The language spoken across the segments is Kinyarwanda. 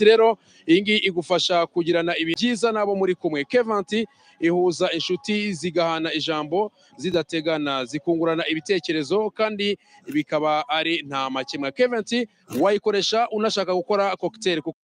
Rero iyi ngiyi igufasha kugirana ibihe byiza n'abo muri kumwe. Kevanti ihuza inshuti zigahana ijambo zidategana, zikungurana ibitekerezo kandi bikaba ari nta makemwa. Kevanti wayikoresha unashaka gukora cocktail kuko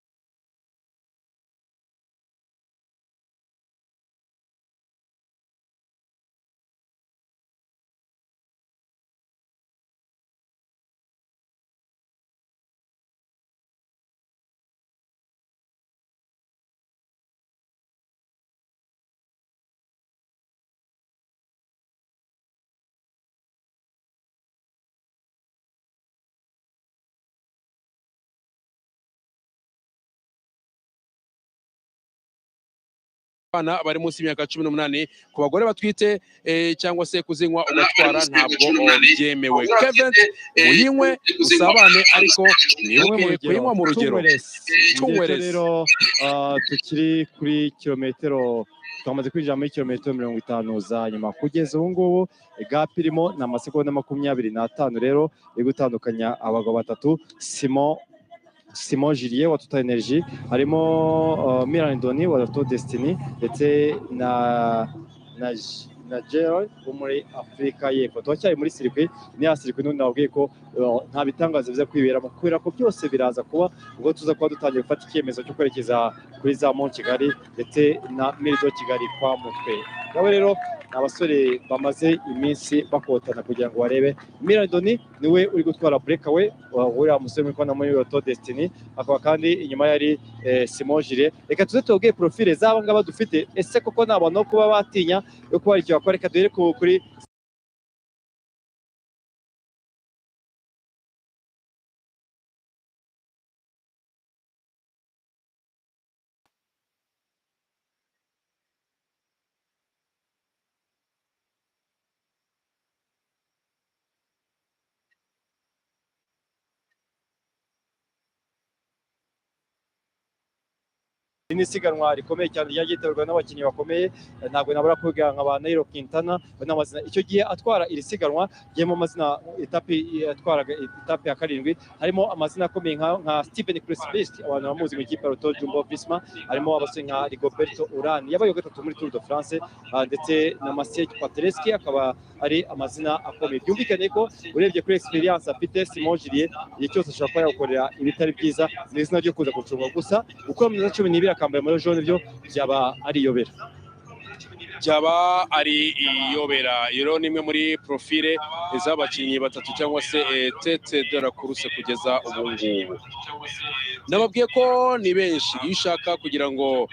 abana bari munsi y'imyaka 18, ku bagore batwite, cyangwa se kuzinywa ugatwara ntabwo byemewe. Kevent muyinywe usabane, ariko mwibuke kuyinywa mu rugero. Tunywereze. Rero tukiri kuri kilometero, twamaze kwinjira muri kilometero 50 za nyuma. Kugeza ubu ngubu gap irimo ni amasegonda 25 rero iri gutandukanya abagabo batatu: Simon Gillier wa Total Energy, harimo Milan Doni wa Lotto Destiny ndetse na Gerald wo muri Afurika y'Epfo. Turacyari muri circuit, ni ya circuit n'ubundi nababwiye ko nta bitangaza biza kwiberamo, kubera ko byose biraza kuba ubwo tuza kuba dutangiye gufata icyemezo cyo kwerekeza kuri za Mont Kigali ndetse na Mille de Kigali kwa Mutwe. Ngabo rero ni abasore bamaze iminsi bakotana kugira ngo barebe. Milan Doni niwe uri gutwara breakaway, uriya musore muri kubona muri Lotto Destiny, akaba kandi inyuma yari Simon Gillier. Reka tuze tubabwiye profile z'aba ngaba dufite. Ese koko ni abantu bo kuba batinya yo kuba hari icyo bakora? Reka duhere kuri Iri ni isiganwa rikomeye cyane ryagiye ryitabirwa n'abakinnyi bakomeye. Ntabwo nabura kuvuga nka ba Nairo Quintana n'amazina. Icyo gihe atwara iri siganwa ryemo amazina, etape yatwaraga, etape ya karindwi, harimo amazina akomeye nka Steven Kruijswijk, abantu bamuzi mu ikipe ya Lotto Jumbo Visma, harimo abasore nka Rigoberto Urán yabaye wa gatatu muri Tour de France, ndetse na Maciej Paterski, akaba ari amazina akomeye. Byumvikane ko urebye kuri experience afite Simon Gillier, igihe cyose ashobora kuba yagukorera ibitari byiza. Ni izina ryo kuza gucunga gusa uko mu minota 12 akambaye maillot jaune, byo byaba ari iyobera. Byaba ari iyobera. Iyo rero ni imwe muri profile z'abakinnyi batatu cyangwa se tête de la course kugeza ubu ngubu. Nababwiye ko ni benshi. Iyo ushaka kugira ngo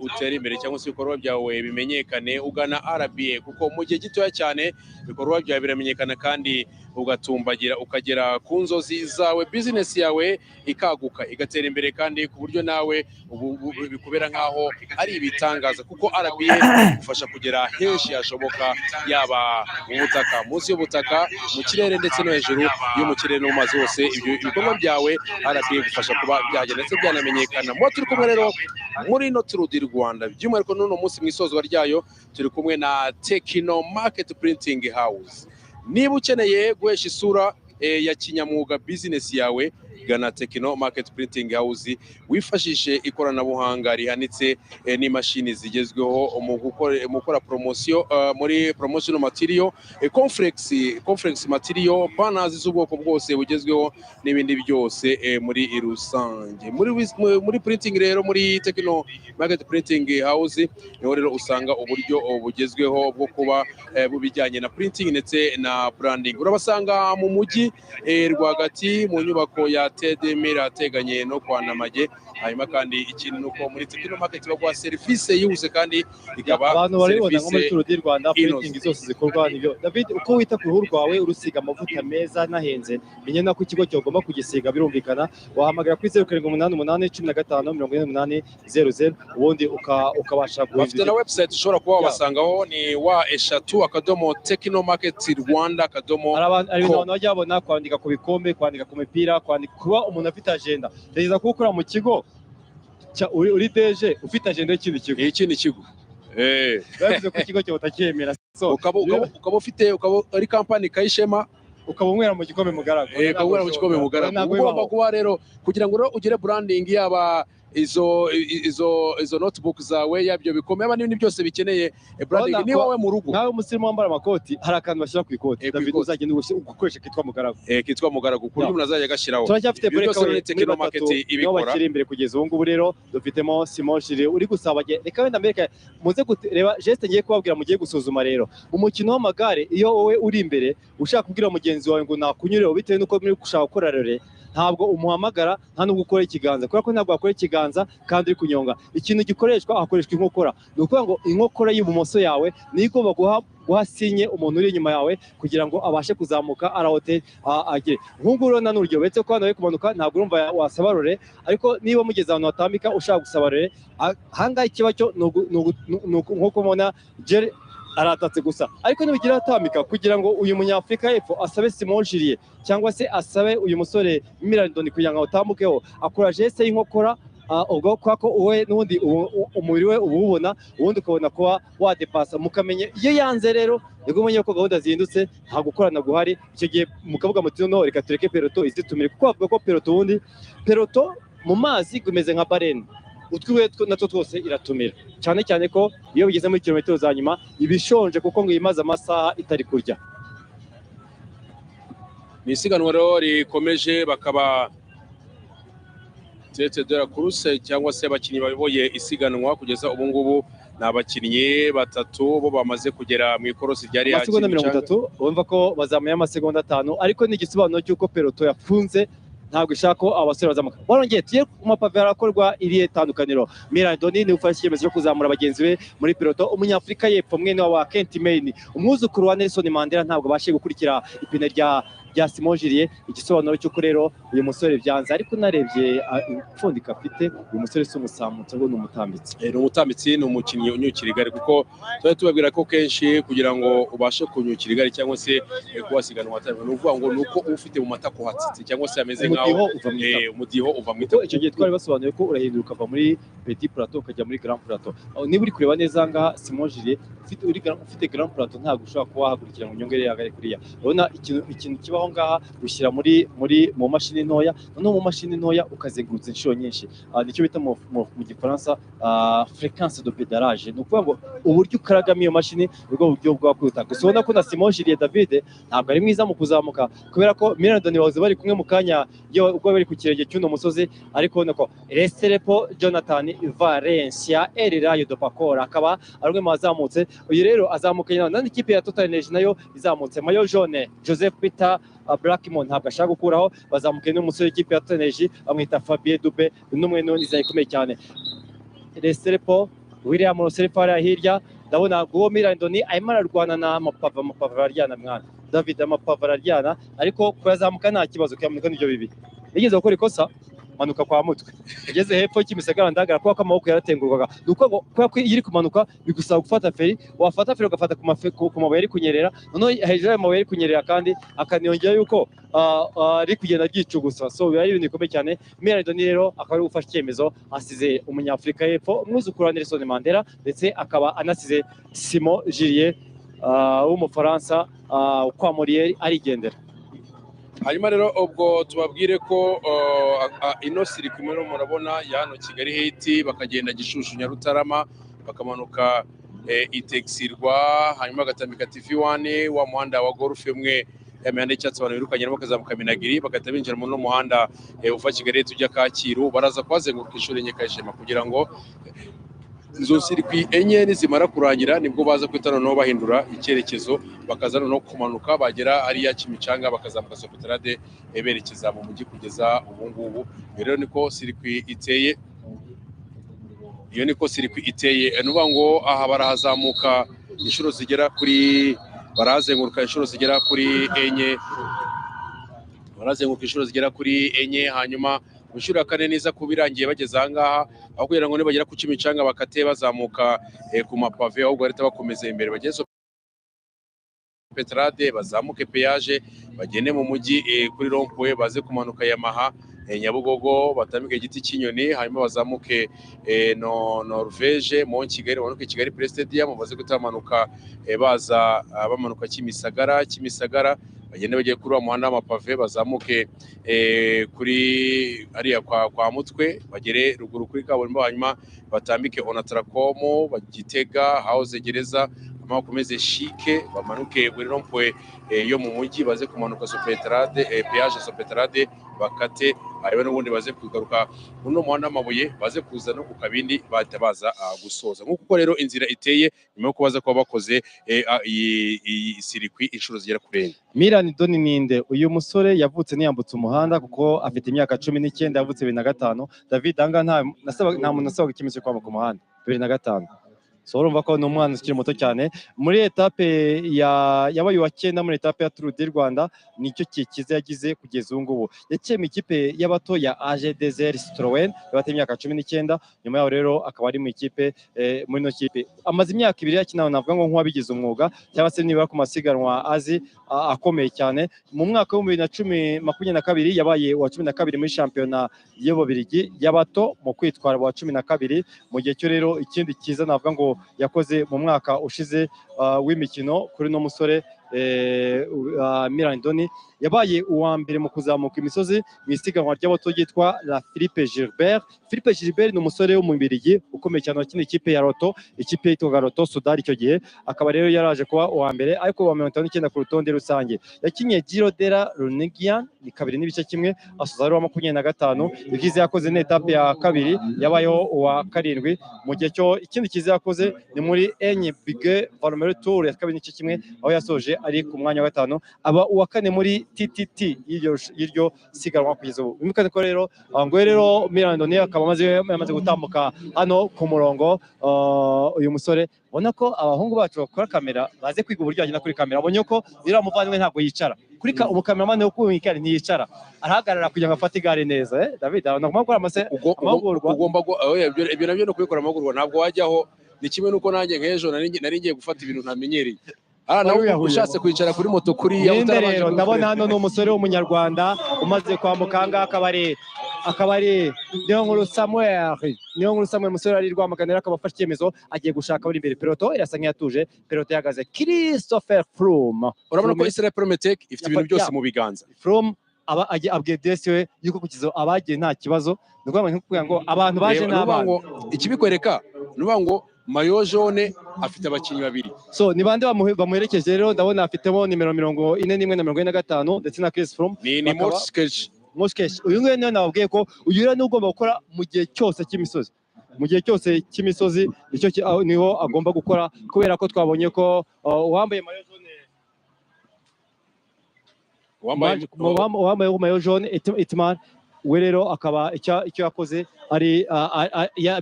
utere imbere cyangwa se ibikorwa byawe bimenyekane, ugana RBA, kuko mu gihe gitoya cyane ibikorwa byawe biramenyekana kandi ugatumbagira ukagera ku nzozi zawe, bizinesi yawe ikaguka, igatera imbere, kandi ku buryo nawe ubu bikubera nk'aho ari ibitangaza, kuko RBA igufasha kugera henshi hashoboka, yaba mu butaka, munsi y'ubutaka, mu kirere ndetse no hejuru yo mu kirere no mu mazi hose. Ibyo ibikorwa byawe RBA igufasha kuba byagera ndetse byanamenyekana. Muba turi kumwe rero muri ino Tour du Rwanda, by'umwihariko n'uno munsi mu isozwa ryayo, turi kumwe na Techno Market Printing House. Niba ukeneye guhesha isura ya kinyamwuga bizinesi yawe, gana Techno Market Printing House, wifashishe ikoranabuhanga rihanitse n'imashini zigezweho mu gukora promosiyo, muri promotion material, conference material, banners z'ubwoko bwose bugezweho n'ibindi byose muri rusange. Muri printing rero, muri Techno Market Printing House niho rero usanga uburyo bugezweho bwo kuba bubijyanye na printing ndetse na branding. Urabasanga mu mujyi rwagati mu nyubako ya TDM ateganye no kwa Namage. Hanyuma kandi ikindi ni uko muri Techno Market baguha serivisi yihuse kandi ikaba Abantu barabibona nko muri serivisi Tour du Rwanda, inoze. Printing zose zikorwa nibyo. David, uko wita ku ruhu rwawe urusiga amavuta meza anahenze, menya nako ikigo cyawe ugomba kugisiga. Birumvikana wahamagara kuri 0788154800, ubundi ukabasha Bafite guhindura. na website ushobora kuba wabasangaho, ni www.technomarketrwanda. Hari ibintu com. abantu bajya babona: kwandika ku bikombe, kwandika ku mipira, kwandika, kuba umuntu afite agenda. Tekereza kuba ukora mu kigo uri DG ufite agenda y'ikindi kigo. Iki ni ikigo. Biba bivuze ko ikigo cyawe utacyemera. So Ukaba ufite, ukaba ari kampani kayishema, Ukaba unywera mu gikombe, Mugaragu. Ukaba unywera mu gikombe, Mugaragu. Ntabwo Ugomba bibaho. kuba rero, kugira ngo rero ugire branding, yaba izo notebook zawe, yaba ibyo bikombe, yaba n'ibindi byose bikeneye branding, Urabona niba ko wowe mu rugo nkawe umusirimu wambara amakoti, hari akantu bashyira ku ikoti, Ku David, ikoti. Uzagenda ugukoresha kitwa Mugaragu. Kitwa Mugaragu, ku buryo Yeah. umuntu azajya agashyiraho. Turacyafite Ibyo byose breakaway ni muri Techno batatu Market nibo ibikora. bakiri imbere kugeza ubu ngubu. Rero dufitemo Simon Gilles uri gusaba. Reka wenda mbereke, muze kureba geste ngiye kubabwira, mugiye gusuzuma. Rero mu mukino w'amagare, iyo wowe uri imbere ushaka kubwira mugenzi wawe ngo nakunyureho, bitewe n'uko muri gushaka gukora relais, ntabwo umuhamagara, nta nubwo ukora ikiganza, kubera ko ntabwo wakora ikiganza kandi uri kunyonga. Ikintu gikoreshwa, hakoreshwa inkokora. Ni ukuvuga ngo inkokora y'ibumoso yawe niyo igomba guha signe umuntu uri inyuma yawe kugira ngo abashe kuzamuka arahote agere. Nk'ubu rero ni urugero, uretse ko hano bari kumanuka, ntabwo urumva wasaba relais, ariko niba mugeze ahantu hatambika ushaka gusaba relais, ahangaha ikiba cyo ni nk'uko mubona Gilles aratatse gusa, ariko nibigira atambika kugira ngo uyu Munyafurika y'Epfo asabe Simon Gilles cyangwa se asabe uyu musore Mirandoni kugira ngo awutambukeho, akora geste y'inkokora. Ubwo kwa ko wowe n'ubundi umubiri we uba uwubona, ubundi ukabona kuba wadepasa mukamenya. Iyo yanze rero, nibwo umenye ko gahunda zihindutse, nta gukorana guhari. Icyo gihe mukavuga muti: "Noneho reka tureke peloton izitumire," kuko bavuga ko peloton, ubundi peloton mu mazi imeze nka baleine, utwiwe natwo twose iratumira, cyane cyane ko iyo bigeze muri kilometero za nyuma iba ishonje, kuko ngo imaze amasaha itari kurya. Ni isiganwa rero rikomeje, bakaba tête de la course cyangwa se abakinnyi bayoboye isiganwa kugeza ubu ngubu ni abakinnyi batatu, bo bamaze kugera mu ikorosi rya Amasegonda 30, urumva ko bazamuye amasegonda 5, ariko ni igisobanuro cy'uko peloton yafunze, ntabwo ishaka ko abasore bazamuka. Barongeye tuye ku mapave, harakorwa irihe tandukaniro? Mirandoni niwe ufashe icyemezo cyo kuzamura bagenzi be muri peloton. Umunyafurika y'Epfo, mwene wa Kent Main, umwuzukuru wa Nelson Mandela, ntabwo abashije gukurikira ipine rya Simon Gilles, igisobanuro cy'uko rero uyu musore byanze. Ariko unarebye impfundiko afite, uyu musore si umusamutsi, ahubwo ni umutambitsi. Ni umutambitsi, ni umukinnyi unyukira igare, kuko tuba tubabwira ko kenshi kugira ngo ubashe kunyukira igare cyangwa se kuwasiganwa atari, ni ukuvuga ngo ni uko uba ufite mu matako hatsitse cyangwa se hameze nk'aho Umudiho uva mu itako. Umudiho uva mu Kuko itako. Icyo gihe twari basobanuye ko urahindura, ukava muri petit plateau ukajya muri grand plateau. Aho niba uri kureba neza ngaha, Simon Gilles ufite grand plateau ntabwo ushobora kuba wahagurukira ngo unyongere yagare kuriya. Urabona ikintu kibaho ngaha, ushyira muri mu mashini ntoya, noneho mu mashini ntoya ukazengurutsa inshuro nyinshi. Nicyo bita mu Gifaransa fréquence de pédalage. Ni ukuvuga ngo uburyo ukaragamo iyo mashini nibwo buryo bwa kwihuta. Gusa ubona ko na Simon Gilles, David, ntabwo ari mwiza mu kuzamuka, kubera ko Mirandoni bahoze bari kumwe mu kanya iyo ubwo bari ku kirenge cy'uno musozi. Ariko ubona ko Restrepo Jonathan Valencia El Rayo de Pacora akaba ari umwe mu bazamutse. Uyu rero azamukanye n'andi kipe ya Total Energy nayo izamutse, maillot jaune Joseph Peter Blackmon ntabwo ashaka gukuraho. Bazamukiye n'umusore w'ikipe ya Total Energy bamwita Fabien Dube, n'umwe n'izina ikomeye cyane. Restrepo William Restrepo hariya hirya, ndabona uwo Mirandoni arimo ararwana n'amapave. Amapave araryana, mwana David, amapave araryana, ariko kuyazamuka nta kibazo, kuyamanuka nibyo bibi. Nigeze gukora ikosa, manuka kwa mutwe, ngeze hepfo Kimisagara ndagara, kubera ko amaboko yaratengurwaga. Ni ukuvuga ngo kubera ko iyo iri kumanuka bigusaba gufata feri, wafata feri ugafata ku mabuye ari kunyerera, noneho hejuru y'ayo mabuye ari kunyerera kandi akaniyongera yuko ari kugenda ryicugusa, so biba ari ibintu bikomeye cyane. Mirandoni rero akaba ari gufashe icyemezo, asize Umunyafurika y'Epfo, umwuzukuru wa Nelson Mandela, ndetse akaba anasize Simon Gilles w'Umufaransa kwa Muriel arigendera. Hanyuma rero ubwo tubabwire ko ino circuit murimo murabona ya hano Kigali Heights, bakagenda Gishushu, Nyarutarama, bakamanuka Itexirwa, hanyuma bagatambika TV One, wa muhanda wa Golf umwe, ya mihanda y'icyatsi abantu birukanyemo, bakazamuka Minagiri, bagahita binjira muri uno muhanda uva Kigali tujya Kacyiru. Baraza kuhazenguruka inshuro enye kayishema, kugira ngo izo circuit enye nizimara kurangira nibwo baza guhita noneho bahindura icyerekezo, bakaza noneho kumanuka bagera hariya Kimicanga, bakazamuka Sopetrade berekeza mu mujyi kugeza ubu ngubu. Iyo rero niko circuit iteye, iyo niko circuit iteye. Ni ukuvuga ngo aha barahazamuka inshuro zigera kuri, barahazenguruka inshuro zigera kuri enye, barazenguruka inshuro zigera kuri enye. Hanyuma mu nshuro ya kane niza kuba irangiye bageze aha ngaha, aho kugira ngo nibagera ku Kimicanga bakate bazamuka ku mapave, ahubwo bahita bakomeza imbere bageze Petrade, bazamuke péage, bagende mu mujyi kuri rond-point, baze kumanuka Yamaha, Nyabugogo, batambike Igiti cy'inyoni, hanyuma bazamuke no Norvege mu Kigali, bamanuke Kigali Play Stadium, baze guhita bamanuka baza bamanuka Kimisagara. Kimisagara Bagende bagiye kuri wa muhanda w'amapave, bazamuke kuri ariya kwa Mutwe, bagere ruguru kuri kaburimbo, hanyuma batambike Onatracom, Bagitega House, gereza, hanyuma bakomeze Shike, bamanuke buri rond-point yo mu mujyi, baze kumanuka Sopetrade, péage Sopetrade, bakate hanyuma n'ubundi baze kugaruka muri uno muhanda w'amabuye, baze kuza no ku Kabindi, bahita baza gusoza nk'uko uko rero inzira iteye, nyuma yo kubaza kuba bakoze iyi circuit inshuro zigera kuri enye. Milan Doni ninde? Uyu musore yavutse ntiyambutse umuhanda kuko afite imyaka 19, yavutse 2005. David, ahangaha nta muntu nasabaga icyemezo cyo kwambuka umuhanda 2005. So urumva ko ni umwana ukiri muto cyane. Muri étape ya yabaye uwa cyenda muri étape ya Tour du Rwanda, nicyo cyiza yagize kugeza ubu ngubu. Yaciye mu ikipe y'abato ya AG2R Citroën y'abato imyaka 19. Nyuma yaho rero akaba ari mu ikipe, muri ino kipe amaze imyaka 2 akina, navuga ngo nk'uwabigize umwuga cyangwa se nibura ku masiganwa azi akomeye cyane. Mu mwaka wa 2022 yabaye uwa 12 muri shampiyona y'Ababiligi y'abato mu kwitwara uwa 12. Mu gihe cyo rero ikindi cyiza navuga ngo yakoze mu mwaka ushize w'imikino kuri uno musore Milan Doni, yabaye uwa mbere mu kuzamuka imisozi mu isiganwa ry'abato ryitwa la Philippe Gilbert. Philippe Gilbert ni umusore w'Umubirigi ukomeye cyane wakina ikipe ya Lotto, ikipe yitwaga Lotto Soudal icyo gihe, akaba rero yaraje kuba uwa mbere ariko uwa 59 ku rutonde rusange. Yakinye Giro della Lunigiana ni 2.1, asoza ari uwa 25. Ibyiza yakoze ni étape ya kabiri yabayeho uwa karindwi. Mu gihe cyo ikindi cyiza yakoze ni muri enye Bige Valmer Tour ya 2.1, aho yasoje ari ku mwanya wa gatanu, aba uwa kane muri TTT y'iryo siganwa kugeza ubu. Bimukane ko rero ngo rero Milan Doni akaba yamaze gutambuka hano ku murongo. Uyu musore ubona ko abahungu bacu bakora kamera baze kwiga uburyo bagenda kuri kamera. Abonye ko uriya muvandimwe ntabwo yicara kuri umukameramani wo ku igare, ntiyicara, arahagarara kugira ngo afate igare neza. David, nagomba gukora amahugurwa. Ugomba oya, ibyo nabyo ni ukubikora amahugurwa, ntabwo wajyaho. Ni kimwe n'uko nanjye nk'ejo nari ngiye gufata ibintu ntamenyereye. Nawe Wiyahuye. ushatse kwicara kuri moto kuriya Ninde utarabanje rero kubikora. Ndabona hano ni umusore w'Umunyarwanda umaze kwambuka ahangaha, akaba ari Niyonkuru Samuel. Niyonkuru Samuel, umusore ari Rwamagana rero, akaba afashe icyemezo, agiye gushaka uri imbere. Peloton irasa nk'iyatuje, peloton ihagaze Christopher Froome. Urabona ko Froome. Israel Prometec ifite ibintu byose mu biganza. Froome aba abwiye DS we yuko kugeza abagiye nta kibazo. Ni ukuvuga ngo abantu baje Reba, ni ukuvuga n'abana. ngo ikibikwereka ni ukuvuga ngo maillot jaune afite abakinnyi babiri. So ni bande bamuherekeje rero? Ndabona afitemo nimero 41 na 45 ndetse na Chris Froome. Ni Moskech. Moskech, uyu nguyu niwe nababwiye ko uyu rero niwe ugomba gukora mu gihe cyose cy'imisozi. Mu gihe cyose cy'imisozi nicyo niho agomba gukora, kubera ko twabonye ko uwambaye maillot jaune wambaye uwambaye maillot jaune Itamar, we rero akaba icyo yakoze ari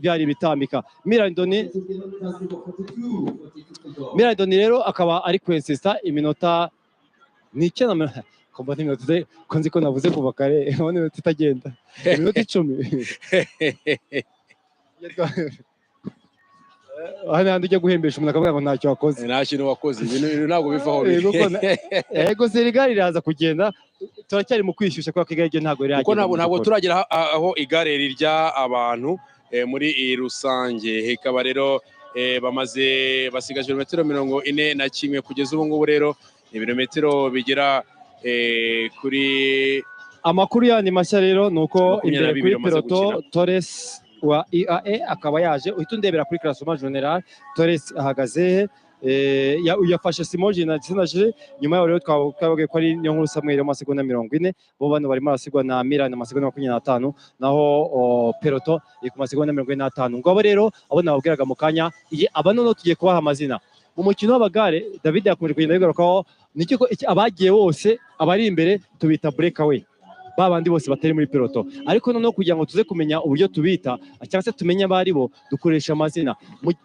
byari ibitambika. Milan Doni rero akaba ari kwensista iminota ni icyenda ko mbona iminota ko nzi ko navuze kuva kare, mbona iminota itagenda, iminota 10. Hano handi ujya guhembesha umuntu akavuga ngo ntacyo wakoze. Nta kintu wakoze, ibintu ntabwo bivaho. Yego, igare riraza kugenda, turacyari mu kwishyushya kubera ko igare ryo ntabwo riragenda Kuko ntabwo mu ntabwo by'ukuri. turagera aho igare rirya abantu muri iyi rusange. Ikaba rero bamaze basigaje ibirometero 41 kugeza ubu ngubu. Rero ibirometero bigera kuri Amakuru yandi mashya rero ni uko makumyabiri imbere na kuri bibiri bamaze peloton gukina. Torres wa UAE akaba yaje. Uhita undebera kuri classement général, Torres ahagaze he? Yafashe Simon Gine. Nyuma yaho rero twababwiye ko ari Niyonkuru Samuel w'amasegonda 40. Bo bano barimo barasigwa na Milan amasegonda 25, naho peloton iri ku masegonda 45. Ngo abo rero abo nababwiraga mu kanya, iyi aba noneho tugiye kubaha amazina. Mu mukino w'amagare, David yakomeje kugenda bigarukaho, nicyo ko abagiye bose abari imbere tubita breakaway, ba bandi bose batari muri peloton. Ariko noneho kugira ngo tuze kumenya uburyo tubita cyangwa se tumenye abo ari bo, dukoresha amazina.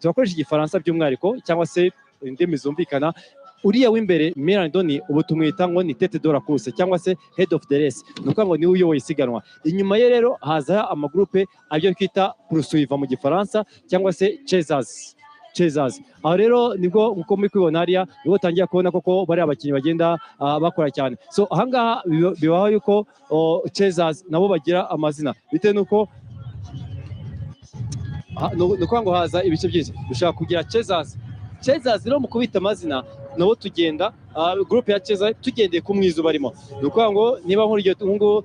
Turakoresha Igifaransa by'umwihariko cyangwa se indimi zumvikana. Uriya w'imbere Milan Doni ubu tumwita ngo ni tête de la course cyangwa se head of the race, ni ukuvuga ngo niwe uyoboye isiganwa. Inyuma ye rero haza amagroupe, abyo twita poursuivants mu Gifaransa cyangwa se chasers. Chasers aho rero nibwo nkuko muri kubibona hariya, nibwo utangira kubona koko bariya abakinnyi bagenda bakora cyane. So ahangaha bibaho yuko chasers nabo bagira amazina bitewe n'uko ni ukuvuga ngo haza ibice byinshi, dushobora kugira chasers. Chasers rero mu kubita amazina Nabo tugenda groupe ya chaser tugendeye ku mwiza barimo. Ni ukuvuga ngo niba nk'urugero ubu ngubu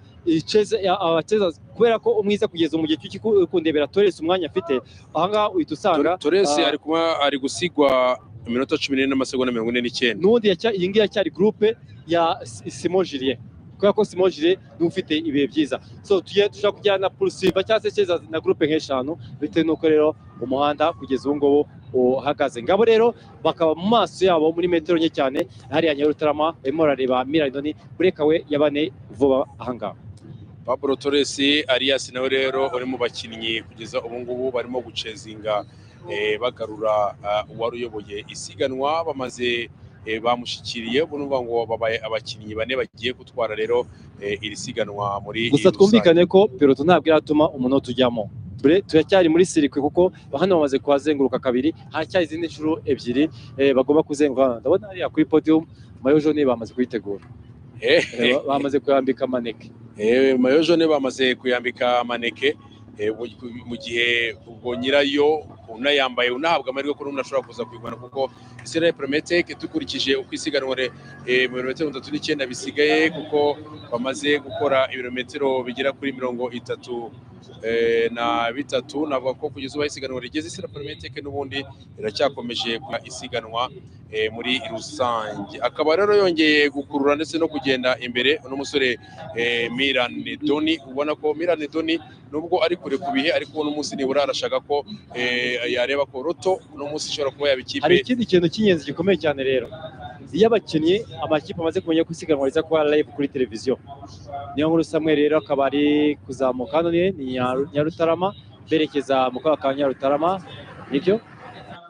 abacheza, kubera ko umwiza kugeza mu gihe cy'ukundebera Torres umwanya afite ahangaha, uhita usanga Torres ari kuba ari gusigwa iminota 14 n'amasegonda 49. N'ubundi iyi ngiyi yacyari groupe ya Simon Julien, kubera ko Simon Julien niwe ufite ibihe byiza. So tugiye dushobora kujyana poursuivre cyangwa se chaser na groupe nk'eshanu, bitewe n'uko rero umuhanda kugeza ubu ngubu uhagaze. Ngabo rero bakaba mu maso yabo muri metero nke cyane hariya Nyarutarama, barimo barareba Milan Doni breakaway ya bane vuba ahangaha. Pablo Torres Arias nawe rero uri mu bakinnyi kugeza ubu ngubu barimo gucezinga, bagarura uwari uyoboye isiganwa. Bamaze bamushyikiriye ubu, nuvuga ngo babaye abakinnyi bane bagiye gutwara rero iri siganwa muri Gusa rusange. Twumvikane ko peloton ntabwo iratuma umunota ujyamo. Turacyari muri circuit, kuko hano bamaze kuhazenguruka kabiri, haracyari izindi nshuro ebyiri bagomba kuzenguruka. Ndabona hariya kuri podium maillot jaune bamaze kuyitegura. Bamaze kuyambika mannequin. Maillot jaune bamaze kuyambika mannequin, mu gihe ubwo nyirayo unayambaye unahabwa amahirwe ko n'umuntu ashobora kuza kuyigura, kuko Israel Premier Tech, dukurikije uko isiganwa mu birometero 39 bisigaye, kuko bamaze gukora ibirometero bigera kuri 33, navuga ko kugeza ubu aho isiganwa rigeze, Israel Premier Tech n'ubundi riracyakomeje kuba isiganwa muri rusange. Akaba rero yongeye gukurura ndetse no kugenda imbere uno musore Milan Doni. Ubona ko Milan Doni nubwo ari kure ku bihe, ariko uno munsi nibura arashaka ko yareba ko Lotto uno munsi ishobora kuba yaba ikipe. Hari ikindi kintu cy'ingenzi gikomeye cyane rero: iyo abakinnyi, amakipe amaze kumenya ko isiganwa riza kuba live kuri televiziyo. Niyo nkuru Samuel rero akaba ari kuzamuka hano, ni Nyarutarama, berekeza mu kaga ka Nyarutarama. Nibyo,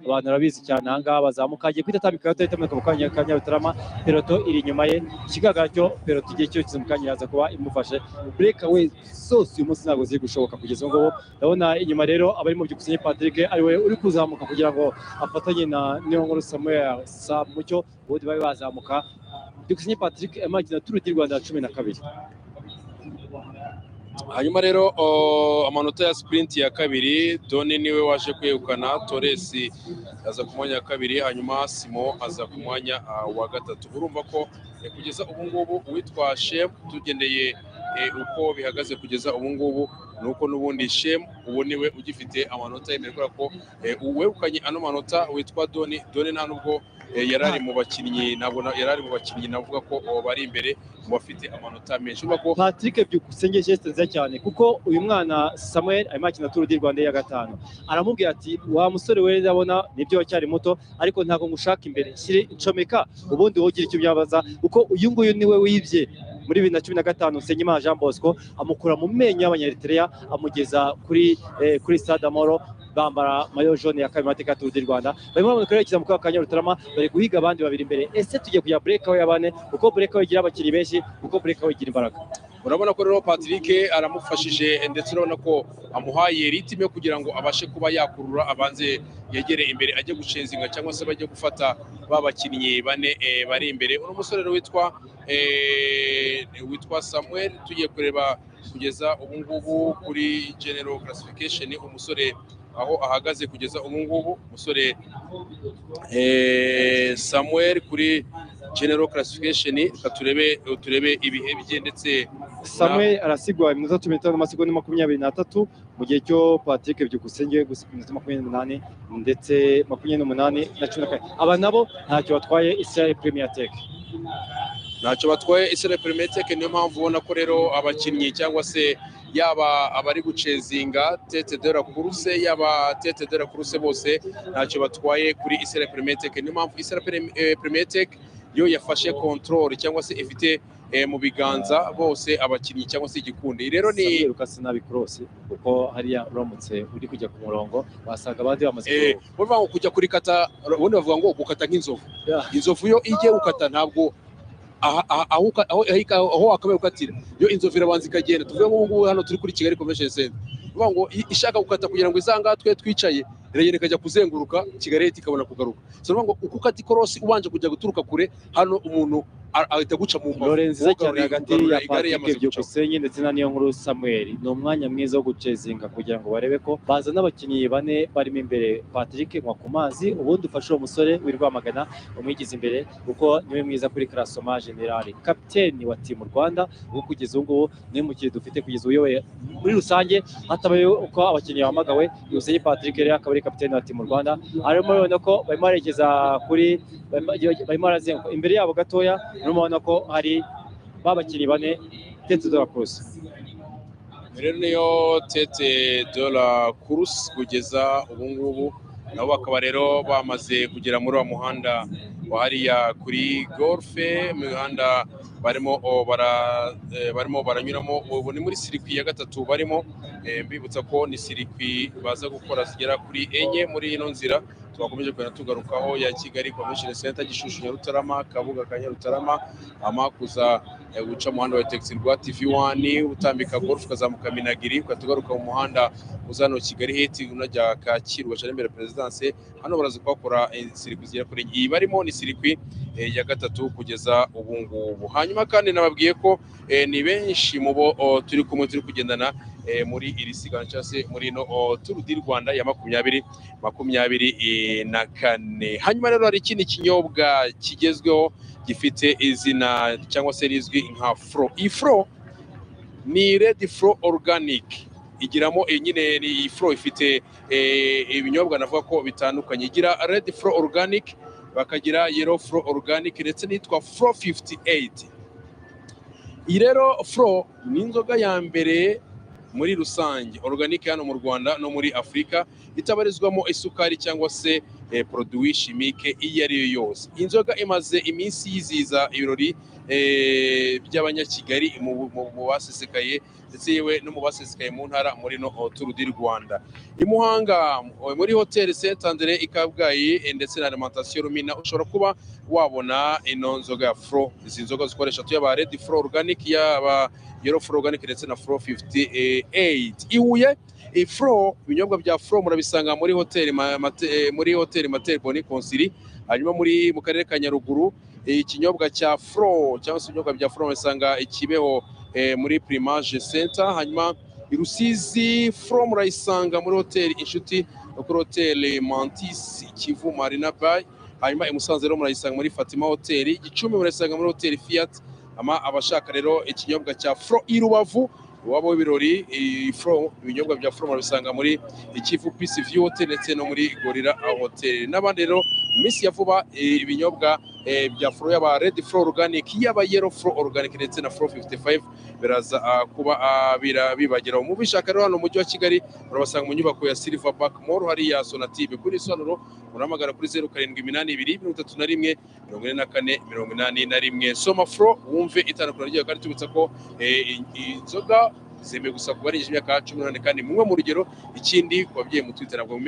abantu barabizi cyane ahangaha bazamuka. Agiye guhita atambika gato, ahita mu kanya ka Nyarutarama. Peloton iri inyuma ye. Ikigaragara cyo, peloton igihe cyose mu kanya iraza kuba imufashe. Breakaway zose uyu munsi ntabwo ziri gushoboka kugeza ubu ngubu. Ndabona inyuma rero abari mu Byukusenge Patrick, ariwe uri kuzamuka kugira ngo afatanye na Niyonkuru Samuel Samucyo, ubundi babe bazamuka. Byukusenge Patrick arimo arakina Tour du Rwanda ya 12. Hanyuma rero amanota ya sprint ya kabiri, Doni niwe waje kwegukana, Torres aza ku mwanya wa kabiri, hanyuma Simo aza ku mwanya wa gatatu. Urumva ko kugeza ubu ngubu uwitwa Shem, tugendeye uko bihagaze kugeza ubu ngubu, ni uko n'ubundi Shem ubu niwe ugifite amanota yemewe, kubera ko uwegukanye ano manota witwa Doni, Doni nta nubwo yari ari mu bakinnyi, ntabwo yari ari mu bakinnyi navuga ko bari imbere mu bafite amanota menshi. Urumva ko Patrick Byukusenge, geste nziza cyane, kuko uyu mwana Samuel arimo akina Tour du Rwanda ya gatanu. Aramubwira ati: "Wa musore we, ndabona nibyo wacyari muto, ariko ntabwo ngushaka imbere, shyire ncomeka, ubundi wowe ugira icyo byabaza," kuko uyu nguyu niwe wibye muri 2015 Nsengimana Jean Bosco, amukura mu menyo y'Abanyaeritrea, amugeza kuri Stade Amahoro, bambara maillot jaune ya kabiri mu mateka ya Tour du Rwanda. Barimo bamaze kwerekeza mu kaga ka Nyarutarama, bari guhiga abandi babiri imbere. Ese tugiye kujya breakaway ya bane? Kuko breakaway igira abakinnyi benshi, kuko breakaway igira imbaraga. Urabona ko rero Patrick aramufashije, ndetse urabona ko amuhaye rythme kugira ngo abashe kuba yakurura, abanze yegere imbere, ajye gucezinga cyangwa se bajye gufata ba bakinnyi bane bari imbere. Uno musore rero witwa Samuel, tugiye kureba kugeza ubu ngubu kuri general classification umusore aho ahagaze kugeza ubu ngubu. Umusore Samuel kuri general classification, reka turebe ibihe bye ndetse Samuel arasigwa iminota 15 n'amasegonda 23, mu gihe cyo Patrick Byukusenge gusiga iminota 28, ndetse 28 na 14. Aba nabo ntacyo batwaye Israel Premier Tech. Ntacyo batwaye Israel Premier Tech. Niyo mpamvu ubona ko rero abakinnyi cyangwa se yaba abari gucezinga tête de la course, yaba tête de la course, bose ntacyo batwaye kuri Israel Premier Tech. Niyo mpamvu Israel Premier Tech yo yafashe control cyangwa se ifite mu biganza bose abakinnyi cyangwa se igikundi. Rero ni Samuel ukase nabi cross, kuko hariya uramutse uri kujya ku murongo wasanga abandi bamaze kuruhuka. Bavuga ngo kujya kurikata, ubundi bavuga ngo gukata nk'inzovu. Inzovu yo igiye gukata, ntabwo aho wakabaye ukatira, yo inzovu irabanza ikagenda. Tuvuge nk'ubu ngubu hano turi kuri Kigali Convention Center, uvuga ngo ishaka gukata kugira ngo izangaha twe twicaye, iragenda ikajya kuzenguruka Kigali, leta ikabona kugaruka. So uvuga ngo uko ukata ikorosi ubanje kujya guturuka kure, hano umuntu Ahita guca mu mbavu. Rore nziza cyane Ugarura- hagati ugarura ya igare Patrick yamaze gucaho. Byukusenge ndetse na Niyonkuru Samuel. Ni umwanya mwiza wo gucezinga kugira ngo barebe ko bazana abakinnyi bane barimo imbere. Patrick, nywa ku mazi, ubundi ufashe uwo musore w'i Rwamagana umwigize imbere, kuko niwe mwiza kuri classement général, kapiteni wa Team Rwanda. Ubu kugeza ubu ngubu niwe mukinnyi dufite kugeza uyoboye muri rusange, hatabaye uko abakinnyi bahamagawe. Byukusenge Patrick rero akaba ari kapiteni wa Team Rwanda. Arimo urabona ko barimo barerekeza kuri, barimo barazenguruka. Imbere yabo gatoya urimo urabona ko hari ba bakinnyi bane, tête de la course. Rero niyo tête de la course kugeza ubu ngubu. Nabo bakaba rero bamaze kugera muri wa muhanda wa hariya kuri golfe, mu mihanda barimo barimo baranyuramo. Ubu ni muri circuit ya gatatu barimo. Mbibutsa ko ni circuit baza gukora zigera kuri enye muri ino nzira twakomeje kugenda tugarukaho ya Kigali Convention Center, Gishushu, Nyarutarama, Kabuga ka Nyarutarama, amakuza guca umuhanda wa Taxi rwa TV 1, utambika golf, ukazamuka Minagiri, ukatugaruka mu muhanda uzano Kigali Heights, unajya Kacyiru, ugaca imbere Perezidanse. Hano baraza kuhakora circuit zigera kuri enye. Iyi barimo ni circuit ya gatatu kugeza ubu ngubu. Hanyuma kandi nababwiye ko ni benshi mu bo turi kumwe, turi kugendana muri iri siganwa cyangwa se muri ino Tour du Rwanda ya 2024. Hanyuma rero hari ikindi kinyobwa kigezweho gifite izina cyangwa se rizwi nka Fro. Iyi Fro ni Red Fro Organic. Igiramo nyine ni iyi Fro ifite ibinyobwa navuga ko bitandukanye. Igira Red Fro Organic, bakagira Yellow Fro Organic, ndetse n'iyitwa Fro 58. Iyi rero Fro ni inzoga ya mbere muri rusange organic hano mu Rwanda no muri Afurika, itabarizwamo isukari cyangwa se produit chimique iyo ari yo yose. Inzoga imaze iminsi yizihiza ibirori by'Abanyakigali mu basesekaye, ndetse yewe no mu basesekaye mu ntara muri no Tour du Rwanda. I Muhanga muri Hoteli Saint Andre i Kabgayi ndetse na Alimentation Rumina ushobora kuba wabona ino nzoga ya Fro. Izi nzoga zikoresha yaba Red Fro Organic, yaba Yellow Fro Organic, ndetse na Fro 58. I Huye Fro, ibinyobwa bya Fro murabisanga muri hoteli muri hoteli Mater Boni Consilii. Hanyuma mu karere ka Nyaruguru ikinyobwa cya Fro cyangwa se ibinyobwa bya Fro murabisanga i Kibeho muri Primage Center. Hanyuma i Rusizi Fro murayisanga muri hoteli Inshuti no kuri hoteli Mantis Kivu Marina Bay. Hanyuma i Musanze rero murayisanga muri Fatima Hotel. Gicumbi murayisanga muri hoteli Fiat. Ama abashaka rero ikinyobwa cya Fro i Rubavu, iwabo w'ibirori, Fro, ibinyobwa bya Fro murabisanga muri Kivu Peace View Hotel ndetse no muri Gorilla Hotel n'abandi. Rero mu minsi ya vuba ibinyobwa bya Fro, yaba Red Fro Organic, yaba Yellow Fro Organic, ndetse na Fro 55, biraza kuba bibageraho. Mu bishaka rero hano mu mujyi wa Kigali murabasanga mu nyubako ya Silver Back Mall hariya Sonatube. Kuri isobanuro murahamagara kuri 0782 31 44 81. Soma Fro wumve itandukano ryayo. Kandi tubutsa ko inzoga zemewe gusa ku barengeje imyaka 18, kandi mumwe mu rugero. Ikindi, ku babyeyi mutwite ntabwo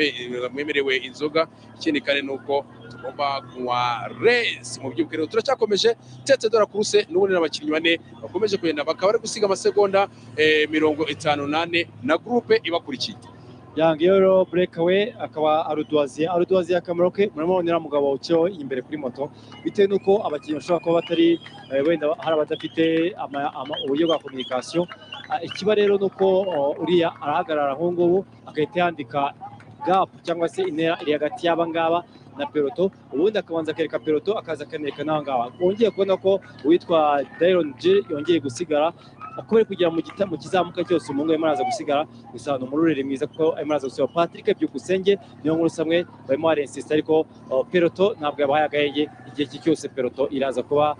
mwemerewe inzoga. Ikindi kandi ni uko tugomba kunywa resi mu by'ukuri. Rero turacyakomeje tête de la course n'ubundi n'abakinnyi bane bakomeje kugenda, bakaba bari gusiga amasegonda 54 na groupe ibakurikiye. Yanga iyo rero breakaway akaba Ardoisier. Ardoisier akamaro ke, muramubonera mugabo uciyeho imbere kuri moto. Bitewe n'uko abakinnyi bashobora kuba batari wenda hari abadafite uburyo bwa communication. Ikiba rero ni uko uriya arahagarara nk'ubu ngubu agahita yandika gap cyangwa se intera iri hagati y'aba ngaba na peloton, ubundi akabanza akereka peloton, akaza akanereka n'aba ngaba. Wongeye kubona ko uwitwa Dyron Jill yongeye gusigara uko bari kugera mu kizamuka cyose. Umuhungu arimo araza gusigara gusa ni umururire mwiza, kuko arimo araza gusiba Patrick Byukusenge, niyo nkuru samwe barimo barensista, ariko peloton ntabwo yabahaye agahenge. Igihe cye cyose peloton iraza kuba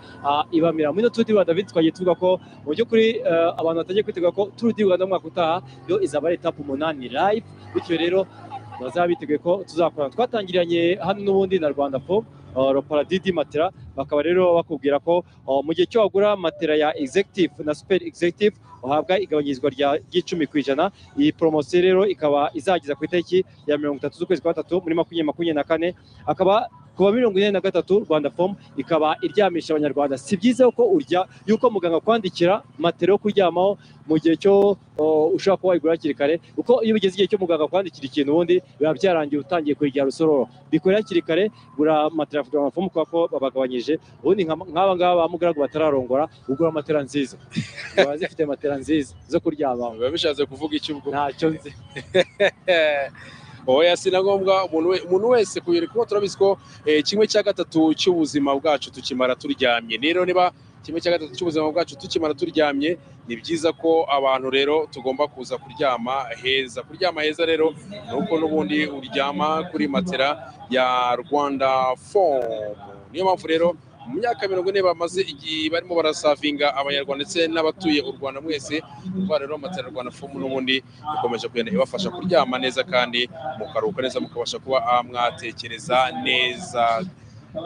ibamira. Muri ino Tour du Rwanda, David, twagiye tuvuga ko mu by'ukuri abantu batangiye kwitegura ko Tour du Rwanda mu mwaka utaha yo izaba ari étape umunani live. Bityo rero bazaba biteguye ko tuzakorana. Twatangiranye hano n'ubundi na Rwanda Foam, Roparadidi matera. Bakaba rero bakubwira ko mu gihe cyo wagura matera ya Executive na Super Executive uhabwa igabanyirizwa rya 10%. Iyi poromosiyo rero ikaba izageza ku itariki ya 30 z'ukwezi kwa gatatu muri 2024. Akaba Kuva 43, Rwanda Foam ikaba iryamisha Abanyarwanda. Si byiza ko urya yuko muganga akwandikira matera yo kuryamaho mu gihe cyo ushobora kuba wayigura hakiri kare, kuko iyo bigeze igihe cyo muganga akwandikira ikintu, ubundi biba byarangiye, utangiye kwegera rusororo. Bikore hakiri kare, gura matera ya Rwanda Foam, kubera ko babagabanyije. Ubundi nk'aba ngaba ba mugaragu batararongora, ugura matera nziza, ziba zifite matera nziza zo kuryamaho. Biba bishatse kuvuga iki ubwo? Ntacyo nzi. Oya, si na ngombwa. Umuntu wese kubera kuko turabizi ko kimwe cya gatatu cy'ubuzima bwacu tukimara turyamye. Rero niba kimwe cya gatatu cy'ubuzima bwacu tukimara turyamye, ni byiza ko abantu rero tugomba kuza kuryama heza. Kuryama heza rero ni uko n'ubundi uryama kuri matera ya Rwanda Foam. Niyo mpamvu rero mu myaka 40 bamaze igihe barimo barasavinga Abanyarwanda ndetse n'abatuye u Rwanda mwese. Kuba rero matera Rwanda Foam n'ubundi ikomeje kugenda ibafasha kuryama neza kandi mukaruhuka neza, mukabasha kuba mwatekereza neza.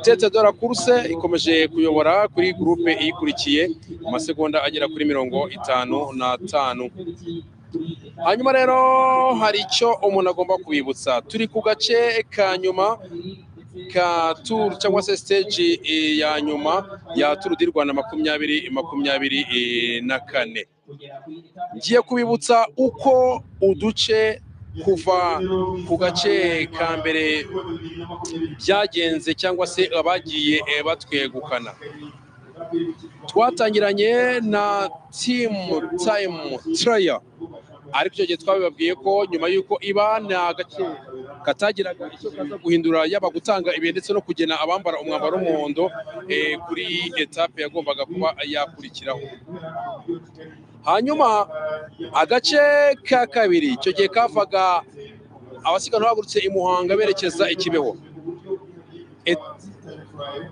Tête de la course ikomeje kuyobora kuri groupe iyikurikiye mu masegonda agera kuri 55. Hanyuma rero hari icyo umuntu agomba kubibutsa: turi ku gace ka nyuma ka Tour, cyangwa se stage ya nyuma ya Tour du Rwanda 2024. Ngiye kubibutsa uko uduce kuva ku gace ka mbere byagenze, cyangwa se abagiye batwegukana. Twatangiranye na team time trial, ariko icyo gihe twabibabwiye ko nyuma y'uko iba ni agace katagiraga icyo kaza guhindura, yaba gutanga ibihe ndetse no kugena abambara umwambaro w'umuhondo kuri etape yagombaga kuba yakurikiraho. Hanyuma agace ka kabiri, icyo gihe kavaga abasiganwa bahagurutse i Muhanga berekeza i Kibeho.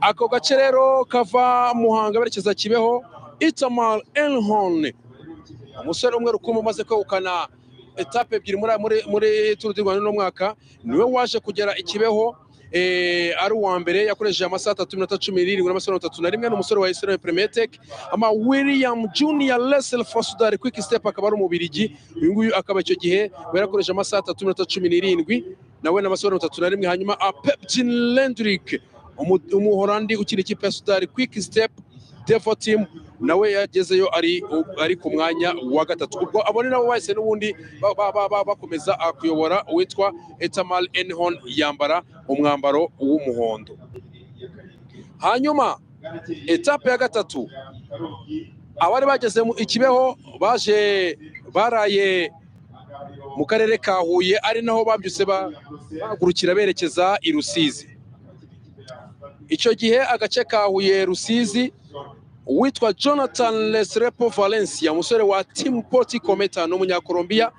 Ako gace rero kava Muhanga berekeza Kibeho, Itamar Einhorn, umusore umwe rukumbi umaze kwegukana etape ebyiri muri Tour du Rwanda uno mwaka, niwe waje kugera i Kibeho ari uwa mbere. Yakoresheje amasaha 3 minota 17 n'amasegonda 31. Ni umusore wa Israel Premier Tech. Ama William Junior Lecerf wa Soudal Quick Step, akaba ari Umubirigi uyu nguyu, akaba icyo gihe yarakoresheje amasaha 3 minota 17 nawe n'amasegonda 31. Hanyuma Pepijn Hendrix, Umuholandi ukina ikipe ya Soudal Quick Step Devo Team, nawe yagezeyo ari ku mwanya wa gatatu. Ubwo abo ni nabo bahise n'ubundi bakomeza kuyobora. Uwitwa Itamar Einhorn yambara umwambaro w'umuhondo. Hanyuma etape ya gatatu, abari bageze mu Ikibeho baje baraye mu karere ka Huye, ari naho babyutse bahagurukira berekeza i Rusizi. Icyo gihe agace ka Huye Rusizi, uwitwa Jonathan Restrepo Valencia, umusore wa Team Polti Kometa n'Umunyakolombiya,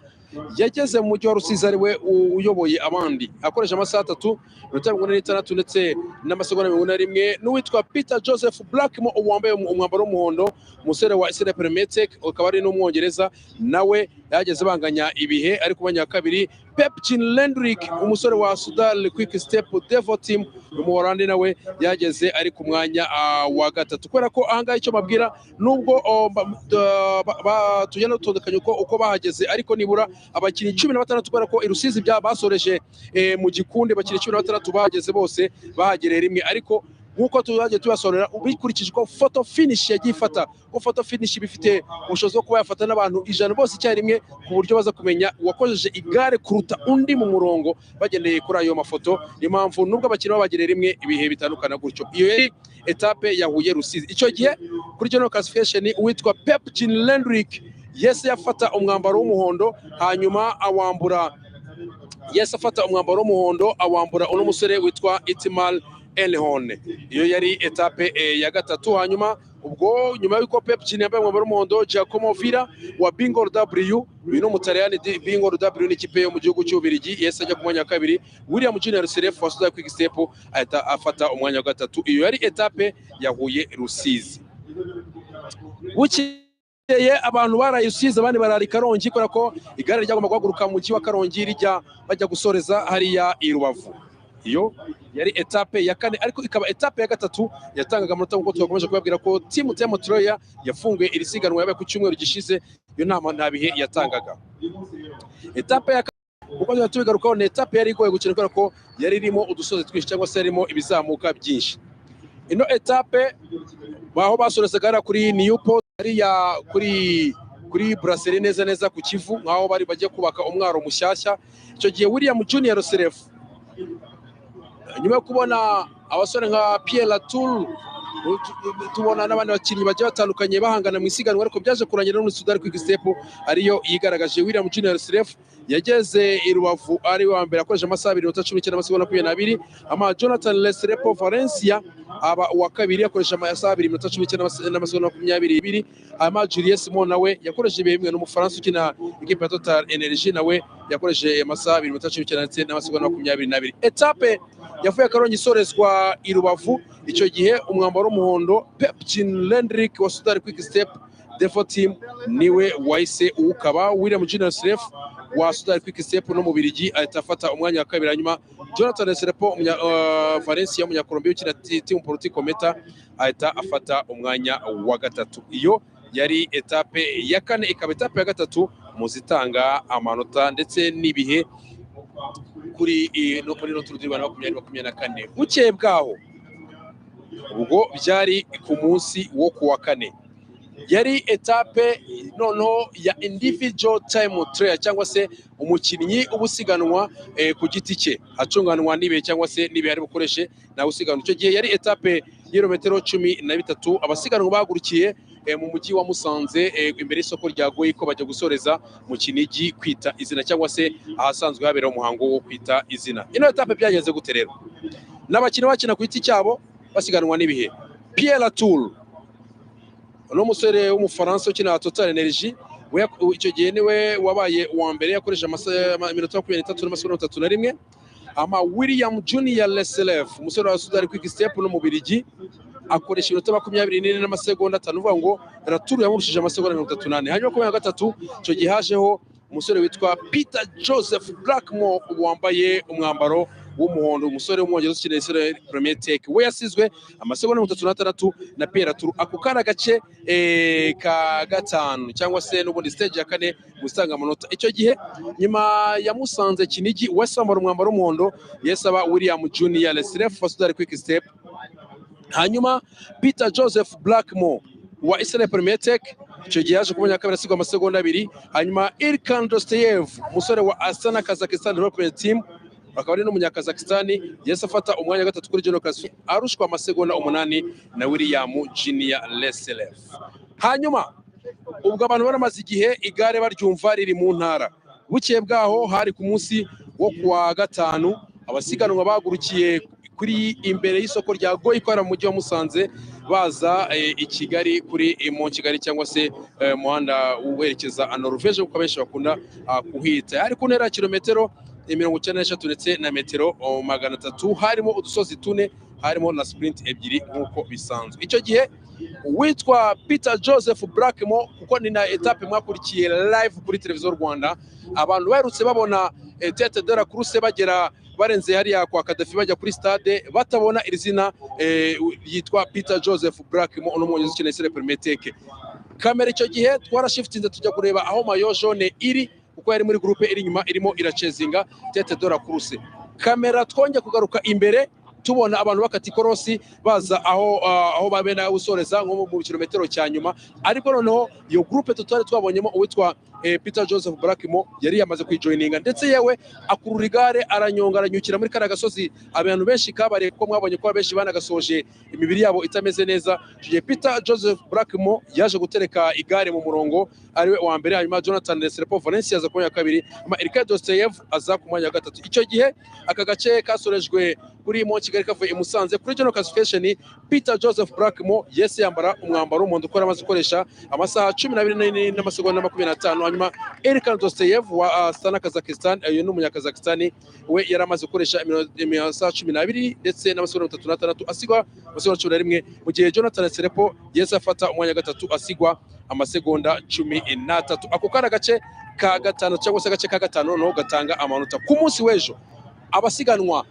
yageze mu mujyi wa Rusizi ari we uyoboye abandi, akoresha amasaha 3 minota 46 ndetse n'amasegonda 41. N'uwitwa Peter Joseph Blackmore wambaye umwambaro w'umuhondo, umusore wa Israel Premier Tech, akaba ari n'Umwongereza, nawe yageze banganya ibihe ari ku mwanya wa kabiri. Pepijn Hendrix, umusore wa Soudal Quick Step Devo Team, Umuholandi, nawe yageze ari ku mwanya wa gatatu. Kubera ko ahangaha icyo babwira, nubwo tugenda dutondekanya uko bahageze, ariko nibura abakinnyi 16, kubera ko i Rusizi basoreje mu gikundi, abakinnyi 16 bahageze bose bahagereye rimwe. Ariko nk'uko tuzagiye tubasobanurira, bikurikije uko photo finish yagiye ifata, ko photo finish bifite ubushobozi bwo kuba yafata n'abantu 100 bose icyarimwe, ku buryo baza kumenya uwakojeje igare kuruta undi mu murongo bagendeye kuri ayo mafoto. Niyo mpamvu nubwo abakinnyi babagereye rimwe, ibihe bitandukana gutyo. Iyo yari etape ya Huye Rusizi. Icyo gihe kuri general classification, uwitwa Pepijn Hendrix yese yafata umwambaro w'umuhondo, hanyuma awambura, yese afata umwambaro w'umuhondo awambura uno musore witwa Itamar Einhorn. Iyo yari etape ya gatatu. Hanyuma ubwo nyuma y'uko Pepijn yambaye umwambaro w'umuhondo, Giacomo Villa wa Bingoal W, uyu ni Umutaliyani, Bingoal W ni ikipe yo mu gihugu cy'Ububiligi, yese ajya ku mwanya wa kabiri. William Junior Lecerf wa Soudal Quick Step ahita afata umwanya wa gatatu. Iyo yari etape ya Huye Rusizi. Bukeye abantu baraye Rusizi, abandi barara i Karongi, kubera ko igare ryagomba guhaguruka mu mujyi wa Karongi rijya bajya gusoreza hariya i Rubavu. Iyo yari etape ya kane, ariko ikaba etape ya gatatu yatangaga amanota, nk'uko twakomeje kubabwira ko team time trial yafunguye iri siganwa yabaye ku cyumweru gishize, iyo nta bihe yatangaga. Etape ya Uko tujya tubigarukaho, ni etape yari igoye gukina kubera ko yari irimo udusozi twinshi cyangwa se yarimo ibizamuka byinshi. Ino etape aho basorezaga hariya kuri Newport, hariya kuri Brasserie, neza neza ku Kivu, nk'aho bari bagiye kubaka umwaro mushyashya. Icyo gihe William Junior Lecerf, nyuma yo kubona abasore nka Pierre Latour, tubona n'abandi bakinnyi bagiye batandukanye bahangana mu isiganwa, ariko byaje kurangira no muri Soudal Quick Step ariyo yigaragaje. William Junior Lecerf yageze i Rubavu ari wa mbere, akoresha amasaha 2:19 n'amasegonda 22. Ama Jonathan Restrepo Valencia aba uwa kabiri, akoresha amasaha 2:19 n'amasegonda 22. Hanyuma Julien Simon nawe yakoresheje ibihe bimwe, n'Umufaransa ukina ikipe ya Total Energy, nawe yakoresheje amasaha 2:19 ndetse n'amasegonda 22. Etape yavuye Karongi isorezwa i Rubavu. Icyo gihe umwambaro w'umuhondo, Pep Jean Lendrick wa Soudal Quick Step Devo Team niwe wahise uwukaba. William Junior Lecerf wa Soudal Quick Step no mu Birigi ahita afata umwanya wa kabiri, hanyuma Jonathan Restrepo Valencia, Umunyakolombia ukina Team Polti Kometa, ahita afata umwanya wa gatatu. Iyo yari etape ya kane, ikaba etape ya gatatu mu zitanga amanota ndetse n'ibihe kuri no muri no Tour du Rwanda 2024. Bukeye bwaho, ubwo byari ku munsi wo ku wa kane, yari etape noneho ya individual time trial, cyangwa se umukinnyi uba usiganwa ku giti cye, acunganwa n'ibihe cyangwa se n'ibihe ari bukoreshe nawe usiganwa. Icyo gihe yari etape y'ibirometero 13. Abasiganwa bahagurukiye mu mujyi wa Musanze, imbere y'isoko rya Goyiko, bajya gusoreza mu Kinigi kwita izina, cyangwa se ahasanzwe habera umuhango wo kwita izina. Ino etape byagenze gute rero? N'abakinnyi bakina ku giti cyabo, basiganwa n'ibihe. Pierre Latour, uno musore w'Umufaransa ukina Total Energy, we icyo gihe niwe wabaye uwa mbere, yakoresheje iminota 23 n'amasegonda 31. Ama William Junior Lecerf, umusore wa Soudal Quick Step no mu Birigi, akoresha iminota 24 n'amasegonda 5, uvuga ngo Latour yamurushije amasegonda 34. Hanyuma ku mwanya wa gatatu icyo gihe hajeho umusore witwa Peter Joseph Blackmore wambaye umwambaro w'umuhondo, umusore w'Umwongereza ukina Israel Premier Tech. We yasizwe amasegonda 36 na Pierre Latour. Ako kari agace ka gatanu, cyangwa se n'ubundi stage ya kane mu zitanga amanota. Icyo gihe nyuma ya Musanze Kinigi, wese wambara umwambaro w'umuhondo yesaba William Junior Lecerf wa Soudal Quick Step. Hanyuma Peter Joseph Blackmore wa Israel Premier Tech icyo gihe yaje kubona kabiri, asigwa amasegonda 2. Hanyuma Ilkan Dosteyev, umusore wa Astana Kazakhstan Development Team, akaba ari n'Umunyakazakistani, yahise afata umwanya wa gatatu kuri general classification, arushwa amasegonda 8 na William Junior Lecerf. Hanyuma ubwo abantu baramaze igihe igare baryumva riri mu ntara. Bukeye bwaho, hari ku munsi wo kuwa gatanu, abasiganwa bahagurukiye kuri imbere y'isoko rya Goyiko mu mujyi wa Musanze, baza i Kigali kuri mu Kigali, cyangwa se umuhanda werekeza Norvege, kuko abenshi bakunda kuhita. Hari ku ntera ya kilometero 93 ndetse na metero 300, harimo udusozi tune, harimo na sprint ebyiri nk'uko bisanzwe. Icyo gihe witwa Peter Joseph Blackmore, kuko ni na etape mwakurikiye live kuri Televiziyo Rwanda, abantu baherutse babona tête de la course bagera barenze hariya kwa Kadafi bajya kuri stade, batabona iri zina ryitwa Peter Joseph Blackmore, uno Mwongereza ukina Israel Premier Tech. Kamera icyo gihe twarashifitinze tujya kureba aho maillot jaune iri, kuko yari muri groupe iri inyuma irimo iracezinga tête de la course. Kamera twongeye kugaruka imbere, tubona abantu bakata ikorosi baza aho babena gusoreza nko mu kilometero cya nyuma, ariko noneho iyo groupe tutari twabonyemo uwitwa Peter Joseph Blackmore yari yamaze kwijoininga, ndetse yewe akurura igare, aranyonga, aranyukira muri kariya gasozi abantu benshi kabariye, kuko mwabonye ko abenshi banagasoje imibiri yabo itameze neza. Icyo gihe Peter Joseph Blackmore yaje gutereka igare mu murongo ariwe wa mbere, hanyuma Jonathan Restrepo Valencia aza ku mwanya wa kabiri, hanyuma Ilkay Dosteyev aza ku mwanya wa gatatu. Icyo gihe aka gace kasorejwe kuri Mont Kigali kavuye i Musanze. Kuri general classification, Peter Joseph Blackmore yese yambara umwambaro w'umuhondo kuko yari amaze gukoresha amasaha 12 n'amasegonda 25. Hanyuma Ilkan Dosteyev wa Astana Kazakhstan, uyu ni Umunyakazakistani, we yari amaze gukoresha amasaha 12 ndetse n'amasegonda 36, asigwa amasegonda 11, mu gihe Jonathan Restrepo yese afata umwanya wa gatatu, asigwa amasegonda 13. Ako kari agace ka gatanu, cyangwa se agace ka gatanu noneho gatanga amanota. Ku munsi w'ejo abasiganwa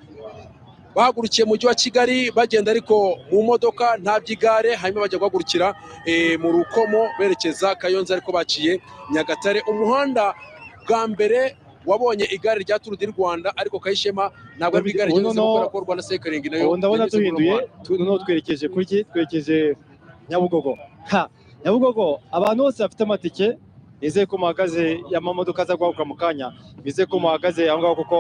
bahagurukiye mu mujyi wa Kigali bagenda ariko mu modoka, nta by'igare, hanyuma bajya guhagurukira mu Rukomo berekeza Kayonza, ariko baciye Nyagatare. Umuhanda bwa mbere Wabonye igare rya Tour du Rwanda, ariko Kayishema ntabwo ari igare Ubu ryanyuze, noneho- kubera ko Rwanda Cycling nayo Ubu ndabona yanyuze muri uno duhinduye muhanda. Noneho twerekeje kuri ki? Twerekeje Nyabugogo. Ha, Nyabugogo, abantu bose bafite amatike, nizeye ko muhagaze. Amamodoka aza guhaguruka mu kanya, nizeye ko muhagaze aho ngaho kuko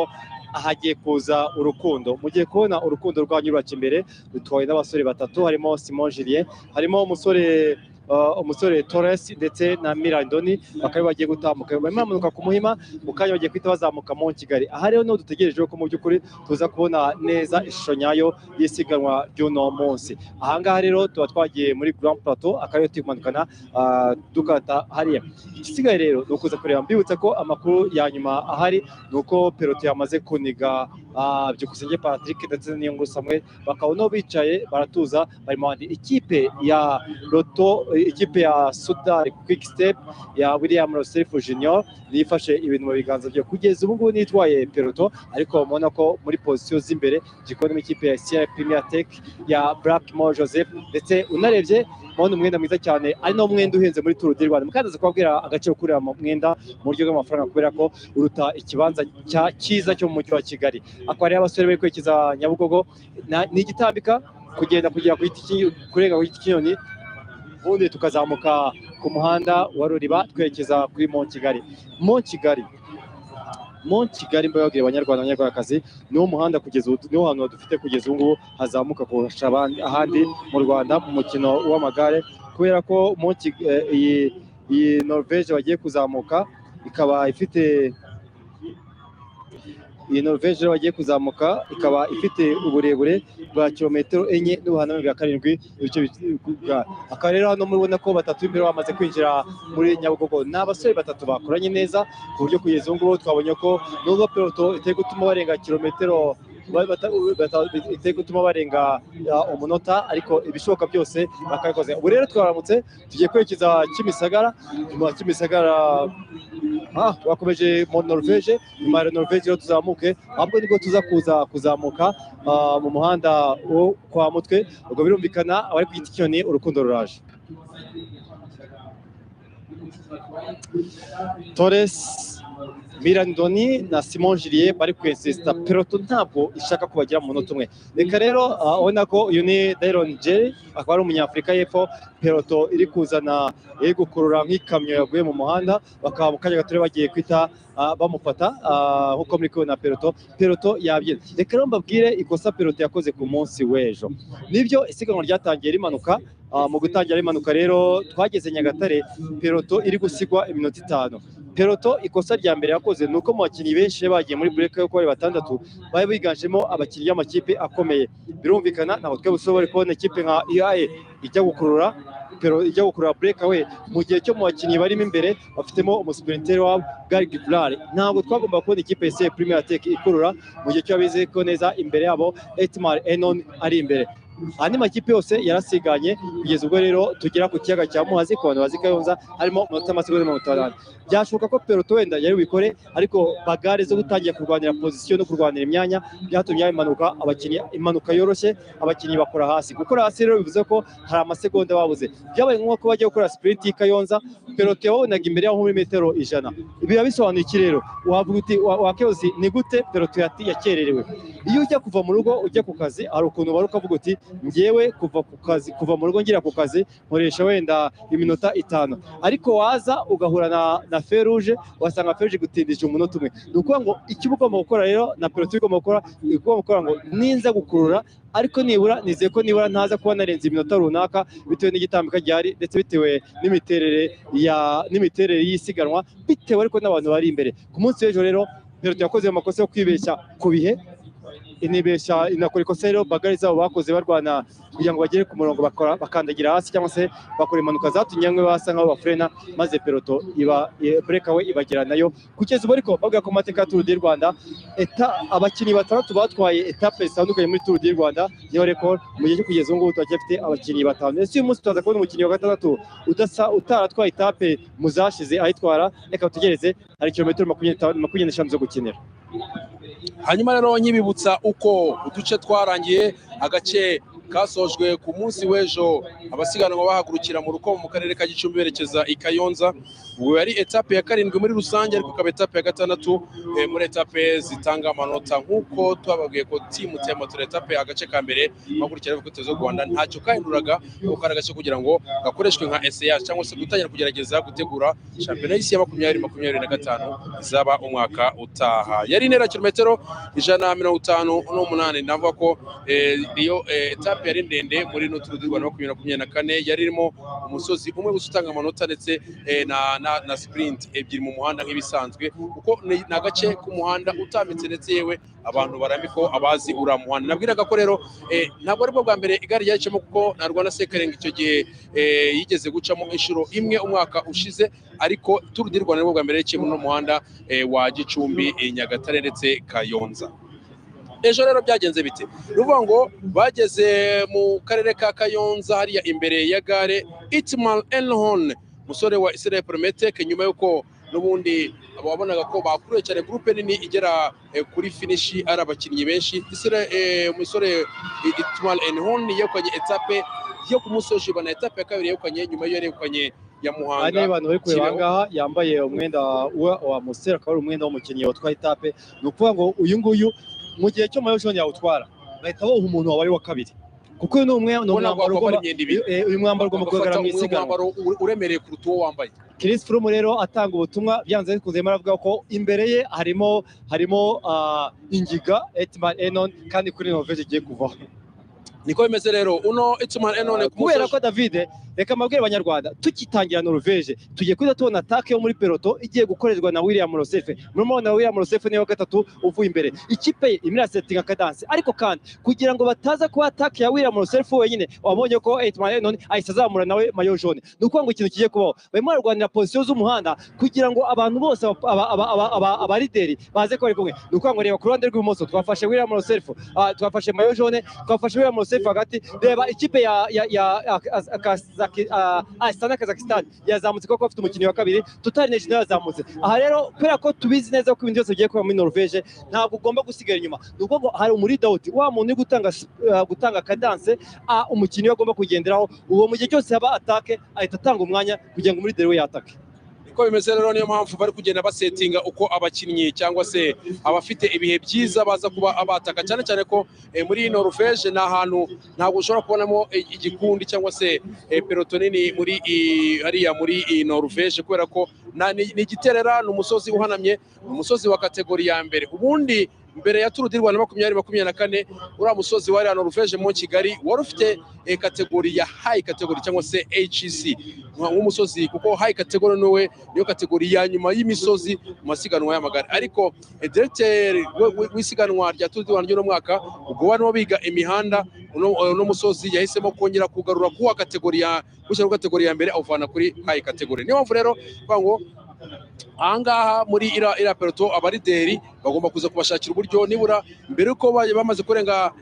hagiye kuza urukundo. Mugiye kubona urukundo rwanyu ruraca imbere, rutwawe n'abasore batatu, harimo Simon Julien, harimo umusore Torres ndetse na Mirandoni, bakaba bagiye gutambuka, barimo bamanuka ku Muhima. Mu kanya bagiye guhita bazamuka mu Kigali. Aha rero niho dutegereje ko mu by'ukuri tuza kubona neza ishusho nyayo y'isiganwa ry'uno munsi. Aha ngaha rero tuba twagiye muri Grand Plateau, akaba ariyo turi kumanukana, dukata hariya. Igisigaye rero ni ukuza kureba. Mbibutsa ko amakuru ya nyuma ahari ni uko peloton yamaze kuniga Byukusenge Patrick ndetse n'Inyungu Samuel, bakaba no bicaye baratuza, barimo abandi. Ikipe ya Lotto, ikipe ya Soudal Quick Step ya William Roself Junior niyo ifashe ibintu mu biganza bye kugeza ubu ngubu, nitwaye peloton. Ariko mubona ko muri position z'imbere gikora ikipe ya Sierra Premier Tech ya Blackmore Joseph, ndetse unarebye mubona umwenda mwiza cyane, ari no mwenda uhenze muri Tour du Rwanda. Mukandaza kubabwira agaciro kuri uriya mwenda mu buryo bw'amafaranga, kubera ko uruta ikibanza cyiza cyo mu mujyi wa Kigali. Akaba rero abasore bari kwerekeza Nyabugogo. Ni igitambika kugenda kugera ku giti kurenga ku giti cy'inyoni, ubundi tukazamuka ku muhanda wa Ruriba twerekeza kuri Mont Kigali. Mont Kigali, Mont Kigali, mbabwira abanyarwanda, abanyarwandakazi, niwo muhanda kugeza ubu, niwo hantu dufite kugeza ubu ngubu hazamuka kurusha ahandi mu Rwanda mu mukino w'amagare, kubera ko Mont iyi Norvege bagiye kuzamuka ikaba ifite, iyi Norvege bagiye kuzamuka ikaba ifite uburebure bwa kilometero 4 n'ubuhaname bwa 7 ibice akaba rero hano murabona ko batatu b'imbere bamaze kwinjira muri Nyabugogo. Ni abasore batatu bakoranye neza, ku buryo kugeza ubu ngubu twabonye ko nubwo peloton itari gutuma barenga kilometero itari gutuma barenga umunota, ariko ibishoboka byose bakabikoze. Ubu rero twaramutse tugiye kwerekeza Kimisagara. Nyuma ya Kimisagara, twakomeje mu Norvege. Nyuma ya Norvege rero tuzamuke, ahubwo nibwo tuza kuza kuzamuka mu muhanda wo kwa Mutwe. Ubwo birumvikana abari ku giti cy'inyoni, urukundo ruraje. Torres, Mirandoni na Simon Gillier bari kwensista, peloton ntabwo ishaka kubagera mu munota umwe. Reka rero ubona ko uyu ni Dairon Jerry, akaba ari umunyafurika y'Epfo. Peloton iri kuzana, iri gukurura nk'ikamyo yaguye mu muhanda, bakaba mu kanya gato bagiye kwita bamufata, nk'uko muri kubona peloton. Peloton yabyina. Reka rero mbabwire ikosa peloton yakoze ku munsi w'ejo. Nibyo, isiganwa ryatangiye rimanuka. Mu gutangira rimanuka rero twageze Nyagatare peloton iri gusigwa iminota 5. Peloton ikosa rya mbere yakoze ni uko mu bakinnyi benshi bagiye muri break yo kuba batandatu, bari biganjemo abakinnyi b'amakipe akomeye. Birumvikana ntabwo twe bushobora kubona ikipe nka UAE ijya gukurura pero ijya gukurura break away mu gihe cyo mu bakinnyi barimo imbere bafitemo umusprinter wabo Gary Gibraltar. Ntabwo twagomba kubona ikipe ya Premier Tech ikurura mu gihe cyo abize ko neza imbere yabo Etmar Enon ari imbere. Andi makipe yose yarasiganye kugeza ubwo rero tugera ku kiyaga cya Muhazi. Ku bantu bazi Kayonza, harimo umunota amasegonda 50. Byashoboka ko peloton wenda yari bubikore, ariko bagarre zo gutangira kurwanira position no kurwanira imyanya byatumye haba impanuka, abakinnyi, impanuka yoroshye, abakinnyi bakora hasi. Gukora hasi rero bivuze ko hari amasegonda babuze. Byabaye ngombwa ko bajya gukora sprint y'i Kayonza, peloton yababonaga imbere yaho muri metero 100. Ibi biba bisobanuye iki rero? Wavuga uti wakibaza uti ni gute peloton yakererewe? Iyo ujya kuva mu rugo ujya ku kazi, hari ukuntu ubara ukavuga uti njyewe kuva ku kazi, kuva mu rugo ngera ku kazi nkoresha wenda iminota 5, ariko waza ugahura na feruje, ugasanga feruje igutindije umunota umwe. Ni ukuvuga ngo icyo uba ugomba gukora rero na peloton igomba gukora, igomba gukora ngo ninza gukurura, ariko nibura nizeye ko nibura ntaza kuba narenze iminota runaka, bitewe n'igitambika gihari, ndetse bitewe n'imiterere y'isiganwa, bitewe ariko n'abantu bari imbere. Ku munsi w'ejo rero peloton yakoze amakosa yo kwibeshya ku bihe, inibeshya, inakora ikosa rero bagarre zabo bakoze barwana kugira ngo bagere ku murongo, bakora bakandagira hasi cyangwa se bakora impanuka zatumye bamwe basa nkaho bafrena, maze peloton iba breakaway ibagera nayo. Kugeza ubu ariko bavuga ko mu mateka ya Tour du Rwanda abakinnyi batandatu batwaye etape zitandukanye muri Tour du Rwanda niyo record. Mu gihe cyo kugeza ubu ngubu turacyafite abakinnyi batanu. Ese uyu munsi turaza kubona umukinnyi wa gatandatu udasa utaratwaye etape mu zashize ayitwara? Reka tutegereze, hari kilometero 25 zo gukinira. Hanyuma rero nkibibutsa uko uduce twarangiye, agace kasojwe ku munsi w'ejo Abasiganwa bahagurukira mu Rukomo mu karere ka Gicumbi berekeza i Kayonza. Ubu yari etape ya karindwi muri rusange, ariko ikaba etape ya gatandatu muri etape zitanga amanota, nk'uko twababwiye ko team Moto etape agace ka mbere bahagurukira ku zo Rwanda ntacyo kahinduraga, kuko kari agace kugira ngo gakoreshwe nka essayage cyangwa se gutangira kugerageza gutegura shampiyona y'isi ya 2025 izaba umwaka utaha. Yari intera kilometero 158. Navuga ko iyo etape yari ndende muri no Tour du Rwanda 2024, yari irimo umusozi umwe gusa utanga amanota ndetse na sprint ebyiri mu muhanda nk'ibisanzwe, kuko ni agace k'umuhanda utambitse, ndetse yewe abantu barambiko abazi uriya muhanda. Nabwiraga ko rero ntabwo aribwo bwa mbere igare ryacamo, kuko na Rwanda Cycling icyo gihe yigeze gucamo inshuro imwe umwaka ushize, ariko Tour du Rwanda nibwo bwa mbere yaciye muri uno muhanda wa Gicumbi, Nyagatare ndetse Kayonza. Ejo rero byagenze bite? Ni ukuvuga ngo bageze mu karere ka Kayonza hariya imbere ya gare, Itamar Einhorn, umusore wa Israel Premier Tech, nyuma y'uko n'ubundi wabonaga ko bakuruye cyane groupe nini igera kuri finish ari abakinnyi benshi, umusore Itamar Einhorn yegukanye etape yo ku munsi w'ejo, na etape ya kabiri yegukanye nyuma yo yegukanye ya Aha Muhanga. niba abantu bari kureba Kibeho. aha ngaha yambaye umwenda wa Amstel, akaba ari umwenda w'umukinnyi watwaye etape. Ni ukuvuga ngo uyu nguyu mu gihe cyo maillot jaune yawutwara, bahita bawuha umuntu wabaye uwa kabiri, kuko uyu ni Ubona ko umwambaro kwambara ugomba imyenda ibiri. Uyu mwambaro ugomba kugaragara mu Ugafata isiganwa. umwambaro uremereye kuruta uwo wambaye. Chris Froome rero atanga ubutumwa, byanze bikunze arimo aravuga ko imbere ye harimo ingiga Itamar Einhorn, kandi kuri Norvège igiye kuvaho. Niko bimeze rero, uno Itamar Einhorn ku munsi Kubera w'ejo- ko David, reka mbabwire Abanyarwanda, tugitangira Norvège tugiye kuhita tubona attaque yo muri peloton igiye gukorerwa na William Lecerf. Murabona William Lecerf niwe wa gatatu uvuye imbere, ikipe ye irimo irasetinga cadence, ariko kandi kugira ngo bataza kuba attaque ya William Lecerf wenyine, wabonye ko Itamar Einhorn ahise azamura nawe maillot jaune. Ni ukuvuga ngo ikintu kigiye kubaho, barimo bararwanira position z'umuhanda kugira ngo abantu bose abalideri baze kuba bari kumwe. Ni ukuvuga ngo reba ku ruhande rw'ibumoso twafashe William Lecerf, twafashe maillot jaune, twafashe William Lecerf hagati. Reba ikipe ya Astana Kazakhstan yazamutse kuko bafite umukinnyi wa kabiri. Total Energy nayo yazamutse. Aha rero, kubera ko tubizi neza ko ibintu byose bigiye kuba muri Norvège, ntabwo ugomba gusigara inyuma. Ni ukuvuga ngo hari umu lead-out, wa muntu uri gutanga cadence, umukinnyi we agomba kugenderaho. Uwo mu gihe cyose haba attaque ahita atanga umwanya kugira ngo umulideri we yatake. Niko bimeze rero, niyo mpamvu bari kugenda basetinga uko abakinnyi cyangwa se abafite ibihe byiza baza kuba abataka, cyane cyane ko muri Norvège ni ahantu ntabwo ushobora kubonamo igikundi cyangwa se peloton nini muri hariya muri Norvège, kubera ko ni igiterera, ni umusozi uhanamye, ni umusozi wa catégorie ya mbere. Ubundi mbere ya Tour du Rwanda 2024, uriya musozi wa hariya Norvège mu Kigali wari ufite catégorie ya high category cyangwa se HC nk'umusozi, kuko high category niwe niyo catégorie ya nyuma y'imisozi mu masiganwa y'amagare. Ariko directeur w'isiganwa rya Tour du Rwanda ry'uno mwaka, ubwo barimo biga imihanda, uno musozi yahisemo kongera kugarura kuwa catégorie ya gushyira kuri catégorie ya mbere, awuvana kuri high category. Niyo mpamvu rero kuvuga ngo ahangaha muri ira peloton abalideri bagomba kuza kubashakira uburyo nibura mbere yuko bamaze kurenga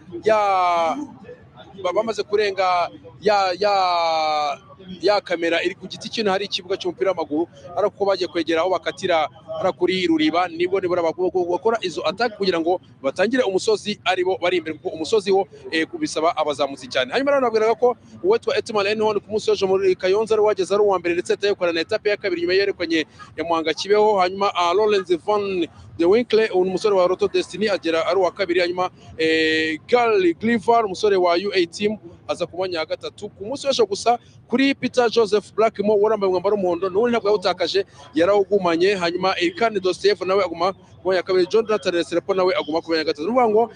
ya kamera iri ku giti kino, hari ikibuga cy'umupira w'amaguru, ariko ko bagiye kwegera aho bakatira hariya kuri Ruriba, nibwo nibura bakora izo attaque kugira ngo batangire umusozi aribo bari imbere, kuko umusozi wo kubisaba abazamutsi cyane. Hanyuma rero nabwiraga ko uwitwa Itamar Einhorn ku munsi w'ejo muri Kayonza ari wageze ari uwa mbere, ndetse yegukana na etape ya kabiri nyuma yerekanye ya Muhanga Kibeho. Hanyuma Laurens van de Winkle, umusore wa Lotto Dstny, agera ari uwa kabiri. Hanyuma Gary Glivar, umusore wa UAE Team, aza ku mwanya wa gatatu ku munsi w'ejo. Gusa kuri Peter Joseph Blackmore wari wambaye umwambaro w'umuhondo, n'ubundi ntabwo yawutakaje, yarawugumanye. Hanyuma Ilkhan Dostoyev nawe aguma ku mwanya wa kabiri, Jonathan Restrepo nawe aguma ku mwanya wa gatatu. Ni ukuvuga ngo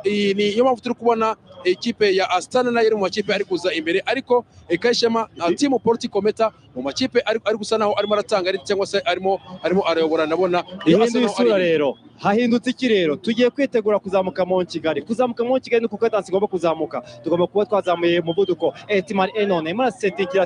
iyi niyo mpamvu turi kubona ikipe ya Astana nayo iri mu makipe ari kuza imbere, ariko Kayishema na Team Polti Kometa mu makipe ari gusa naho arimo aratanga cyangwa se arimo arayobora, ndabona niyo asa Ihinduye naho ari isura rero, hahindutse iki rero? Tugiye kwitegura kuzamuka mu Kigali. Kuzamuka mu Kigali ni uko cadence igomba kuzamuka, tugomba kuba twazamuye umuvuduko. Itamar Einhorn arimo arasetingira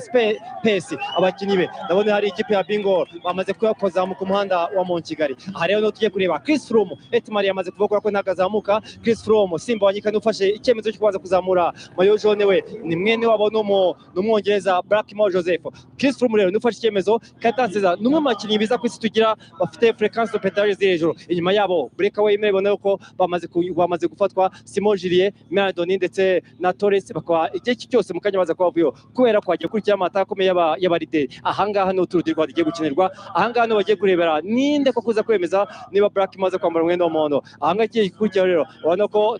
pace abakinnyi be. Ndabona hari ikipe ya Bingoal bamaze kuba kuzamuka umuhanda wa mu Kigali. Aha rero niho tugiye. kureba Chris Froome. Etmar yamaze kuva ko ntabwo azamuka. Chris Froome, Simba Wanyika, ufashe icyemezo cyo kubanza kuzamura maillot jaune, we ni mwene wabo n'umwongereza Blackmore Joseph. Chris Froome rero nufashe icyemezo. Katanseza ni umwe mu bakinnyi biza ku isi tugira bafite fréquence de pédalage ziri hejuru. Inyuma yabo breakaway imwe, ibona yuko bamaze gufatwa Simon Gillier, Melandoni ndetse na Torres, bakaba igihe cyose mu kanya baza kuba bavuyeho kubera ko hagiye kurikira amata akomeye y'abarideri. Ahangaha ni Tour du Rwanda igiye gukinirwa, ahangaha niho bagiye kurebera ninde ko kuza kwemeza niba Blackmore aza kwambara umwenda w'umuhondo. Ahangaha igiye gukurikira rero urabona ko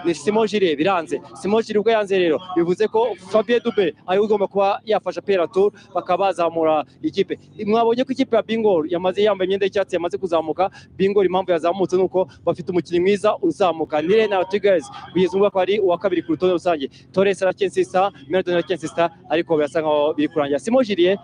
ni Simon Gillier biranze. Simon Gillier ubwo yanze rero, bivuze ko Fabien Dube ari we ugomba kuba yafasha Pierre Tour, bakaba bazamura ikipe. Mwabonye ko ikipe ya Bingol yamaze, yambaye imyenda y'icyatsi, yamaze kuzamuka. Bingol impamvu yazamutse nuko bafite umukinnyi mwiza uzamuka, ni Rene Tigers, kugeza ubu akaba ari uwa kabiri ku rutonde rusange. Torres aracyensista, Melandoni aracyensista, ariko birasa nkaho biri kurangira. Simon Gillier,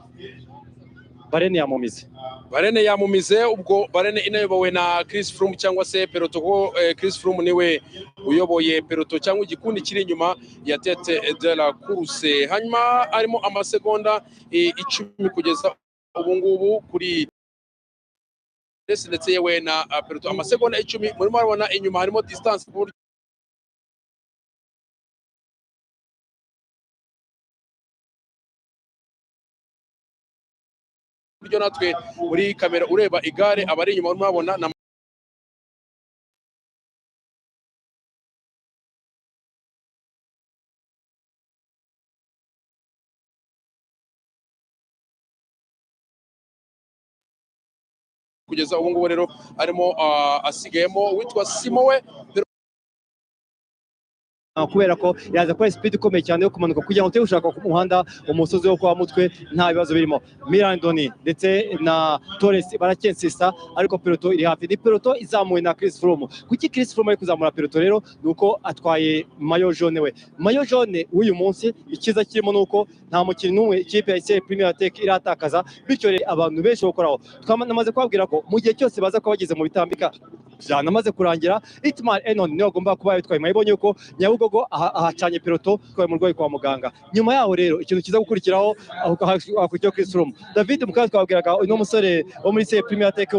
Bahrain yamumize. Bahrain yamumize. Ubwo Bahrain inayobowe na Chris Froome cyangwa se peloton, ko Chris Froome niwe uyoboye peloton cyangwa igikundi kiri inyuma ya tête de la course. Hanyuma harimo amasegonda 10 kugeza ubu ngubu kuri ndetse yewe na peloton, amasegonda 10. Murimo murabona inyuma harimo distance ku buryo natwe muri kamera ureba igare abari inyuma urimo urabona na kugeza ubu ngubu rero arimo asigayemo uwitwa Simo we. Kubera ko yaza gukora speed ikomeye cyane yo kumanuka kugira ngo ute gushaka ku muhanda umusozi wo kwa Mutwe, nta bibazo birimo. Mirandoni ndetse na Torres baracyensista, ariko peloton iri hafi, ni peloton izamuwe na Chris Froome. Kuki Chris Froome ari kuzamura peloton rero? Ni uko atwaye maillot jaune we. Maillot jaune w'uyu munsi, icyiza kirimo ni uko nta mukinnyi n'umwe ikipe ya ICL Premier Tech iratakaza, bityo rero abantu benshi bakoraho. Twamaze kubabwira ko mu gihe cyose baza kuba bageze mu bitambika byanamaze kurangira, Itmar Enon niwe agomba kuba yitwaye. Mwabonye yuko Nyabugogo ahacanye peloton, twaye umurwayi kwa muganga. Nyuma yaho rero ikintu kiza gukurikiraho, hakurikiraho Chris Froome. David mukaba twabwiraga uno musore wo muri ICL Premier Tech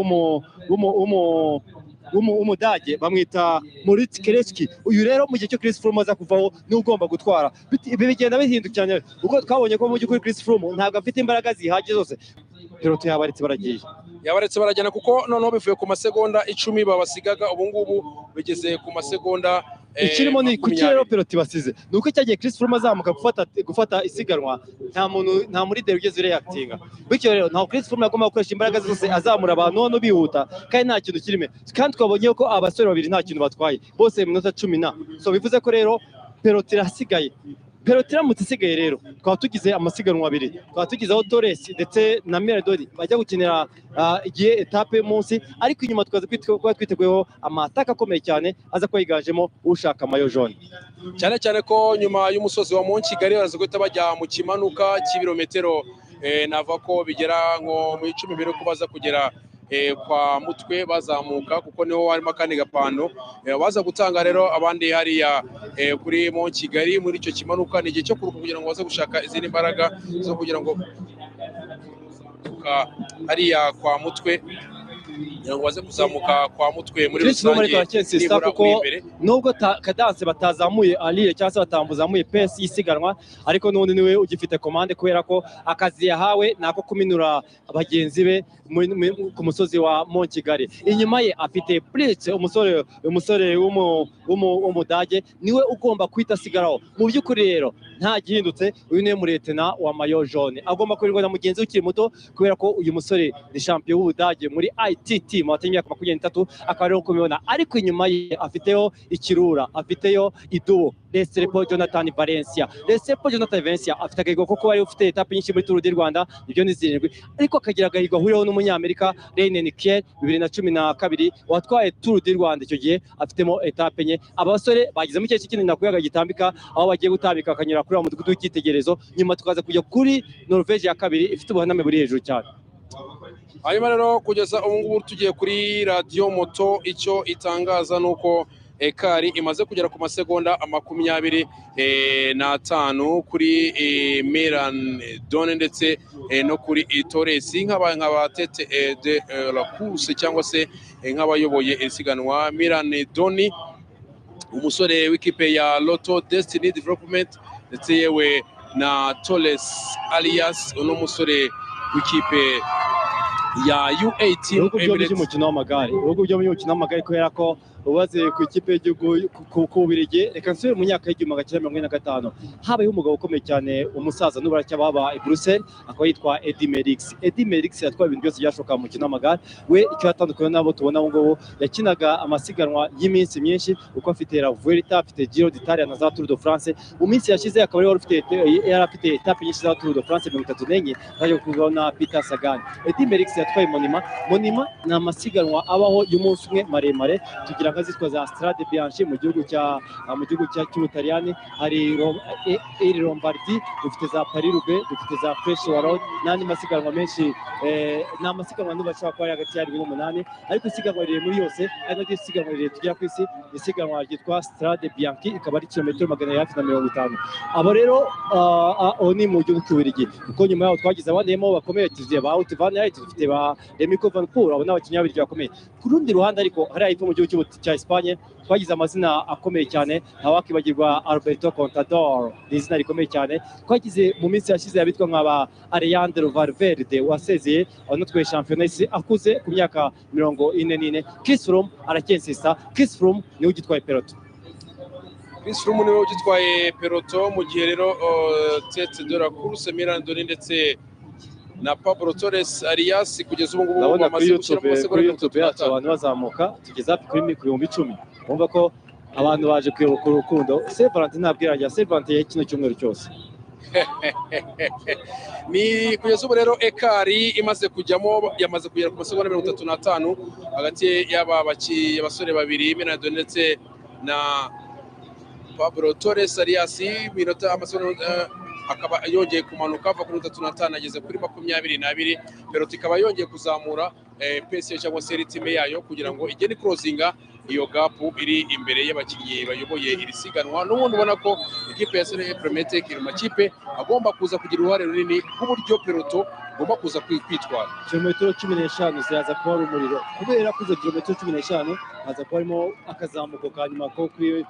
w'umudage bamwita Moritz Kereski. Uyu rero mu gihe cyo Chris Froome aza kuvaho niwe ugomba gutwara. Ibi bigenda bihindukiranya kuko twabonye ko mu by'ukuri Chris Froome ntabwo afite imbaraga zihagije zose. Peloton yabaretse baragiye. Yabaretse baragenda, kuko noneho bivuye ku masegonda 10 babasigaga, ubu ngubu bigeze ku masegonda Ikirimo ni kuki 20. Rero peloton basize ni uko cyagiye Chris Froome azamuka gufata isiganwa, nta muntu, nta murideri ugeze ureactinga. Bityo rero ntaho Chris Froome agomba gukoresha imbaraga ze zose azamura abantu noneho bihuta, kandi nta kintu kirimo. Kandi twabonye ko abasore babiri nta kintu batwaye bose mu minota 10 na so. Bivuze ko rero peloton irasigaye. Peloton iramutse isigaye rero twaba tugize amasiganwa abiri, twaba tugize aho Torres ndetse na Melandori bajya gukinira igihe etape y'umunsi, ariko inyuma tukaza kuba twiteguyeho amataka akomeye cyane aza kuba yiganjemo ushaka maillot jaune. Cyane cyane ko nyuma y'umusozi wa Mont Kigali baraza guhita bajya mu kimanuka cy'ibirometero nava ko bigera nko mu 10 mbere ko baza kugera kwa Mutwe bazamuka, kuko niho harimo akandi gapando baza gutanga rero abandi hariya kuri Mont Kigali. Muri icyo kimanuka ni igihe cyo kuruhuka kugira ngo baze gushaka izindi mbaraga zo kugira ngo hariya kwa Mutwe, kugira ngo baze kuzamuka kwa Mutwe muri Chris Froome ariko rusange aracyensista nibura kuko uri imbere. Nubwo cadence batazamuye allure cyangwa se batamuzamuye pace y'isiganwa, ariko n'ubundi niwe ugifite commande, kubera ko akazi yahawe ni ako kuminura bagenzi be ku musozi wa Mont Kigali. Inyuma ye afite Blitz, umusore w'umudage, niwe ugomba kwita asigaraho. Mu by'ukuri rero nta gihindutse, uyu niwe muretena wa maillot jaune, agomba kurindwa na mugenzi we ukiri muto, kubera ko uyu musore ni champion w'Ubudage muri ITT mu batari imyaka 23, akaba ariho kubibona. Ariko inyuma ye afiteyo ikirura, afiteyo idubu, Restrepo Jonathan Valencia. Restrepo Jonathan Valencia afite agahigo ko kuba ariwe ufite etape nyinshi muri Tour du Rwanda, ibyo ni zirindwi, ariko akagira agahigo ahuriyeho n'umunyamerika Reine Kiel 2012 watwaye Tour du Rwanda, icyo gihe afitemo etape enye. Aba basore bageze mu gice kinini nakuyaga gitambika, aho bagiye gutambika bakanyura kuri wa mudugudu w'icyitegererezo, nyuma tukaza kujya kuri Norvege ya kabiri ifite ubuhaname buri hejuru cyane. Hanyuma rero kugeza ubu ngubu tugiye kuri radiyo moto, icyo itangaza ni uko Écart imaze kugera ku masegonda 25 kuri Milan Doni ndetse no kuri Torres, nk'aba tête de la course cyangwa se nk'abayoboye isiganwa. Milan Doni, umusore w'ikipe ya Lotto Dstny Development, ndetse yewe na Torres Arias, uno musore w'ikipe ya UAE Team Ibihugu byombi Emirates. by'umukino w'amagare, ibihugu byombi by'umukino w'amagare, kubera ko ubaze ku ikipe y'igihugu ku Bubiligi, reka nsubire mu myaka y'1945, habayeho umugabo ukomeye cyane, umusaza n'ubu aracyababa i Bruxelles, akaba yitwa Eddy Merckx. Eddy Merckx yatwaye ibintu byose byashoboka mu mukino w'amagare. We icyo yatandukanye n'abo tubona ubu ngubu, yakinaga amasiganwa y'iminsi myinshi, kuko afite La Vuelta, afite Giro d'Italia na za Tour de France. Mu minsi yashize akaba yari afite yari afite étape nyinshi za Tour de France, 34, aje kuvaho na Peter Sagan. Eddy Merckx yatwaye Monument. Monument ni amasiganwa abaho y'umunsi umwe maremare. Tugira nk'azitwa za Strade Bianche mu gihugu cy'Ubutaliyani, hari Iri Lombardi, dufite za Paris Roubaix, dufite za Flèche Wallonne n'andi masiganwa menshi. Ni amasiganwa n'ubu ashobora kuba ari hagati y'arindwi n'umunani, ariko isiganwa rirerire muri yose, ari naryo siganwa rirerire tugera ku isi, ni isiganwa ryitwa Strade Bianche, ikaba ari kilometero 250. Abo rero aho ni mu gihugu cy'Ububiligi, kuko nyuma yaho twagize abandi bakomeye, tuziye ba Wout van Aert, dufite ba Remco van Poel, abo ni abakinnyi b'Ababiligi bakomeye. Ku rundi ruhande ariko, hariya hepfo mu gihugu cya Espagne, twagize amazina akomeye cyane, ntawakibagirwa Alberto Contador, ni izina rikomeye cyane. Twagize mu minsi yashize abitwa nka ba Alejandro Valverde wasezeye, wanatwaye shampiyona y'isi akuze ku myaka 44. Chris Froome aracyensista. Chris Froome niwe ugitwaye peloton. Chris Froome niwe ugitwaye peloton, mu gihe rero tête de la course Milan Doni ndetse na Pablo Torres Arias kugeza ubu ngubu Ndabona kuri bamaze gushyira YouTube mu masegonda kuri mirongo YouTube itatu yacu n'atanu. abantu bazamuka, tugeze hafi kuri 10,000. Bumva ko abantu baje kuyoboka urukundo. Saint Valentin ntabwo irangira, Saint Valentin ya kino cyumweru cyose. Ni kugeza ubu rero écart imaze kujyamo, yamaze kugera ku masegonda 35 hagati y'aba abasore babiri, Milan Doni ndetse na Pablo Torres Arias. Minota amasegonda akaba yongeye kumanuka ava kuri 35 ageze kuri 22. Peloton ikaba yongeye kuzamura pace cyangwa se rythme yayo kugira ngo igende closinga iyo gap iri imbere y'abakinnyi bayoboye iri siganwa. N'ubundi ubona ko ikipe ya Sene Premier Tech iri mu makipe agomba kuza kugira uruhare runini rw'uburyo peloton igomba kuza kwitwara. Kilometero 15 ziraza kuba ari umuriro, kubera ko izo kilometero 15 haza kuba harimo akazamuko ka nyuma ko kuri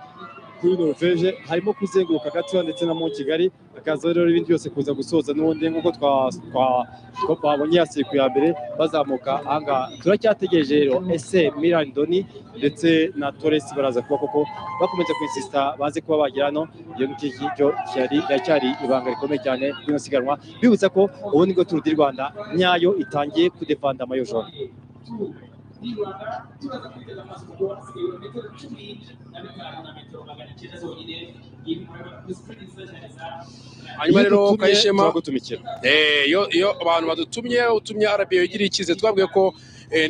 Norvege, harimo kuzenguruka gatoya ndetse na Mont Kigali, hakaza rero ibindi byose kuza gusoza n'ubundi nk'uko twabonye yasiku ya mbere bazamuka ahangaha. Turacyategereje rero, ese Milan Doni ndetse na Torres baraza kuba koko bakomeza kwinsista baze kuba bagera hano? Iyo ngicyo cyari iracyari ibanga rikomeye cyane ry'ino siganwa. Bibutsa ko ubu nibwo Tour du Rwanda nyayo itangiye kudefanda maillot jaune. Turaza kwitega amaso kuko hasigaye ibirometero 15 na metero 900 zonyine. Iyi ni sprint nziza cyane za Hanyuma Iyo rero dutumye, Kayishema, turagutumikira. Iyo abantu badutumye, utumye RBA igira ikize. Twabwiye ko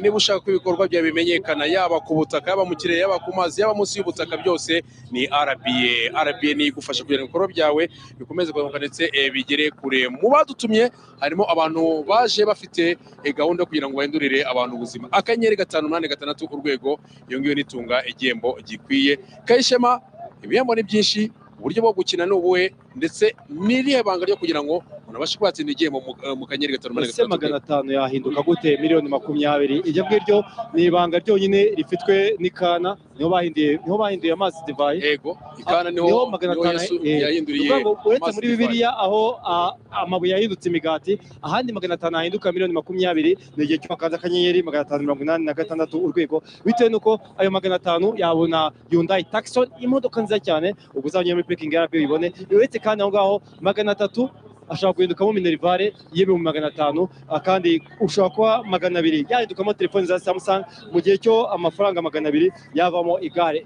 niba ushaka ko ibikorwa byawe bimenyekana, yaba ku butaka, yaba mu kirere, yaba ku mazi, yaba munsi y'ubutaka, byose ni RBA. RBA ni igufasha kugira ngo ibikorwa byawe bikomeze kuzamuka ndetse bigere kure. Mu badutumye harimo abantu baje bafite gahunda yo kugira ngo bahindurire abantu ubuzima. *586#, iyo ngiyo nitunga igihembo gikwiye. Kayishema, ibihembo ni byinshi, uburyo bwo gukina ni ubuhe, ndetse n'irihe banga ryo kugira ngo umuntu abashe kuba yatsinda igihembo mu *586 Ese 500 yahinduka gute miliyoni 20? Iryo ngiryo ni ibanga ryonyine rifitwe n'Ikana, niho bahinduye amazi divayi. Yego, Ikana niho Niho magana niho atanu, Yesu yahinduriye ni ukuvuga ngo uretse amazi muri divayi. Bibiliya aho amabuye yahindutse imigati, ahandi 500 ahinduka miliyoni 20 ni igihe cy'uwakanze *586#, bitewe n'uko ayo 500 yabona Hyundai Tucson, imodoka nziza cyane. Ubwo uzajya muri parking ya RBA uyibone. Uretse kandi aho ngaho 300 ashobora guhindukamo minerval y'500,000, kandi ushobora kuba 200 yahindukamo telefoni za Samsung, mu gihe cyo amafaranga 200 yavamo igare.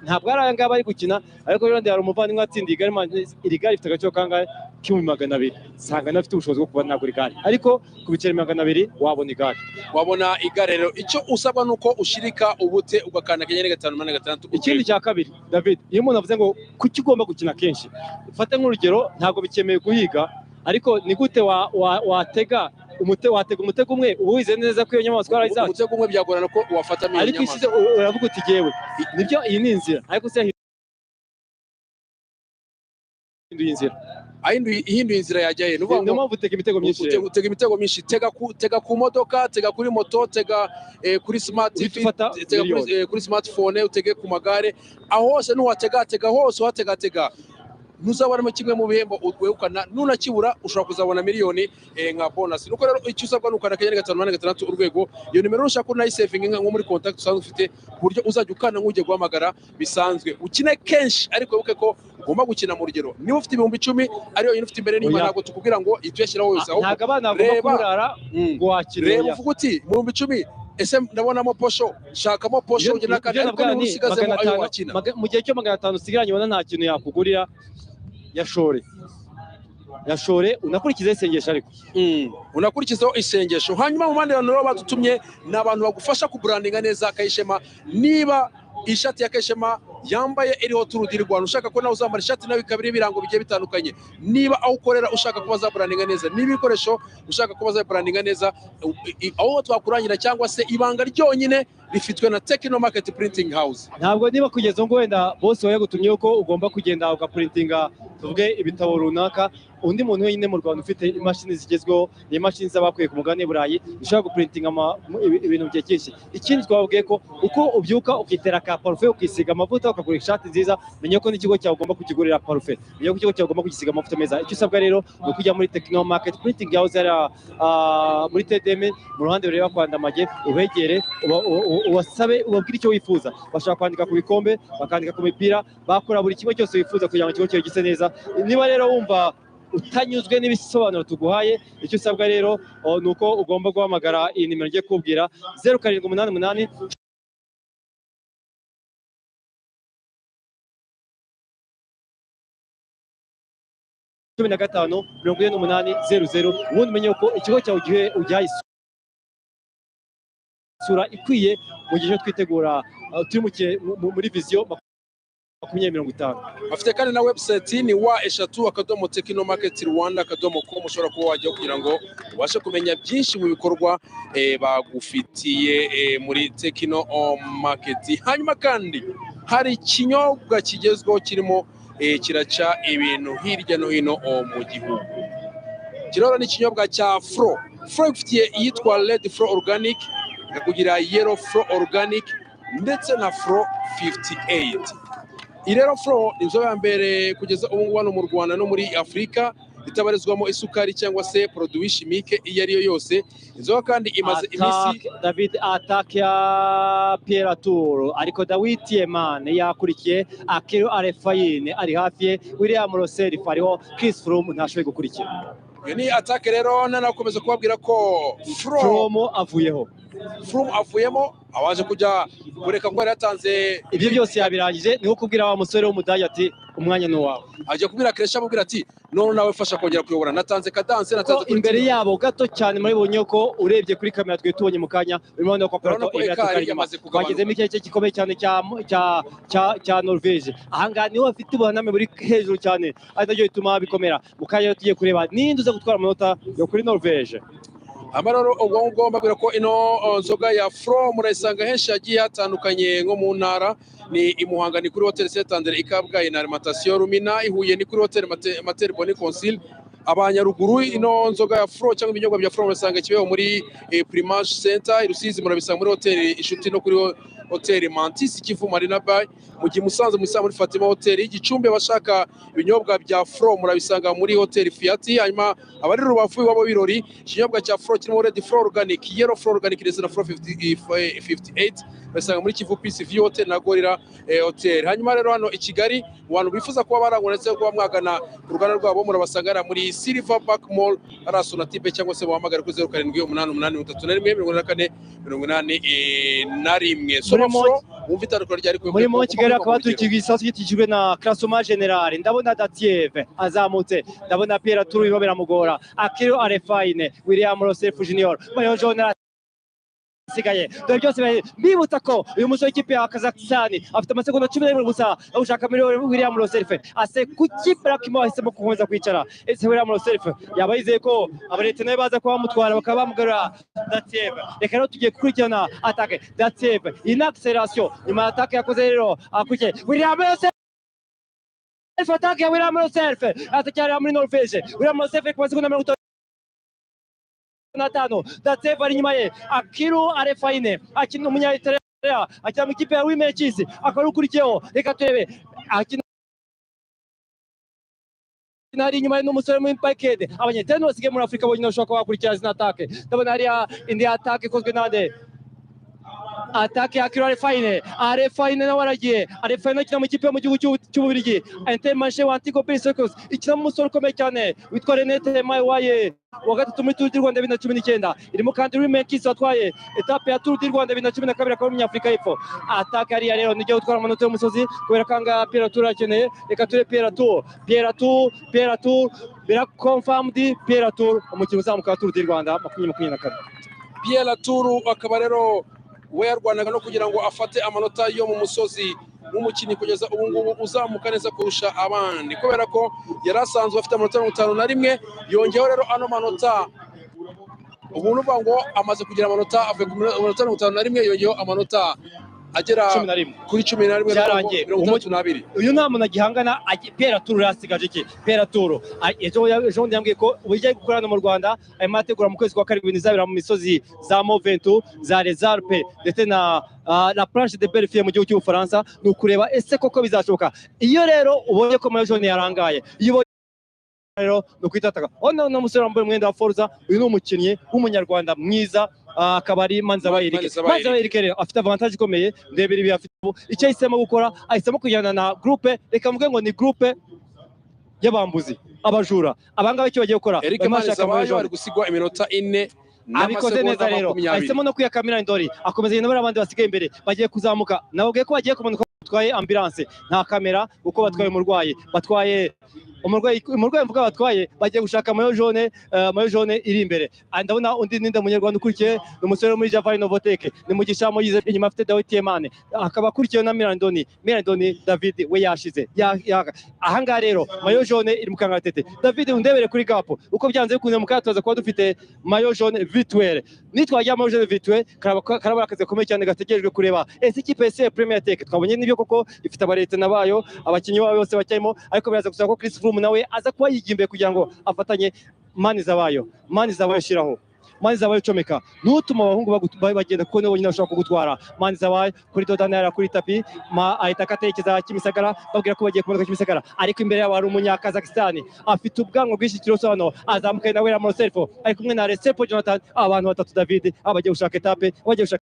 Ntabwo ari aya ngaya bari gukina, ariko rero hari umuvandimwe watsindiye igare. Man, iri gare rifite agaciro kangahe? K'200,000. Nsanga ntafite ubushobozi bwo kuba nagura igare, ariko ku biceri 200 wabona igare. Wabona igare. Rero icyo usabwa ni uko ushirika ubute ugakanda *586. Ikindi cya kabiri, David, iyo umuntu avuze ngo kuki ugomba gukina kenshi, ufate nk'urugero, ntabwo bikemewe guhiga, ariko ni gute watega Watega umutego umwe uba wizeye neza ko iyo nyamaswa ari izacu. Umutego umwe byagorana ko wafatamo iyo Ariko nyamaswa. Ishyize uravuga uti: "Jyewe nibyo, iyi ni inzira," ariko se yahinduye inzira. Ihinduye inzira yajya he? Ni ukuvuga Niyo ngo mpamvu utega imitego myinshi rero. Utega imitego myinshi, tega ku modoka, tega kuri moto, tega kuri smart Uhita TV, ufata tega miliyoni. Kuri smartphone, utege ku magare, aho hose nuhatega, tega hose uhategatega, ntuzabonamo kimwe mu bihembo wegukana. Nunakibura ushobora kuzabona miliyoni nka bonus. Nuko rero icyo usabwa ni ukanda *586#. Iyo nimero nushaka unayisevinga nko muri contact usanzwe ufite, ku buryo uzajya ukanda nk'ugiye guhamagara bisanzwe. Ukine kenshi, ariko wibuke ko ugomba gukina mu rugero. Niba ufite 10,000 ari yonyine ufite imbere n'inyuma, Oya. ntabwo tukubwira ngo ihite uyashyiraho yose, ahubwo Ntabwo abana bagomba kurara ngo wakine. Reba, Oya. uvuga uti: "Mu 10,000 ese ndabonamo posho?" Shakamo posho ugena kandi, Ibyo ariko navuga niba ni usigazemo magana ayo atanu, wakina. Mu gihe cyo 500 usigaranye ubona nta kintu yakugurira, yashore, yashore, unakurikize isengesho ariko. Unakurikizaho isengesho. Hanyuma mu bandi bantu rero badutumye ni abantu bagufasha kuburandinga neza Kayishema. Niba ishati ya Kayishema yambaye iriho Tour du Rwanda, ushaka ko nawe uzambara ishati nawe ikaba iriho ibirango bigiye bitandukanye, niba aho ukorera ushaka kuba zaburandinga neza, niba ibikoresho ushaka kuba zaburandinga neza, aho twakurangira cyangwa se ibanga ryonyine rifitwe na Techno Market Printing House. Ntabwo niba kugeza ngo wenda bose yagutumye ko ugomba kugenda ugapurintinga, tuvuge ibitabo runaka, undi muntu wenyine mu Rwanda ufite imashini zigezweho ni imashini z'abakuye ku mugabane w'i Burayi zishobora gupurintinga ibintu mu gihe cyinshi. Ikindi twababwiye ko uko ubyuka ukitera ka parufe, ukisiga amavuta, ukagura ishati nziza, menya ko n'ikigo cyawe ugomba kukigurira parufe, menya ko ikigo cyawe ugomba kugisiga amavuta meza. Icyo usabwa rero ni ukujya muri Techno Market Printing House hariya, muri TDM, mu ruhande rureba kwa Ndamage, ubegere, ubasabe, ubabwire icyo wifuza. Bashobora kwandika ku bikombe, bakandika ku mipira, bakora buri kimwe cyose wifuza kugira ngo ikigo cyawe gise neza. Niba rero wumva utanyuzwe n'ibisobanuro tuguhaye, icyo usabwa rero ni uko ugomba guhamagara iyi nimero ngiye kukubwira: 0788 15 48 00. Ubundi umenye ko ikigo cyawe ugihaye isura ikwiye mu gihe cyo twitegura, turi muri vision 2050. Bafite kandi na website, ni www.technomarketrwanda.com. Ushobora kuba wajyaho kugira ngo ubashe kumenya byinshi mu bikorwa bagufitiye muri Techno Market. Hanyuma kandi hari ikinyobwa kigezweho kirimo kiraca ibintu hirya no hino mu gihugu. Kiroro ni ikinyobwa cya Fro. Fro ifitiye iyitwa Red Fro Organic, ikakugira Yellow Fro Organic ndetse na Fro 58. Iyi rero Fro ni inzoga ya mbere kugeza ubu ngubu hano mu Rwanda no muri Afurika itabarizwamo isukari cyangwa se produit chimique iyo ari yo yose. Inzoga kandi imaze iminsi Attaque, David, attaque ya Pierre Tour, ariko Dawit Yemane yakurikiye. Akero Arefayine ari hafi ye, William Roself ariho, Chris Froome ntashoboye gukurikira. Iyo ni attaque rero. Nanakomeza kubabwira ko Fro Froome avuyeho. Froome avuyemo, abaje kujya kureka ko yari yatanze. Ibyo byose yabirangije, niho kubwira wa musore w'Umudage ati: "Umwanya ni uwawe." Ajya kubwira Keresha, amubwira ati: "None nawe fasha kongera kuyobora, natanze cadence, natanze." Ko imbere yabo gato cyane murabibonye ko urebye kuri kamera twari tubonye mu kanya, urimo urabona ko Urabona ko peloton écart iraturuka inyuma. yamaze kugabanuka. Bagezemo ikirere gikomeye cyane cya Norvege. Ahangaha niho bafite ubuhaname buri hejuru cyane, ari nabyo bituma bikomera. Mu kanya rero tugiye kureba ninde uza gutwara amanota yo kuri Norvege. Hama rero ubwo ngubwo mbabwira ko ino nzoga ya Fro murayisanga henshi hagiye hatandukanye, nko mu ntara ni i Muhanga, ni kuri Hotel Saint Andre, i Kabgayi na Alimentation Rumina, i Huye ni kuri Hotel Mater Boni Concile. Abanyaruguru, ino nzoga ya Fro cyangwa ibinyobwa bya Fro murasanga Kibeho muri Primage Center, i Rusizi murabisanga muri Hotel Inshuti no kuri Hotel Mantis, Kivu Marina Bay, mu gihe Musanze muyisanga muri Fatima Hotel, Gicumbi abashaka ibinyobwa bya Fro murabisanga muri Hotel Fiat. Hanyuma abari Rubavu iwabo birori, ikinyobwa cya Fro kirimo Red Fro Organic, Yellow Fro Organic ndetse na Fro 50, 58 basanga muri Kivu Peace View Hotel na Gorilla Hotel. Hanyuma rero hano i Kigali, mu bantu bifuza kuba barangwa ndetse kuba mwagana uruganda rwabo, murabasanga hariya muri Silver Park Mall, hariya Sonatube, cyangwa se muhamagare kuri 0788 31 44 81. Soma Muri Fro wumva itandukano ryari. Muri mo Kigali hakaba haturikijwe igisasu gikikijwe na classement général. Ndabona Datiev azamutse, ndabona Pierre Tour birimo biramugora, Akiro Arefayine, William Roself Junior, Maillot jaune. Birasigaye, dore byose mbibutsa ko uyu musore w'ikipe ya Kazakhstan afite amasegonda 11 gusa awushaka muri William Lecerf. Ase kuki Blackmore ahisemo gukomeza kwicara? Ese William Lecerf yaba yizeye ko abarete nawe baza kuba bamutwara bakaba bamugarura Datiev? Reka rero tugiye gukurikirana attaque Datiev, une accélération nyuma ya attaque yakoze rero akurikiye William Lecerf, attaque ya William Lecerf atacyari muri Norvège. William Lecerf ku masegonda 55, Datiev ari inyuma ye. Akilu Arefaine akina umunya Eritrea, akina mu ikipe ya Wimekisi, akaba ari ukurikiyeho. Reka turebe, akina ari inyuma ye n'umusore muri Pakede. Abanyetene basigaye muri Afurika bonyine bashobora kuba bakurikira zino attaque. Ndabona hariya indi attaque ikozwe nande? Attaque ya Akilu Arefaine. Arefaine nawe aragiye. Arefaine akina mu ikipe yo mu gihugu cy'Ububiligi, Intermarché wa Antigo Circus, ikinamo umusore ukomeye cyane witwa Renete Mayiwaye wa gatatu muri Tour du Rwanda 2019. Irimo kandi Rimenkis watwaye etape ya Tour du Rwanda 2012, akaba ari umunyafurika y'Epfo. Attaque hariya rero nijya gutwara amanota y'umusozi, kubera ko ahangaha Pierre Latour arakeneye. Reka ture Pierre Latour, Pierre Latour, Pierre Latour, bira confirmed, Pierre Latour umukino uzamuka wa Tour du Rwanda 2024. Pierre Latour akaba rero we yarwanaga no kugira ngo afate amanota yo mu musozi nk'umukinnyi kugeza ubu ngubu uzamuka neza kurusha abandi, kubera ko yari asanzwe afite amanota 51, yongeyeho rero ano manota. Ubu ni ukuvuga ngo amaze kugira amanota avuye ku manota 51, yongeyeho amanota agera 11. Kuri 11. Byarangiye. 62. Uyu nta muntu agihangana. Pierre Latour yasigaje iki? Pierre Latour ejo bundi yambwiye ko uburyo ari gukora hano mu Rwanda, arimo arategura mu kwezi kwa karindwi izabera mu misozi za Mont Ventoux, za Les Alpes ndetse na la Planche de Belfi mu gihugu cy'Ubufaransa. Ni ukureba ese koko bizashoboka. Iyo rero ubonye ko maillot jaune yarangaye, iyo ubonye rero ni ukwitataka. Oh no, no, umusore wambaye umwenda wa Forza, uyu ni umukinnyi w'umunyarwanda mwiza, akaba ari Manzabaye Eric. Manizabaye. Manzabaye Eric rero afite avantage ikomeye. Ndebera ibi afite ubu, icyo ahisemo gukora, ahisemo kujyana na groupe, reka mvuge ngo ni groupe y'abambuzi, abajura. Abangaba icyo bagiye gukora, Eric barimo bashaka Manizabayo maillot jaune. ari gusigwa iminota 4 Abikoze neza n'amasegonda rero. 20. Ahisemo no kwiyakamira Ndori, akomeza agenda bariya abandi basigaye imbere bagiye kuzamuka. Nababwiye ko bagiye kumanuka, batwaye ambulance, nta kamera, kuko batwaye umurwayi, batwaye umurwayi, umurwayi mvuga batwaye. Bagiye gushaka maillot jaune, maillot jaune iri imbere. Ndabona undi ninde munyarwanda ukurikiye? Ni umusore wo muri Javari Novotec, ni Mugisha Moyize. Inyuma afite Dawidi Yemane, akaba akurikiwe na Mirandoni. Mirandoni David we yashize ahangaha rero maillot jaune iri mu kangaratete. David, undebere kuri gap uko byanze bikunze mu kanya kuba dufite maillot jaune virtuel. Nitwajya maillot jaune virtuel, karaba akazi gakomeye cyane gategerejwe kureba ese ikipe ya Premier Tech twabonye nibyo koko ifite abaretena bayo, abakinnyi babo bose bacyarimo, ariko biraza gusaba ko Chris Froome nawe aza kuba yigimbiye kugira ngo afatanye. Manizabayo, Manizabayo, shyiraho Manizabayo, comeka, ntutuma abahungu bagenda, kuko nibo bonyine bashobora kugutwara. Manizabayo kuri dodanera kuri tapi ma ahita akatekereza Kimisagara, babwira ko bagiye kumanuka Kimisagara, ariko imbere yabo hari umunyakazakistani afite ubwanwa bwinshi kiroso hano, azamukaye na William Roselfo, ari kumwe na Resepo Jonathan. Abantu batatu, David, aba bagiye gushaka etape, bagiye gushaka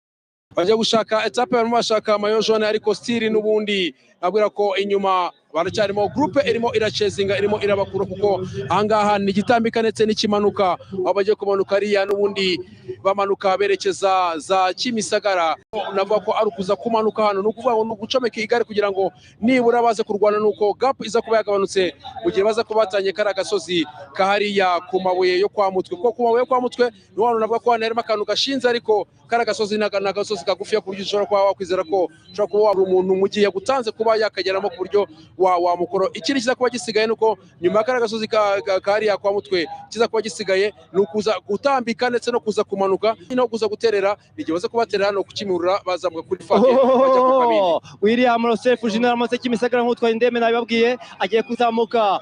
Bajya gushaka etape, barimo bashaka maillot jaune, ariko still n'ubundi abwira ko inyuma baracyarimo groupe irimo iracezinga, irimo irabakura, kuko ahangaha ni igitambika ndetse n'ikimanuka, aho bagiye kumanuka ariya n'ubundi bamanuka berekeza za Kimisagara. Navuga ko ari ukuza kumanuka hano, ni ukuvuga ngo ni ugucomeka igare kugira ngo nibura baze kurwana nuko gap iza kuba yagabanutse mu gihe baza kuba batangiye kariya gasozi kahariya ku mabuye yo kwa Mutwe, kuko ku mabuye yo kwa Mutwe ni hano navuga ko hano harimo akantu gashinze, ariko kariya gasozi ni agasozi kagufiya ku buryo ushobora kuba wakwizera ko ushobora kuba wabura umuntu mu gihe yagutanze kuba yakageramo ku buryo wamukoro. Ikindi kiza kuba gisigaye ni uko nyuma ya kariya gasozi kahariya kwa Mutwe, kiza kuba gisigaye ni ukuza gutambika ndetse no kuza kumanuka no kuza guterera. Igihe baza kubaterera hano kukimurura, bazamuka kuri fake bajya ku kabindi. Oh, William Roself Junior amaze Kimisagara nk'utwaye indembe, nabibabwiye, agiye kuzamuka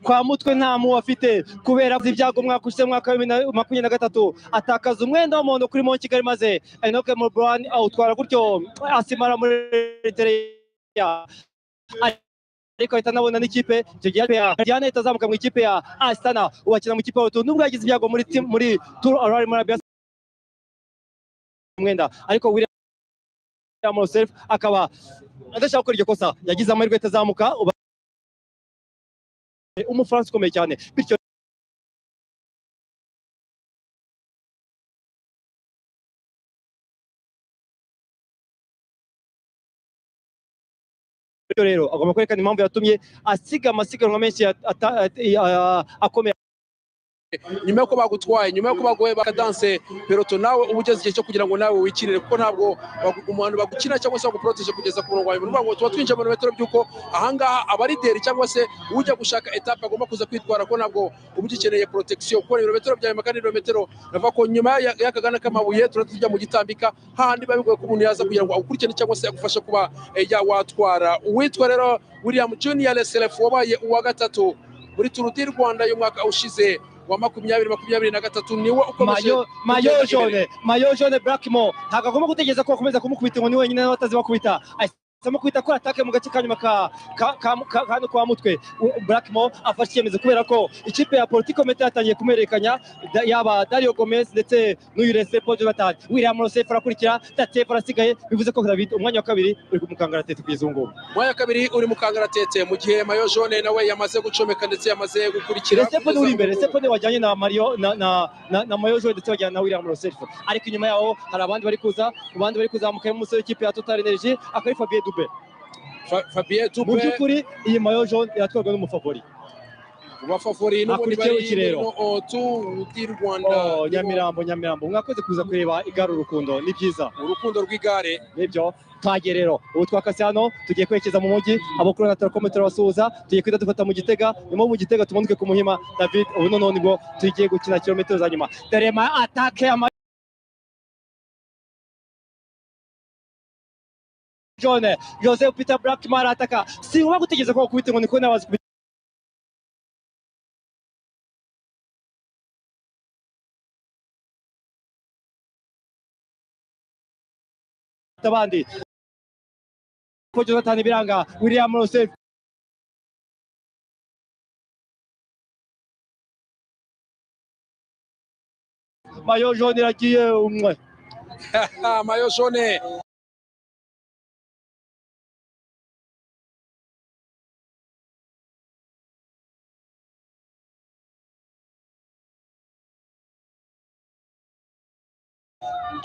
kwa Mutwe nta muwo afite kubera ibyago umwaka ushize, mwaka wa 2023, atakaza umwenda w'umuhondo kuri Mont Kigali, maze Enoch Mubrani awutwara gutyo asimara muri Eritrea, ariko ahita anabona n'ikipe icyo gihe ya Diane, ahita azamuka mu ikipe ya Astana, ubu akina mu ikipe ya Tour, nubwo yagize ibyago muri team, muri Tour Arari muri Arabia umwenda, ariko William Roself akaba adashaka gukora iryo kosa. Yagize amahirwe atazamuka, uba umufaransa ukomeye cyane, bityo bityo rero agomba kwerekana impamvu yatumye asiga amasiganwa menshi akomeye. Nyuma y'uko bagutwaye, nyuma y'uko baguhaye bakadanse peloton, nawe uba ugeze igihe cyo kugira ngo nawe wikirire, kuko ntabwo umuntu bagukina cyangwa se baguporoteje kugeza ku murongo wa nyuma. Ni ukuvuga ngo tuba twinjiye mu birometero by'uko ahangaha abarideri cyangwa se ujya gushaka etape agomba kuza kwitwara, ko ntabwo uba ugikeneye protection, kuko ibirometero bya nyuma kandi ibirometero navuga ko nyuma y'akagana k'amabuye tuba tujya mu gitambika, hahandi biba bigoye ko umuntu yaza kugira ngo agukurikirane cyangwa se agufashe kuba watwara. Uwitwa rero William Junior Leselef wabaye uwa gatatu muri Tour du Rwanda y'umwaka ushize wa 2023 niwe ukomeje Mayo kugenda imbere. jaune, maillot jaune Blackmore ntabwo agomba gutegereza ko bakomeza kumukubita ngo ni wenyine nawe atazi bakubita, ahisemo kwita kuri attaque mu gace ka nyuma ka hano kwa mutwe. Blackmore afashe icyemezo kubera ko ikipe ya Politico Meta yatangiye kumuhererekanya, yaba Dario Gomez ndetse n'uyu Recepo Jonathan. William Rossef arakurikira, Tatev arasigaye, bivuze ko David umwanya wa kabiri uri ku mukangaratete kugeza ubu ngubu. Umwanya wa kabiri uri mu kangaratete, mu gihe maillot jaune nawe yamaze gucomeka ndetse yamaze gukurikira. Recepo ni uri imbere, Recepo ni wajyanye na Mario na maillot jaune ndetse bajyana na William Rossef, ariko inyuma yaho hari abandi bari kuza, mu bandi bari kuzamuka harimo umusore w'ikipe ya Total Energy, akaba ari Fabien Dube. Fabien Mu Dube. by'ukuri iyi maillot jaune iratwarwa n'umufavori. Mu bafavori n'ubundi Hakurikiyeho bari iki rero? muri Tour du Rwanda. Oh, Nyamirambo, Nyamirambo, mwakoze kuza kureba igare, urukundo ni byiza. Urukundo rw'igare. Nibyo, twagiye rero, ubu twakase hano tugiye kwerekeza mu mujyi. Abakuru na Telkom turabasuhuza, tugiye kwita dufata mu Gitega, nyuma mu Gitega tumanuke ku Muhima. David, ubu noneho nibwo tugiye gukina kilometero za nyuma. Dore ma attaque ya jaune, Joseph Peter Blackmore arataka, si ngombwa gutegereza ko bakubita ngo niko nabazi kubita abandi ko Jonathan Biranga, William Rossef. Maillot jaune iragiye umwe. Maillot jaune.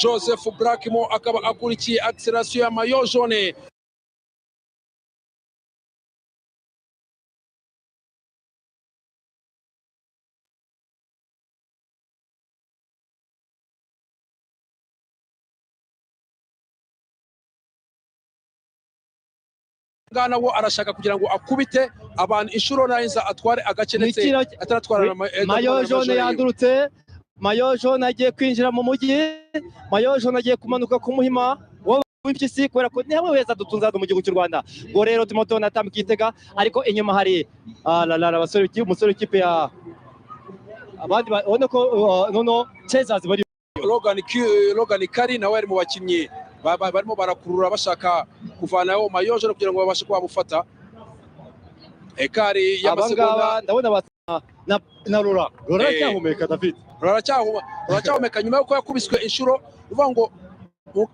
Joseph Blackmore akaba akurikiye acceleration ya maillot jaune. Ngana wo arashaka kugira ngo akubite abantu inshuro narinza atware agace ndetse ataratwara Maillot jaune yandurutse, maillot jaune agiye kwinjira mu mujyi, maillot jaune agiye kumanuka ku Muhima w'impyisi, kubera ko ni hamwe heza dutunze hano mu gihugu cy'u Rwanda. Ngo rero turimo tubona atambika Igitega, ariko inyuma hari la abasore, umusore w'ikipe ya abandi ubona ko nono Chasers bari Logan Kari nawe ari mu bakinnyi barimo barakurura bashaka kuvanaho maillot jaune kugira ngo babashe kuba bamufata écart y'amasegonda. Abangaba ndabona na Rora aracyahumeka, David. Ruracyahumeka nyuma y'uko yakubiswe inshuro, uvuga ngo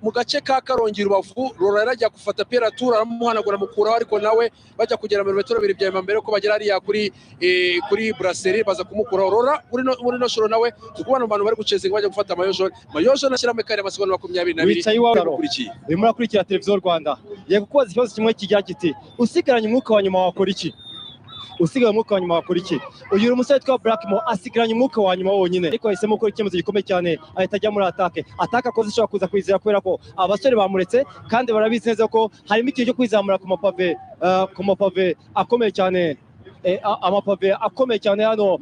mu gace ka Karongi Rubavu, Rora yarajya gufata Pierre Tour aramuhanagura amukuraho, ariko nawe bajya kugera mu birometero 2 bya nyuma mbere ko bagera hariya kuri Brasserie baza kumukuraho. Rora muri no shuro nawe turi kubona mu bantu bari gucezinga bajya gufata maillot jaune. Maillot jaune ashyiramo écart y'amasegonda 22. Wicaye iwawe Amukurikiye. Urimo urakurikira Televiziyo Rwanda, ngiye kukubaza ikibazo kimwe kigira kiti: usigaranye umwuka wa nyuma wakora iki? Usigaye umwuka wa nyuma wakora iki? Uyu umusore witwa Blackmore asigaranye umwuka wa nyuma wonyine, ariko yahisemo gukora icyemezo gikomeye cyane, ahita ajya muri attaque. Attaque akoze ishobora kuza kwizera, kubera ko abasore bamuretse kandi barabizi neza ko harimo ikintu cyo kwizamura ku mapave, ku mapave akomeye cyane, amapave akomeye cyane hano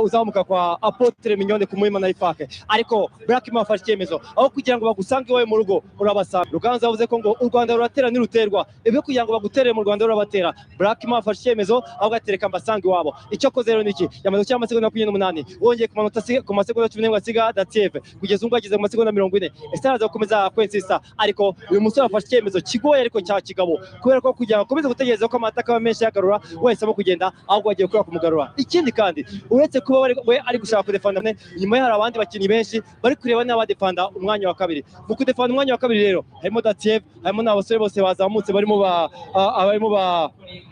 uzamuka kwa Apotre Mignone ku Muhima na Ifake. Ariko Blackmore afashe icyemezo, aho kugira ngo bagusange iwawe mu rugo urabasanga. Ruganzu yavuze ko ngo u Rwanda ruratera ntiruterwa, ibyo kugira ngo bagutere mu Rwanda rurabatera. Blackmore afashe icyemezo aho gatereka mbasanga iwabo. Icyo akoze rero ni iki? Yamaze gushyira amasegonda 28, wongeye ku manota ku masegonda 11 asiga Datiev, kugeza ubwo ageze mu masegonda 40. Ese araza gukomeza kwensista? Ariko uyu musore afashe icyemezo kigoye ariko cya kigabo, kubera ko kugira ngo akomeze gutegereza ko amataka aba menshi yagarura, wahisemo kugenda ahubwo agiye gukora kumugarura. Ikindi kandi, uretse kuba we ari gushaka kudefanda, inyuma ye hari abandi bakinnyi benshi bari kureba niba badefanda umwanya wa kabiri. Mu kudefanda umwanya wa kabiri rero harimo Datiev, harimo n'abasore bose bazamutse barimo ba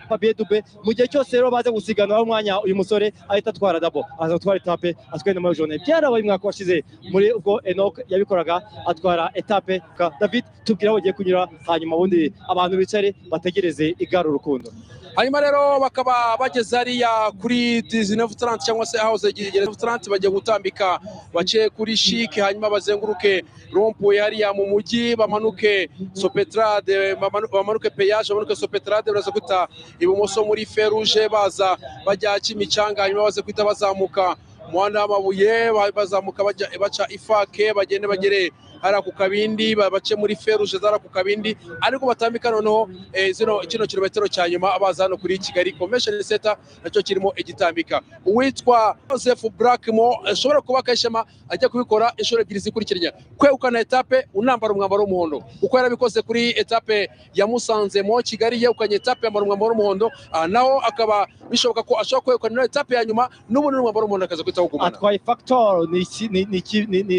Fabien Dube. Mu gihe cyose rero baza gusiganwa umwanya, uyu musore ahita atwara dabo, aza gutwara etape atwaye na maillot jaune. Byarabaye umwaka washize muri ubwo Enoch yabikoraga atwara etape. David, tubwira aho ugiye kunyura, hanyuma ubundi abantu bicare bategereze igare urukundo. Hanyuma rero bakaba bageze hariya kuri 19:30 cyangwa se aho zegereza 30, bagiye gutambika bace kuri Chic, hanyuma bazenguruke rond-point hariya mu mujyi, bamanuke Sopetrade, bamanuke péage, bamanuke Sopetrade, baraza kwita ibumoso muri feruje, baza bajya Kimicanga, hanyuma baze kwita bazamuka umuhanda w'amabuye, bazamuka bajya baca ifake, bagende bagere hariya ku Kabindi, bace muri feruje zara ku Kabindi, ariko batambika noneho zino kino kilometero cya nyuma baza hano kuri Kigali Convention Center, nacyo kirimo igitambika. Uwitwa Joseph Blackmore ashobora kuba Kayishema ajya kubikora inshuro ebyiri zikurikiranya, kwegukana etape unambara umwambaro w'umuhondo, kuko yarabikoze kuri etape ya Musanze mo Kigali, yegukanye etape yambara umwambaro w'umuhondo. Aha naho akaba bishoboka ko ashobora kwegukana ino etape ya nyuma n'ubundi n'umwambaro w'umuhondo akaza guhita awugumana. Atwaye Factor, ni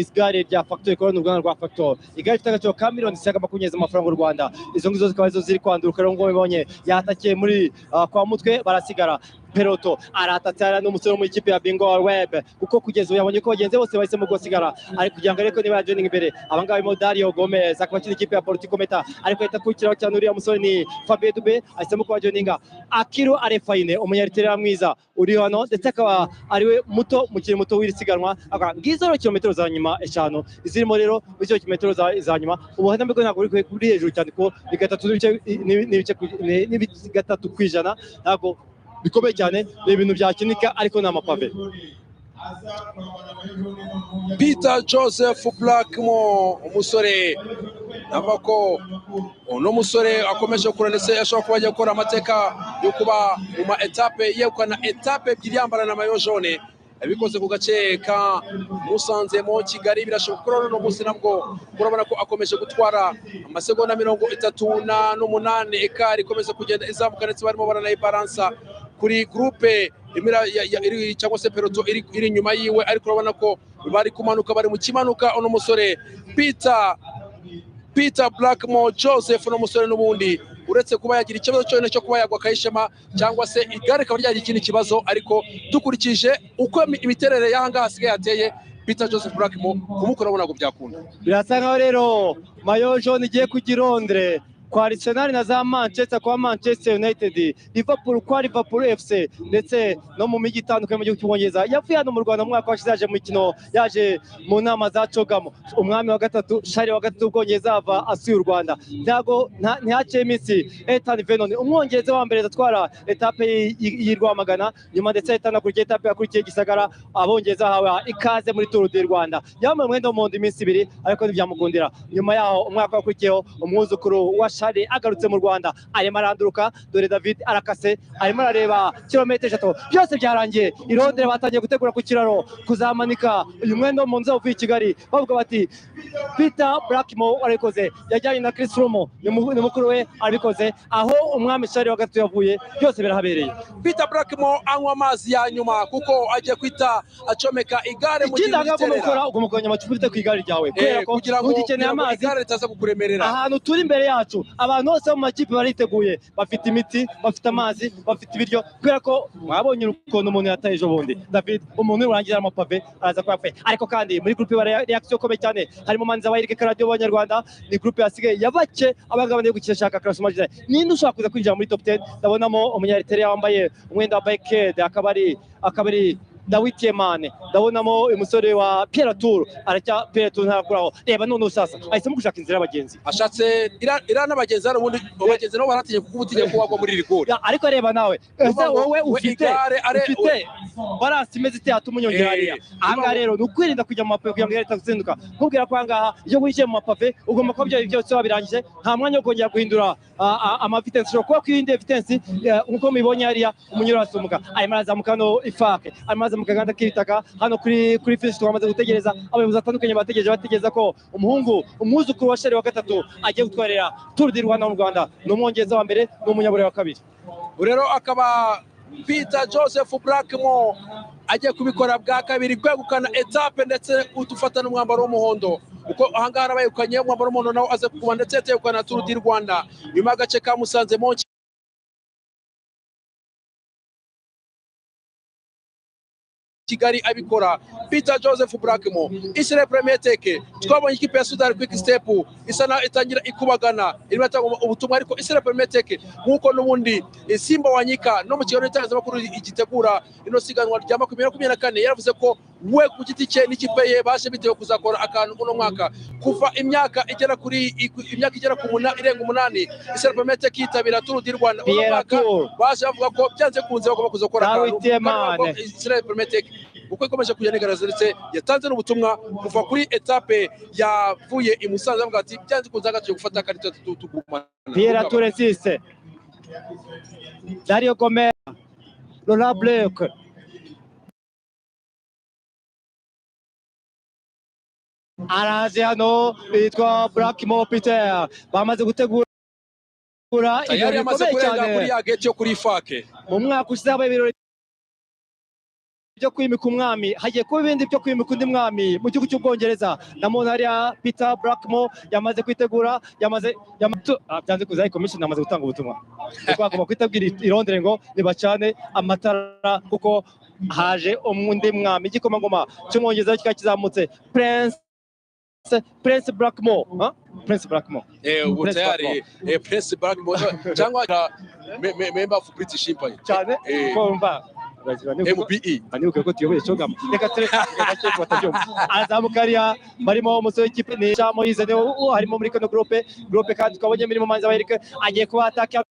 igare rya Factor rikorana n'uruganda rwa Factor, igare rifite agaciro ka miliyoni zisaga 20 z'amafaranga y'u Rwanda. Izo ngizo zikaba arizo ziri kwanduruka rero ngo mubibonye yatakiye muri kwa mutwe barasigara. Peloton aratatse hariya n'umusore wo mu ikipe ya Bingo Web, kuko kugeza ubu yabonye ko bagenzi bose bahisemo gusigara, ari kugira ngo ariko niba yajoining imbere. Abangaba barimo Dario Gomez, akaba akina ikipe ya Politico Meta, ariko ahita akurikiraho cyane uriya musore ni Fabien Dube, ahisemo kuba joininga. Akiru Arefayine, umunyaritera mwiza uri hano, ndetse akaba ariwe muto, mukinnyi muto w'iri siganwa. Akaba ngizo rero kilometero za nyuma 5 zirimo rero muri izo kilometero za nyuma, ubuhaname bwe ntabwo buri hejuru cyane, kuko ni gatatu n'ibice 3%, ntabwo bikomeye cyane, ni ibintu byakinika, ariko ni amapave. Peter Joseph Blackmore, umusore navuga ko uno musore akomeje gukura, ndetse ashobora kuba agiye gukora amateka yo kuba mu ma etape yegukana etape ebyiri yambara na maillot jaune. Yabikoze ku gace ka Musanze mo Kigali, birashoboka ko uno munsi nabwo urabona ko akomeje gutwara amasegonda 38 ekari ikomeza kugenda izamuka, ndetse barimo baranayibaransa kuri groupe iri cyangwa se peloton iri inyuma yiwe, ariko urabona ko bari kumanuka, bari mu kimanuka. Uno musore Peter Blackmore Joseph, uno musore n'ubundi uretse kuba yagira ikibazo cyonyine cyo kuba yagwa Kayishema cyangwa se igare rikaba ryagira ikindi kibazo, ariko dukurikije uko imiterere y'aha ngaha hasigaye hateye, Peter Joseph Blackmore kumukora ntabwo byakunda. Birasa nkaho rero maillot jaune igiye kujya i Londres kwa Arsenal na za Manchester kwa Manchester United, Liverpool kwa Liverpool FC, ndetse no mu mijyi itandukanye mu gihugu cy'Ubwongereza. Yavuye hano mu Rwanda mu mwaka washize, yaje mu mikino, yaje mu nama za CHOGM. Umwami wa gatatu Charles wa gatatu w'Ubwongereza ava asuye u Rwanda, ntabwo ntihaciye iminsi Ethan Vernon, umwongereza wa mbere atwara etape y'i Rwamagana nyuma, ndetse ahita anakurikiye etape yakurikiye Gisagara. Abongereza bahawe ikaze muri Tour du Rwanda, yambaye umwenda w'umuhondo iminsi 2, ariko ntibyamukundira. Nyuma yaho umwaka wakurikiyeho, umwuzukuru wa Charles agarutse mu Rwanda, arimo aranduruka. Dore David arakase, arimo arareba kilometero 3, byose byarangiye. I Londres batangiye gutegura ku kiraro kuzamanika uyu mwenda w'umuhondo uvuye i Kigali, bavuga bati Peter Blackmore warabikoze, yajyanye na Chris Froome, ni mukuru we, arabikoze. Aho umwami Charles wa gatatu yavuye byose birahabereye. Peter Blackmore anywa amazi ya nyuma, kuko agiye kwita acomeka igare mu Ikindi gihe ahangaha ugomba uriterera. gukora, ugomba kugabanya amacupa ufite ku igare ryawe, kubera ko Kugira ngo ugikeneye kugira ngo amazi. igare ritaza kukuremerera. Ahantu turi imbere yacu, abantu bose bo mu makipe bariteguye, bafite imiti, bafite amazi, bafite ibiryo, kubera ko mwabonye ukuntu umuntu yataye ejo bundi. David, umuntu urangiza amapave araza kuba yapfuye. Ariko kandi muri groupe ba reaction ikomeye cyane harimo Manza wa Eric Radio b'Abanyarwanda. Ni groupe yasigaye ya bake, abangaba niyo gukina classement general. Ninde ushobora kuza kwinjira muri top 10? Ndabonamo umunyariteri wambaye umwenda wa Biked, akaba ari Dawit Yemane. Ndabonamo umusore wa Pierre Tour, aracya Pierre Tour ntarakuraho. Reba none sasa ahisemo gushaka inzira y'abagenzi. Ashatse ira n'abagenzi hano, ubundi abagenzi nabo baratinya kuko ubutinya ko wagwa muri rigori. Ya, ariko reba nawe ese wowe ufite igare ufite balance imeze ite yatuma unyongera hariya? Ahangaha rero ni ukwirinda kujya mu mapave kugira ngo igare ritagusinduka. Nkubwira ko ahangaha iyo winjiye mu mapave ugomba kuba ibyo byose wabirangije, nta mwanya wo kongera guhindura amavitensi. Ushobora kuba kwihinduye vitensi nk'uko mubibonye hariya, umunyururu arasumuka, arimo arazamuka hano ifake, arimo arazamuka agahanda k'ibitaka hano kuri finish. Twamaze gutegereza abayobozi batandukanye, bategereje, bategereza ko umuhungu, umwuzukuru wa Charles wa gatatu agiye gutwarira Tour du Rwanda mu Rwanda. Ni umwongereza wa mbere, ni umunyaburayi wa kabiri. Rero akaba Peter Joseph Blackmore agiye kubikora bwa kabiri, kwegukana etape ndetse udufata n'umwambaro w'umuhondo, kuko ahangaha arabayegukanye umwambaro w'umuhondo, nawe aza kuguma, ndetse yategukana Tour du Rwanda nyuma y'agace ka Musanze mo Kigali abikora. Peter Joseph Blackmore, Israel Premier Tech, twabonye ikipe ya Soudal Quick Step isa na itangira ikubagana, irimo itanga ubutumwa, ariko Israel Premier Tech nk'uko n'ubundi Simba Wanyika no mu kiganiro cy'itangazamakuru gitegura ino siganwa rya 2024 yaravuze ko we ku giti cye n'ikipe ye baje bitewe kuzakora akantu uno mwaka. Kuva imyaka igera kuri imyaka igera ku irenga 8 Israel Premier Tech yitabira Tour du Rwanda, uno mwaka baje bavuga ko byanze kunze bagomba kuzakora akantu. Israel Premier Tech uko ikomeje kugenda igaragaza, ndetse yatanze n'ubutumwa kuva kuri etape yavuye i Musanze avuga ati byanze kunze agatuye gufata karita tugumana. Pierre Tour insiste, Dario Gomez, Laurent Bleuc, araje hano yitwa Blackmore Peter, bamaze gutegura tayari yamaze kurenga kuri ya gate yo kuri fake. Mu mwaka ushize habaye ibirori byo kwimika umwami, hagiye kuba ibindi byo kwimika undi mwami mu gihugu cy'Ubwongereza. Namubona hariya Peter Blackmore yamaze kwitegura, yamaze byanze kuza commission yamaze gutanga ubutumwa kuko agomba kwitabwira i Londres ngo nibacane amatara kuko haje undi mwami. Igikomangoma cy'Umwongereza kikaba kizamutse, Prince Blackmore, Prince Blackmore, ubu tayari Prince Blackmore cyangwa member of British Empire cyane ko MBE anibuke ko tuyoboye cogama. Reka tureke batabyumva. Azamuka hariya barimo umusore w'ikipe ni Jean Moise, niwe harimo muri kano groupe kandi twabonye mirimo manzi abayirike agiye kuba ataka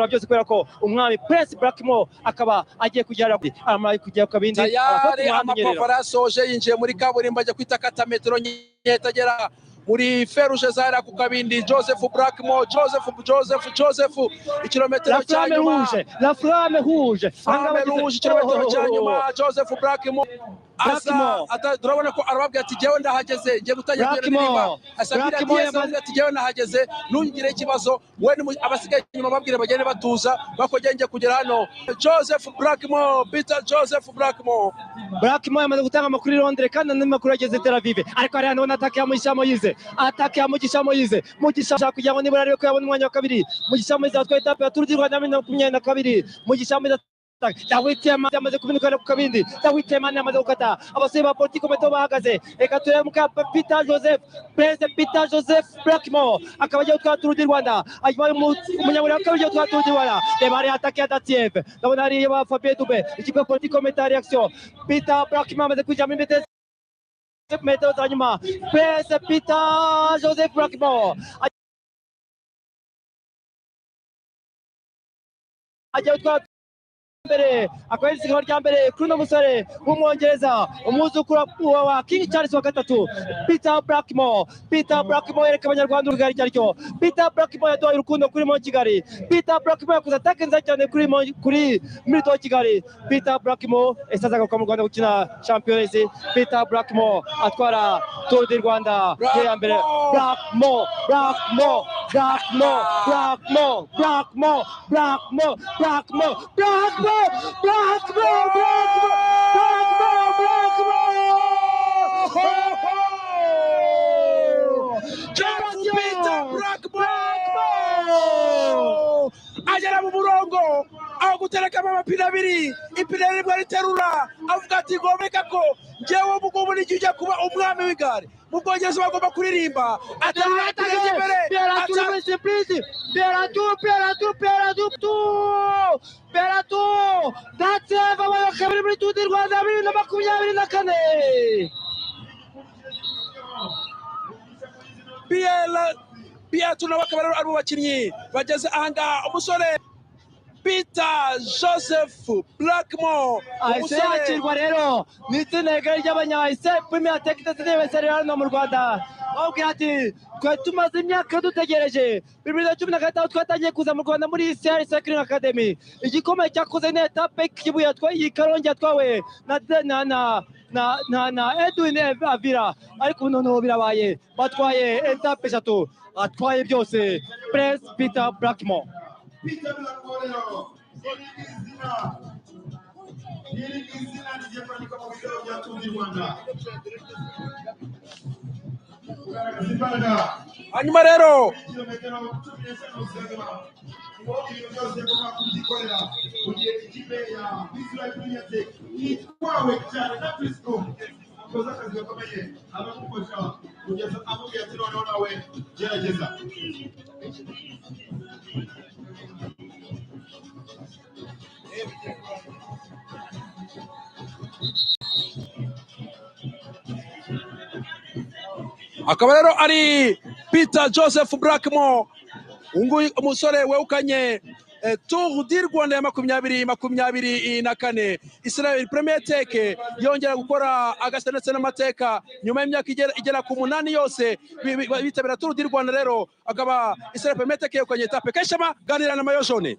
byose kubera ko umwami Prince Blackmore akaba agiye kugera amara kujya ku kabindi. Tayari amapapa arasoje, yinjiye muri kaburimbo ajya kwita kata metero nke tagera muri feruje zara ku kabindi. Joseph Blackmore, Joseph Joseph Joseph, ikilometero cya nyuma, la flamme rouge, flamme rouge, ikilometero cya nyuma, Joseph Blackmore asa turabona ko arababwira ati jyewe ndahageze, ngiye gutangira kuririmba. Asabira ati ati jyewe nahageze, ntungire ikibazo we abasigaye inyuma babwire bagende batuza bakogenge ngiye kugera hano. Joseph Blackmore, Peter Joseph Blackmore, Blackmore yamaze gutanga amakuru i Londres kandi andi makuru ageze Tel Aviv, ariko hariya ndabona ataka ya Mugisha Moise, ataka ya Mugisha Moise, Mugisha ashaka kugira ngo nibura arebe ko yabona umwanya wa kabiri. Mugisha Moise atwaye etape ya Tour du Rwanda 2022. Mugisha Moise Dawitema yamaze kubinuka ku kabindi, Dawitema yamaze gukata, abasore ba Politiko Meto bahagaze. Reka turebe muka Peter Joseph, Prince Peter Joseph Blackmore akaba agiye gutwara Tour du Rwanda, abaye umunyamuryango wa kabiri gutwara Tour du Rwanda. Reba hariya ataka ya Datiev, ndabona hariya ba Fabien Dube, ikipe ya Politiko Meto reaction. Peter Blackmore amaze kwinjira muri metero za nyuma. Prince Peter Joseph Blackmore agiye gutwara mbere, akaba ari isiganwa rya mbere kuri uno musore w'umwongereza, umwuzukuru wa King Charles wa gatatu, Peter Blackmore. Peter Blackmore yereka abanyarwanda urugari icyo ari cyo. Peter Blackmore yaduhaye urukundo kuri Mont Kigali. Peter Blackmore yakoze atake nziza cyane kuri Milton Kigali. Peter Blackmore ese azagaruka mu Rwanda gukina Champions. Peter Blackmore atwara Tour du Rwanda ye ya mbere. Blackmore, Blackmore, Blackmore, Blackmore, Blackmore, Blackmore, Blackmore, Blackmore, Blackmore, Blackmore, Blackmore, Blackmore, Peter Blackmore agera mu murongo aho guterekamo amapine abiri, ipine rimwe riterura, avuga ati ngomeka ko njyewe ubungubu nijya ujya kuba umwami w'igare mu Bwongereza bagomba kuririmba. Pierre Datiev abaye wa kabiri muri Tour du Rwanda 2024. Pierre nawe akaba ari mu bakinnyi bageze ahangaha, umusore Peter Joseph Blackmore ahise yakirwa rero ni itsinda rigari ry'abanya-ise Premier Tech ndetse n'ibese rero hano mu Rwanda, bababwira ati twari tumaze imyaka dutegereje. 2015 twatangiye kuza mu Rwanda muri CR Cycling Academy. Igikomeye cyakoze ni etape Kibuye yatwaye, Karongi yatwawe na na na na na Edwin Avira, ariko noneho birabaye, batwaye etape 3, atwaye byose Prince Peter Blackmore. Peter Blackmore rero iri izina rigiye kwandikwa mu bitabo bya Tour du Rwanda. Kugaragaza imbaraga Hanyuma rero kilometero 15 ziragaba ngo ibintu byose agomba kubyikorera, mu gihe ikipe ya Israel Premier Tech yitwa Akaba rero ari Peter Joseph Blackmore, uyu umusore wegukanye Tour du Rwanda ya 2024. Israel Premier Tech yongera gukora agashya ndetse n'amateka nyuma y'imyaka igera ku 8 yose bitabira Tour du Rwanda. Rero akaba Israel Premier Tech yegukanye etape. Kayishema, ganira na maillot jaune.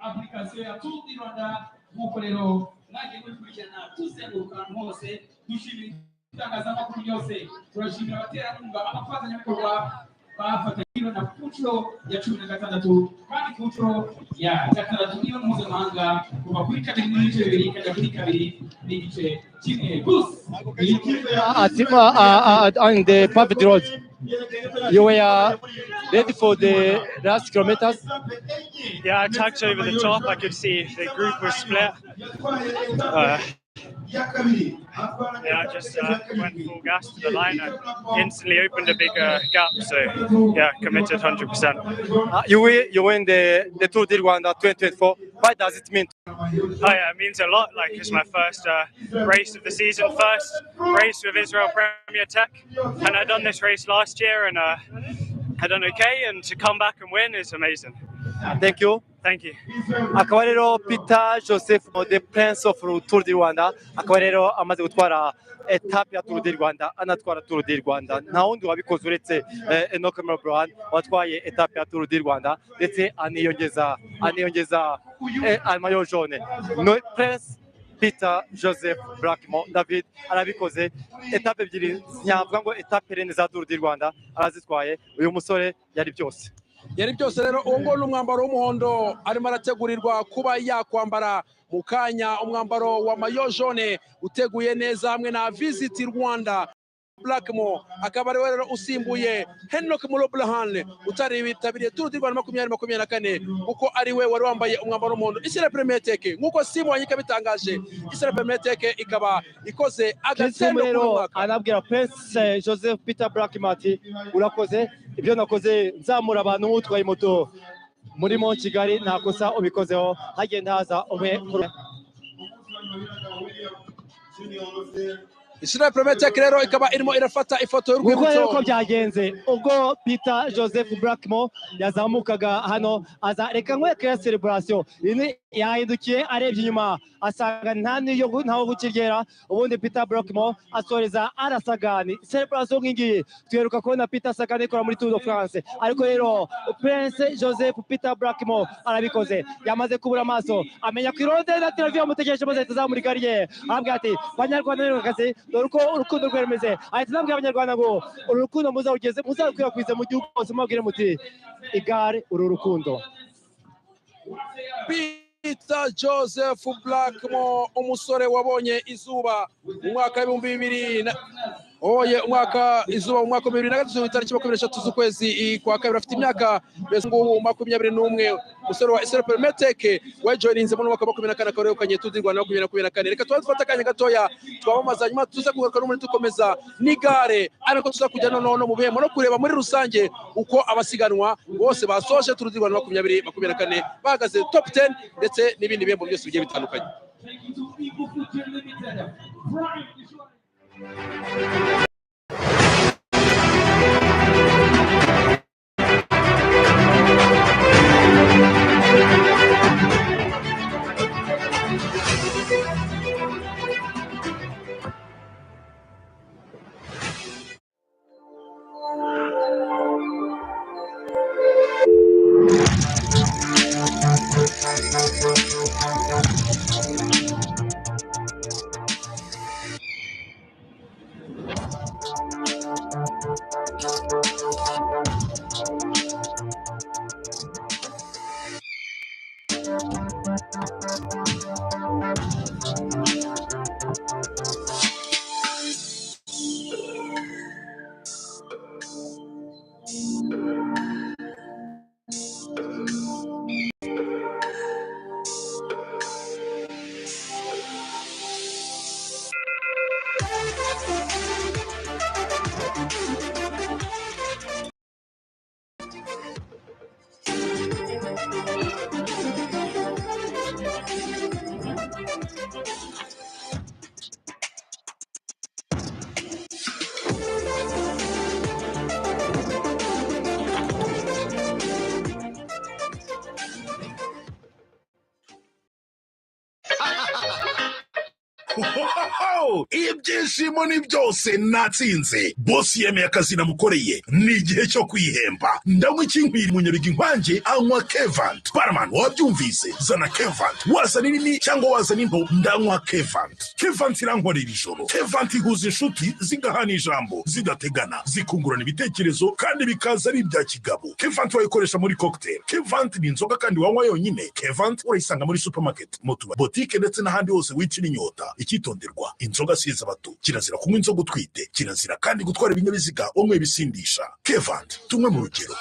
Application ya Tour du Rwanda, nk'uko rero mwagiye mubikurikirana tuzenguruka ahantu hose. Dushimira itangazamakuru ryose, turashimira abaterankunga, abafatanyabikorwa bafatanyije na ku nshuro ya 16, kandi ku nshuro ya gatandatu niyo mpuzamahanga, kuva kuri 2.2 ikajya kuri 2.1 gusa. On the paved road, you were ready for the last kilometers? Yeah, I tucked over the top. I could see the group was split. Yeah, I just went full gas to the line and instantly opened a big gap. So, yeah, committed 100%. You win the Tour du Rwanda 2024. What does it mean? Oh, yeah, it means a lot. Like, it's my first race of the season, first race with Israel Premier Tech. And I'd done this race last year and I done okay. And to come back and win is amazing. Thank you. Thank you. Akaba rero Peter Joseph, the Prince of Tour du Rwanda, akaba rero amaze gutwara etape ya Tour du Rwanda, anatwara Tour du Rwanda. Nta wundi wabikoze uretse Enoch Mureberhan watwaye etape ya Tour du Rwanda, ndetse aniyongeza maillot jaune. No, Prince Peter Joseph Blackmore David arabikoze. Etape ebyiri, nyavuga ngo etape rene za Tour du Rwanda arazitwaye. Uyu musore yari byose. Yari byose. Rero uwo nguwo ni umwambaro w'umuhondo arimo arategurirwa kuba yakwambara mu kanya, umwambaro wa maillot jaune uteguye neza hamwe na Visit Rwanda. Blackmore akaba ariwe rero usimbuye Henok Mulubrhan utari witabiriye Tour du Rwanda 2024, kuko ari we wari wambaye umwambaro w'umuhondo. Israel Premier Tech, nk'uko Simon Wanyika bitangaje, Israel Premier Tech ikaba ikoze agatendo kuri rero mwaka. Anabwira Prince Joseph Peter Blackmore ati: "Urakoze, ibyo nakoze nzamura abantu nk'utwaye moto muri Mont Kigali, nta kosa ubikozeho." Hagenda haza umwe Israel Premier Tech rero ikaba irimo irafata ifoto Nguko rero y'urwibutso. Uko byagenze ubwo Peter Joseph Blackmore yazamukaga hano aza, reka nkwereke ya celebration. Iyi yahindukiye arebye inyuma asanga nta niyo ntaho gukigera. Ubundi Peter Blackmore asoreza arasagani celebration nk'ingiyi tuheruka kubona Peter Sagan ikora muri Tour de France. Ariko rero Prince Joseph Peter Blackmore arabikoze, yamaze kubura amaso amenya ku ironde na televiziyo yamutegereje, maze ahita azamura igare rye, arabwira ati: "Banyarwanda n'Abanyarwandakazi, dore uko urukundo rwe rumeze." Ahita anabwira Abanyarwanda ngo uru rukundo muzarugeze, muzarukwirakwize mu gihugu hose, mubabwire muti: "Igare, uru rukundo." Peter Joseph Blackmore, umusore wabonye izuba mu mwaka w'ibihumbi bibiri na oye umwaka izuba mu mwaka wa 2003, itariki 23 z'ukwezi kwa kabiri, afite imyaka mbese ngubu 21, umusore wa Israel Premier Tech wajoininze mu mwaka wa 24, akaba yegukanye Tour du Rwanda 2024. Reka tuba dufate akanya gatoya twamamaza, nyuma tuza kugaruka n'ubundi dukomeza n'igare, ariko tuza kujya noneho no mu bihembo no kureba muri rusange uko abasiganwa bose basoje Tour du Rwanda 2024 bahagaze, top 10 ndetse n'ibindi bihembo byose bigiye bitandukanye. Thank you to Eagle Food Limited, Prime Insurance. Ibyishimo ni byose, natsinze. Bosi yemeye akazi namukoreye, ni igihe cyo kwihemba. Ndanywa ikinkwira. Munyabigwi inkange anywa Kevant. Barman, wabyumvise? Zana Kevant, wazana inini cyangwa wazana into, ndanywa Kevant. Kevant irankorera ijoro. Kevant ihuza inshuti, zigahana ijambo, zidategana, zikungurana ibitekerezo kandi bikaza ari ibya kigabo. Kevant wayikoresha muri cocktail. Kevant ni inzoga kandi wanywa yonyine. Kevant urayisanga muri supermarket, mu tubari, botike ndetse n'ahandi hose wicira inyota. Icyitonderwa: inzoga si iz'abato. Kirazira kunywa inzoga utwite. Kirazira kandi gutwara ibinyabiziga unywa ibisindisha. Kevant, tunywe mu rugero.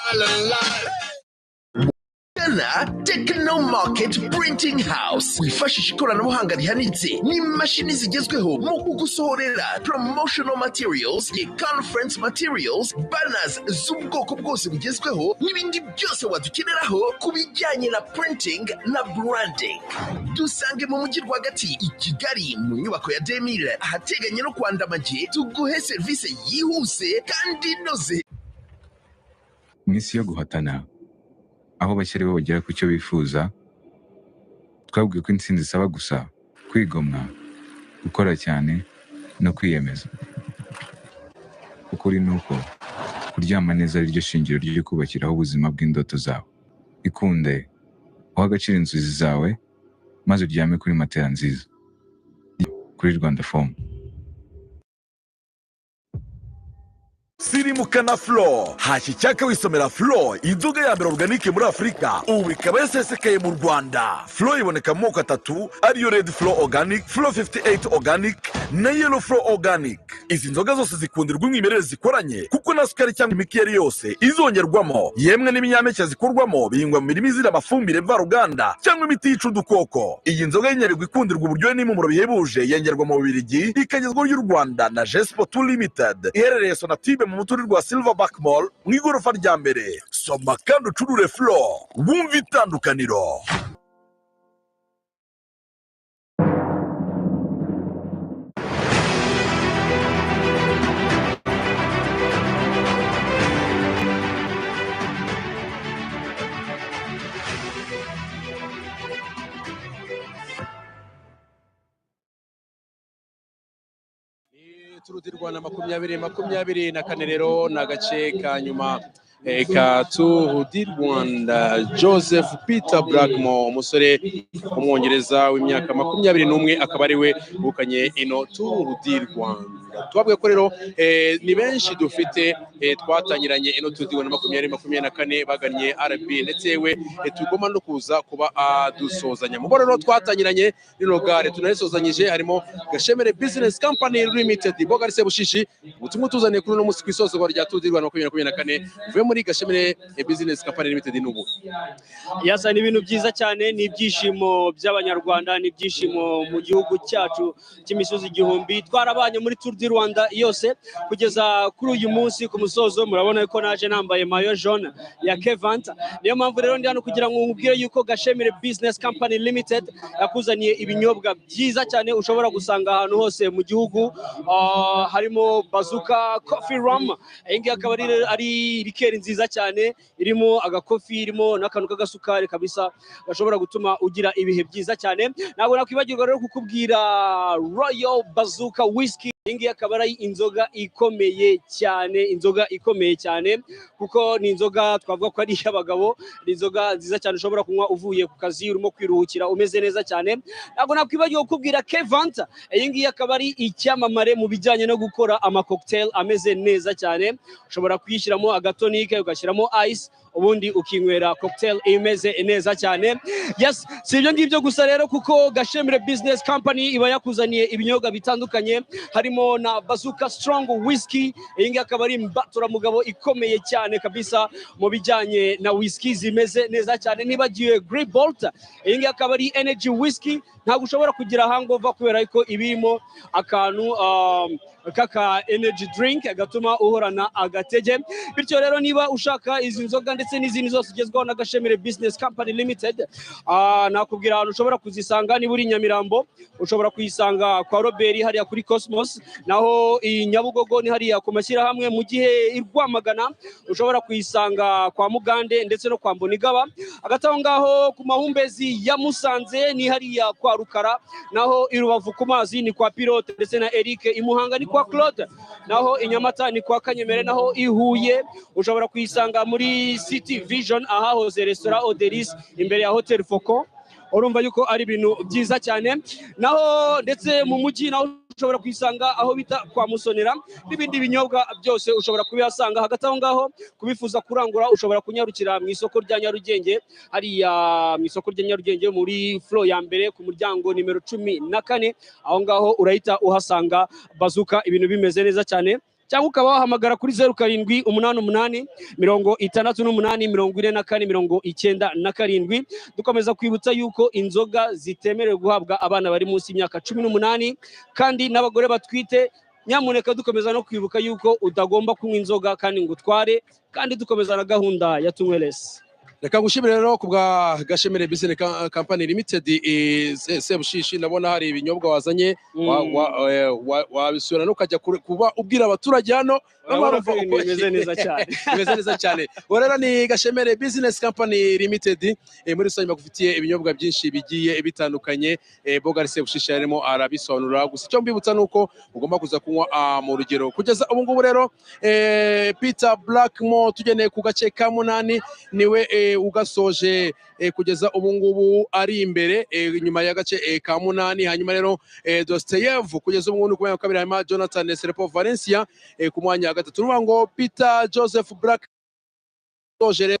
Gana Techno Market Printing House, wifashisha ikoranabuhanga rihanitse n'imashini zigezweho mu kugusohorera promotional materials, conference materials, banners z'ubwoko bwose bugezweho n'ibindi byose wadukeneraho ku bijyanye na printing na branding. Dusange mu mujyi rwagati i Kigali, mu nyubako ya Demire, ahateganye no kwa Ndamage, tuguhe serivisi yihuse kandi inoze. Mu isi yo guhatana, aho bake aribo bagera ku cyo bifuza, twabwiwe ko intsinzi isaba gusa kwigomwa, gukora cyane no kwiyemeza. Ukuri ni uko kuryama neza ari ryo shingiro ryo kubakiraho ubuzima bw'indoto zawe. Ikunde, uhe agaciro inzozi zawe, maze uryame kuri matera nziza, kuri Rwanda Foam. Sirimuka na Flo. Hashya icyaka wisomera Flo, inzoga ya mbere organic muri Afurika, ubu ikaba yasesekaye mu Rwanda. Flo iboneka mu moko atatu ariyo: Red Flo Organic, Flo 58 Organic na Yellow Flo Organic. Izi nzoga zose zikundirwa umwimerere zikoranye, kuko nta sukari cyangwa imiti iyo ari yose izongerwamo. Yemwe n'ibinyampeke zikorwamo bihingwa mu mirima izira amafumbire mvaruganda cyangwa imiti yica udukoko. Iyi nzoga y'inyabigwi ikundirwa uburyohe n'impumuro bihebuje, yengerwa mu Bubiligi, ikagezwaho y'u Rwanda na Jespo 2 Limited, iherereye Sonatube mu muturirwa wa Silverback Mall, mu igorofa rya mbere. Soma kandi ucurure Flo, wumve itandukaniro. Tour du Rwanda 2024 rero ni agace ka nyuma ka Tour du Rwanda. Joseph Peter Blackmore, umusore w'Umwongereza w'imyaka 21, akaba ari we wegukanye ino Tour du Rwanda. Tubabwiye ko rero ni benshi dufite twatangiranye ino Tour du Rwanda 2024 bagannye RB, ndetse yewe tugomba no kuza kuba dusozanya. Mu bo rero twatangiranye rino gare tunarisozanyije harimo Gashemere Business Company Limited. Bogari Sebushishi, ubutumwa tuzaniye kuri uno munsi ku isozwa rya Tour du Rwanda 2024 uvuye muri Gashemere Business Company Limited n'ubu? Yasa ni ibintu byiza cyane, ni ibyishimo by'Abanyarwanda, ni ibyishimo mu gihugu cyacu cy'imisozi igihumbi. Twarabanye muri Tour du Rwanda yose kugeza kuri uyu munsi ku musozo. Murabona ko naje nambaye maillot jaune ya Kevant. Niyo mpamvu rero ndi hano kugira ngo nkubwire yuko Gashemire Business Company Limited yakuzaniye ibinyobwa byiza cyane ushobora gusanga ahantu hose mu gihugu. Harimo Bazuka Coffee Rum. Iyi ngiyi akaba ari liqueur nziza cyane, irimo agakofi, irimo n'akantu k'agasukari kabisa gashobora gutuma ugira ibihe byiza cyane. Ntabwo nakwibagirwa rero kukubwira Royal Bazooka Whisky. Iyi ngiyi akaba ari inzoga ikomeye cyane, inzoga ikomeye cyane, kuko ni inzoga twavuga ko ari iy'abagabo. Ni inzoga nziza cyane ushobora kunywa uvuye ku kazi, urimo kwiruhukira, umeze neza cyane. Ntabwo nakwibagirwa kukubwira Kevanta. Iyi ngiyi akaba ari icyamamare mu bijyanye no gukora amacocktail ameze neza cyane. Ushobora kuyishyiramo agatonike, ugashyiramo ice, ubundi ukinywera cocktail imeze neza cyane. Yes, si ibyo ngibyo gusa rero, kuko Gashemire Business Company iba yakuzaniye ibinyobwa bitandukanye, harimo na Bazooka Strong Whisky. Iyi ngiyi akaba ari imbaturamugabo ikomeye cyane kabisa mu bijyanye na whisky zimeze neza cyane. Nibagiwe Grey Bolt. Iyi ngiyi akaba ari energy whisky, ntabwo ushobora kugira hangover kubera ko ibirimo akantu kaka energy drink gatuma uhorana agatege. Bityo rero niba ushaka izi nzoga ndetse n'izindi zose ugezwaho na Gashemire Business Company Limited, nakubwira ahantu ushobora kuzisanga. Niba uri i Nyamirambo, ushobora kuyisanga kwa Robert hariya kuri Cosmos. House, naho i Nyabugogo ni hariya ku mashyirahamwe, mu gihe i Rwamagana ushobora kuyisanga kwa Mugande ndetse no kwa Mbonigaba. Hagati aho ngaho ku mahumbezi ya Musanze ni hariya kwa Rukara, naho i Rubavu ku mazi ni kwa Pilote ndetse na Eric, i Muhanga ni kwa Claude, naho i Nyamata ni kwa Kanyemere, naho i Huye ushobora kuyisanga muri City Vision ahahoze restaurant Oderis imbere ya Hotel Faucon. Urumva yuko ari ibintu byiza cyane. Naho ndetse mu mujyi naho ushobora kuyisanga aho bita kwa Musonera, n'ibindi binyobwa byose ushobora kubihasanga. Hagati aho ngaho kubifuza kurangura ushobora kunyarukira mu isoko rya Nyarugenge, hariya mu isoko rya Nyarugenge muri floor ya mbere ku muryango nimero 14, aho ngaho urahita uhasanga Bazuka, ibintu bimeze neza cyane. Cyangwa ukaba wahamagara kuri 0788 68 44 97. Dukomeza kwibutsa yuko inzoga zitemerewe guhabwa abana bari munsi y'imyaka 18 kandi n'abagore batwite. Nyamuneka dukomeza no kwibuka yuko utagomba kunywa inzoga kandi ngo utware, kandi dukomeza na gahunda ya Tunywe Less. Reka ngushimire rero ku bwa Gashemere Business Company Limited, Sebushishi. Ndabona hari ibinyobwa wazanye, wabisura nukajya kuba ubwira abaturage hano. Urabona ko ibintu bimeze neza cyane. Bimeze neza cyane. Uwo rero ni Gashemere Business Company Limited, muri rusange bagufitiye ibinyobwa byinshi bigiye bitandukanye. Bogari Sebushishi arimo arabisobanura, gusa icyo mbibutsa ni uko ugomba kuza kunywa mu rugero. Kugeza ubu ngubu rero, Peter Blackmore tugeneye ku gace ka munani niwe ugasoje, kugeza ubu ngubu ari imbere, inyuma y'agace ka munani. Hanyuma rero Dosteyev kugeza ubu ngubu ni ku mwanya wa kabiri, hanyuma Jonathan Restrepo Valencia ku mwanya wa gatatu. Ni ngo Peter Joseph Black soje rero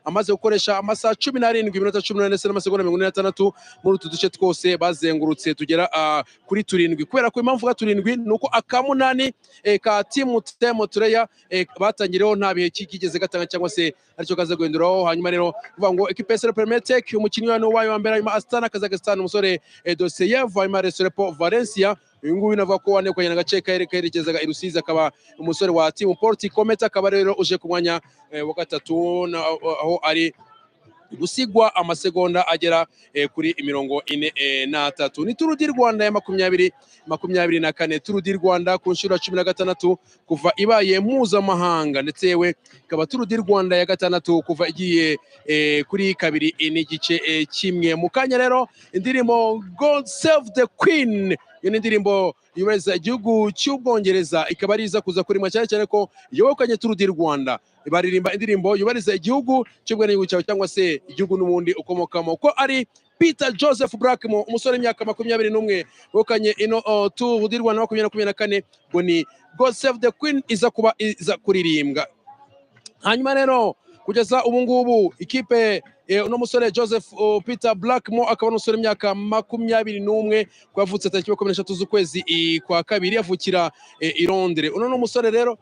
amaze gukoresha amasaha 17, iminota 18 ndetse n'amasegonda 46 muri utu duce twose bazengurutse tugera kuri turindwi. Kubera ko impamvu ga turindwi ni uko akamunani ka timu Temo Treya batangiriyeho nta bihe kigeze gatanga cyangwa se aricyo kaza guhinduraho. Hanyuma rero kuvuga ngo ekipe ya Premier Tech, umukinnyi wa wayo wa mbere, hanyuma Astana Kazakhstan umusore Doseyev, hanyuma Restrepo Valencia uyu nguyu navuga ko wanegukanye agace kerekezaga i Rusizi, akaba umusore wa timu Porti Kometa, akaba rero uje ku mwanya wa gatatu, aho ari gusigwa amasegonda agera kuri 43. Ni Tour du Rwanda ya 2024, Tour du Rwanda ku nshuro ya 16 kuva ibaye mpuzamahanga, ndetse yewe ikaba Tour du Rwanda ya gatandatu kuva igiye kuri 2.1. Mu kanya rero indirimbo God Save the Queen, iyo ni indirimbo yubahiriza igihugu cy'Ubwongereza, ikaba ari iza kuza kurimwa cyane cyane ko yegukanye Tour du Rwanda. Baririmba indirimbo yubahiriza igihugu cy'ubwenegihugu cyawe cyangwa se igihugu n'ubundi ukomokamo, ko ari Peter Joseph Blackmore, umusore w'imyaka 21 wegukanye ino Tour du Rwanda 2024, ngo ni God Save the Queen iza kuba iza kuririmbwa. Hanyuma rero kugeza ubu ngubu ikipe uno musore Joseph Peter Blackmore akaba ari umusore w'imyaka 21, ko yavutse tariki 23 z'ukwezi kwa kabiri, avukira i Londres. Uno ni umusore rero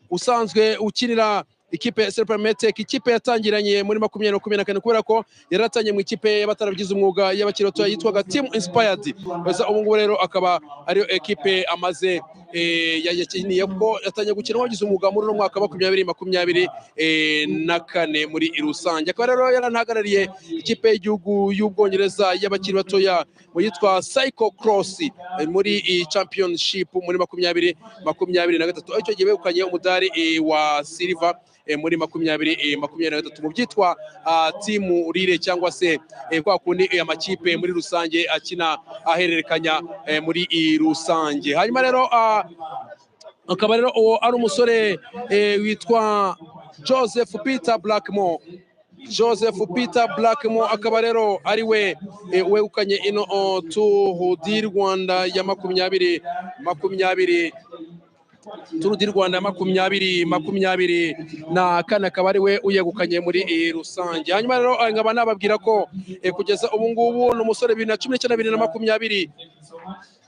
usanzwe ukinira ikipe ya Serpa Tech, ikipe yatangiranye muri 2024, kubera ko yari atangiye mu ikipe y'abatarabigize umwuga y'abakiri batoya yitwaga Team Inspired. Kugeza ubu ngubu rero akaba ariyo ekipe amaze yakiniye, ko yatangiye gukina wabigize umwuga muri uno mwaka 2024 muri rusange. Akaba rero yaranahagarariye ikipe y'igihugu y'Ubwongereza y'abakiri batoya mu yitwa Cyclocross muri championship muri 2023, aho icyo gihe begukanye umudari wa silver muri 2023 mu byitwa team relay, cyangwa se kwa kundi amakipe muri rusange akina ahererekanya muri rusange. Hanyuma rero akaba rero uwo ari umusore witwa Joseph Peter Blackmore. Joseph Peter Blackmore akaba rero ari we wegukanye ino Tour du Rwanda ya 2020, Tour du Rwanda 2024, akaba ari we uyegukanye muri rusange. Hanyuma rero nkaba nababwira ko kugeza ubu ngubu ni umusore 2019, 2020,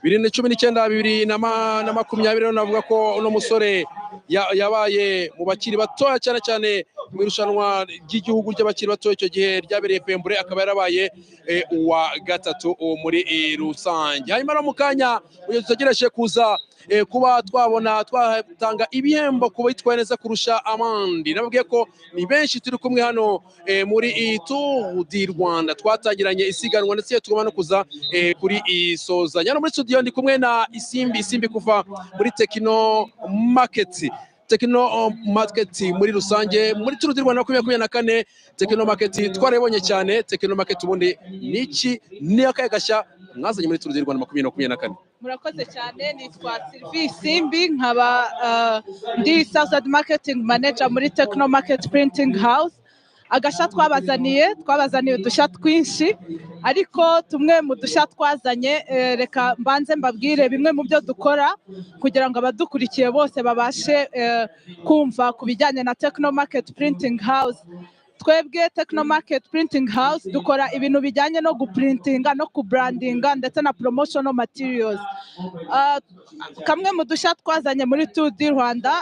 2019, 2020. Rero navuga ko uno musore yabaye mu bakiri batoya cyane cyane. Mu irushanwa ry'igihugu ry'abakiri bato, icyo gihe ryabereye Pembure, akaba yarabaye uwa gatatu muri rusange. Hanyuma no mu kanya, mu gihe dutegereje kuza kuba twabona twatanga ibihembo ku bitwaye neza kurusha abandi, nababwiye ko ni benshi turi kumwe hano muri Tour du Rwanda. Twatangiranye isiganwa ndetse tugomba no kuza kuri isoza. Hano muri studio ndi kumwe na Isimbi. Isimbi, kuva muri Techno Market. Techno Market muri rusange, muri Tour du Rwanda 2024, Techno Market twarayibonye cyane. Techno Market ubundi ni iki? Ni akahe gashya mwazanye muri Tour du Rwanda 2024? Murakoze cyane. Nitwa Sylvie Simbi, nkaba ndi sales and marketing manager muri Techno Market Printing House. Agashya twabazaniye, twabazaniye udushya twinshi, ariko tumwe mu dushya twazanye, reka mbanze mbabwire bimwe mu byo dukora kugira ngo abadukurikiye bose babashe kumva ku bijyanye na Techno Market Printing House. Twebwe Techno Market Printing House dukora ibintu bijyanye no guprintinga no kubrandinga ndetse na promotional materials. Kamwe mu dushya twazanye muri Tour du Rwanda,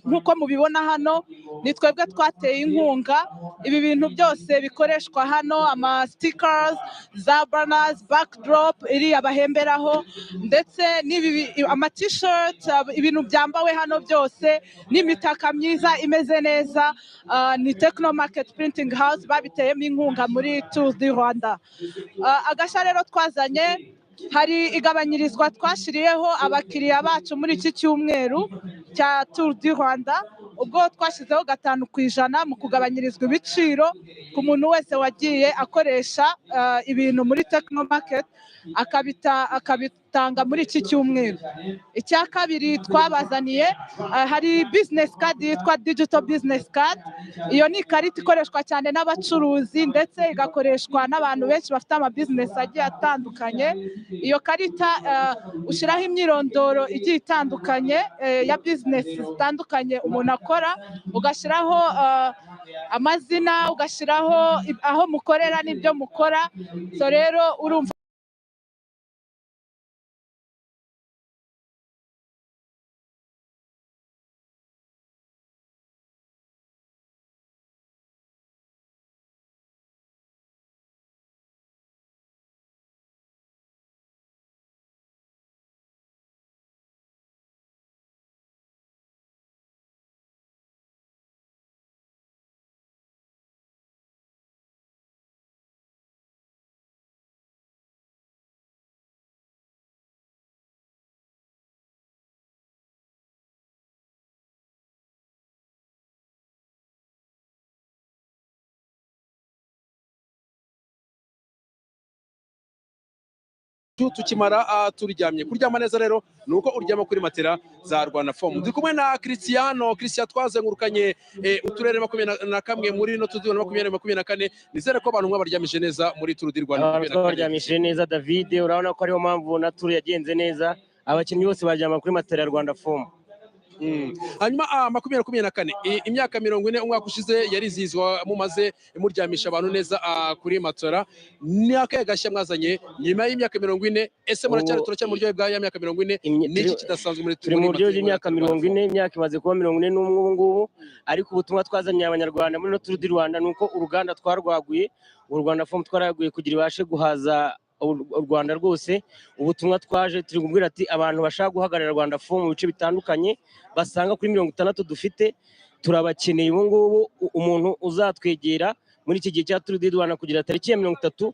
nk'uko mubibona hano, ni twebwe twateye inkunga ibi bintu byose bikoreshwa hano: ama stickers, za banners, backdrop iriya bahemberaho, ndetse n'ibi ama t-shirt, ibintu byambawe hano byose n'imitaka myiza imeze neza, ni Techno Market Printing House babiteyemo inkunga muri Tour du Rwanda. Agashya rero twazanye, hari igabanyirizwa twashyiriyeho abakiriya bacu muri iki cyumweru cya Tour du Rwanda, ubwo twashyizeho 5% mu kugabanyirizwa ibiciro ku muntu wese wagiye akoresha ibintu muri Techno Market akabitanga muri iki cyumweru. Icya kabiri twabazaniye, hari business card yitwa digital business card. Iyo ni ikarita ikoreshwa cyane n'abacuruzi ndetse igakoreshwa n'abantu benshi bafite ama business agiye atandukanye. Iyo karita ushyiraho imyirondoro igiye itandukanye ya business zitandukanye umuntu akora, ugashyiraho amazina, ugashyiraho aho mukorera n'ibyo mukora. So rero urumva Tukimara turyamye, kuryama neza rero ni uko uryama kuri matera za Rwanda Foam. Ndi kumwe na Cristiano. Christian, twazengurukanye uturere 21 muri no Tour du Rwanda 2024. Nizere ko abantu mwabaryamije neza muri Tour du Rwanda Abantu 24. Twabaryamishije neza, David. Urabona ko ariyo mpamvu na Tour yagenze neza, abakinnyi bose baryama kuri matera ya Rwanda Foam. Hanyuma 2024, imyaka 40 umwaka ushize yarizihizwa mumaze muryamisha abantu neza kuri matora. Ni akahe gashya mwazanye nyuma y'imyaka 40? Ese muracyari turacyari mu buryohe bwa ya myaka 40? Ni iki kidasanzwe muri Turi mu muri buryo matera bw'imyaka 40, imyaka imaze kuba 41 ubu ngubu. Ariko ubutumwa twazaniye abanyarwanda muri Tour du Rwanda ni uko uruganda twarwaguye, u Rwanda Foam twaraguye kugira ibashe guhaza u Rwanda rwose. Ubutumwa twaje turi kubwira ati abantu bashaka guhagararira Rwanda Foam mu bice bitandukanye basanga kuri 60 dufite, turabakeneye ubu ngubu. Umuntu uzatwegera muri iki gihe cya Tour du Rwanda kugera tariki ya 30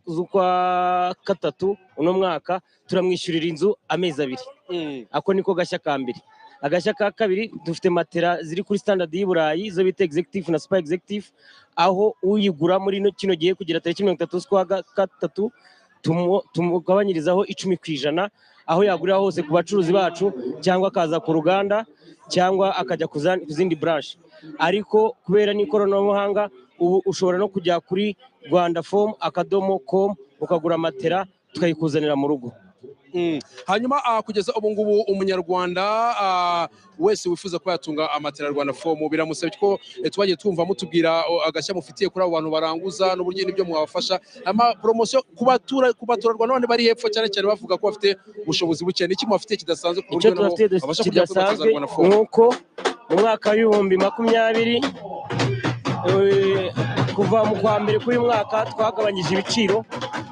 z'ukwa gatatu uno mwaka, turamwishyurira inzu amezi 2. Ako niko gashya ka mbere. Agashya ka kabiri, dufite matera ziri kuri standard y'i Burayi, izo bita executive na super executive, aho uyigura muri kino gihe kugera tariki 30 z'ukwa gatatu tumugabanyirizaho 10%, aho yagurira hose ku bacuruzi bacu, cyangwa akaza ku ruganda, cyangwa akajya ku zindi branch. Ariko kubera n'ikoranabuhanga, ubu ushobora no kujya kuri rwandafoam.com ukagura matera tukayikuzanira mu rugo. Hanyuma kugeza ubu ngubu umunyarwanda wese wifuza kuba yatunga amatera Rwanda Foam biramusabye ko twagiye twumva mutubwira agashya mufitiye kuri abo bantu baranguza n'uburyo n'ibyo mwabafasha, ama promotion ku baturarwanda none bari hepfo, cyane cyane bavuga ko bafite ubushobozi buke. Niki mubafitiye kidasanzwe ku Icyo buryo nabo tubafitiye babasha kujya kuri matera za kidasanzwe Rwanda Foam? Ni uko Mu mwaka wa 2020, kuva mu kwa mbere k'uyu mwaka, twagabanyije ibiciro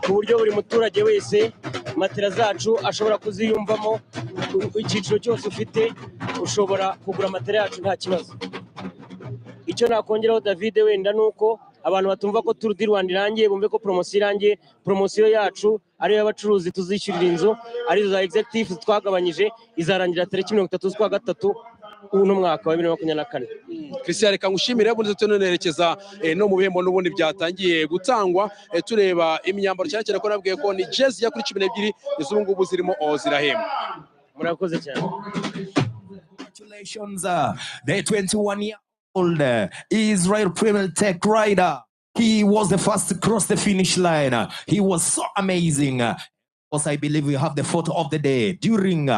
ku buryo buri muturage wese matera zacu ashobora kuziyumvamo. Icyiciro cyose ufite ushobora kugura matera yacu nta kibazo. Icyo nakongeraho, David, wenda ni uko abantu batumva ko Tour du Rwanda irangiye, bumve ko poromosiyo irangiye. Poromosiyo yacu ariyo y'abacuruzi tuzishyurira inzu, arizo za executive twagabanyije, izarangira tariki 30 z'ukwa gatatu uno mwaka wa 2024. Christian, reka ngushimire. Ubundi tunerekeza no mu bihembo n'ubundi byatangiye gutangwa, tureba imyambaro, cyane cyane ko nabwiye ko ni jezi ya kuri 12 iz'ubu ngubu zirimo zirahemba. Murakoze cyane. Congratulations, the 21-year-old Israel Premier Tech rider. He was the first to cross the finish line. He was so amazing. Of course, I believe we have the photo of the day during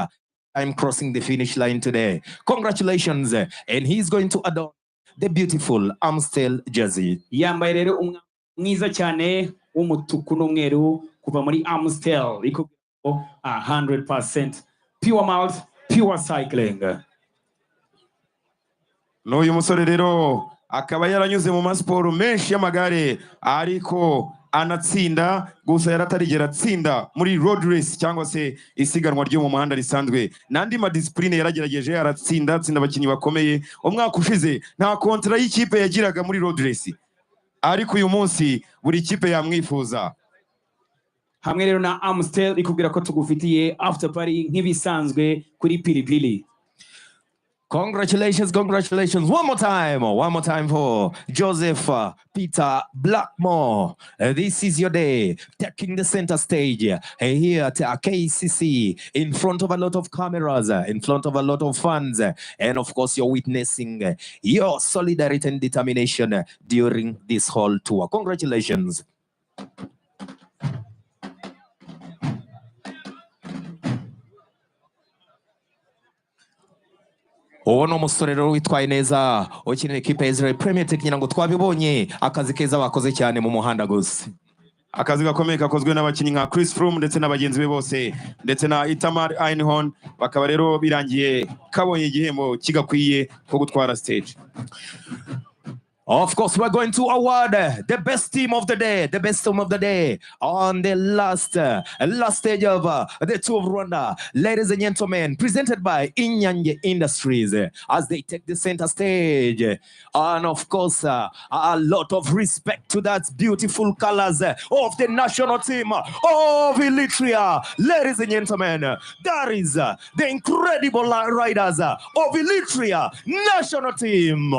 I'm crossing the finish line today. Congratulations. And he's going to adorn the beautiful Amstel jersey. Yambaye rero umwambaro mwiza cyane w'umutuku n'umweru kuva muri Amstel, ikubwira ko 100% pure malt, pure cycling. N'uyu musore rero akaba yaranyuze mu masiporo menshi y'amagare, ariko anatsinda, gusa yaratarigera atsinda muri road race cyangwa se isiganwa ryo mu muhanda risanzwe. N'andi madisipurine yaragerageje aratsinda, atsinda abakinnyi bakomeye. Umwaka ushize nta kontara y'ikipe yagiraga muri road race, ariko uyu munsi buri kipe yamwifuza. Hamwe rero na Amstel ikubwira ko tugufitiye after party nk'ibisanzwe kuri Pilipili. Congratulations, congratulations. One more time for Joseph Peter Blackmore. This is your day, taking the center stage here at KCC in front of a lot of cameras, in front of a lot of fans. And of course, you're witnessing your solidarity and determination during this whole tour. Congratulations. Uwo ni umusore rero witwaye neza ukinira ikipe ya Israel Premier Tech. Ngira ngo twabibonye akazi keza bakoze cyane mu muhanda gusa. Akazi gakomeye kakozwe n'abakinnyi nka Chris Froome ndetse na bagenzi be bose, ndetse na Itamar Einhorn, bakaba rero birangiye kabonye igihembo kigakwiye ko gutwara stage. Of course, we're going to award the best team of the day, the best team of the day on the last stage of the Tour of Rwanda. Ladies and gentlemen, presented by Inyange Industries as they take the center stage. And of course, a lot of respect to that beautiful colors of the national team of Eritrea. Ladies and gentlemen, that is the incredible riders of Eritrea national team.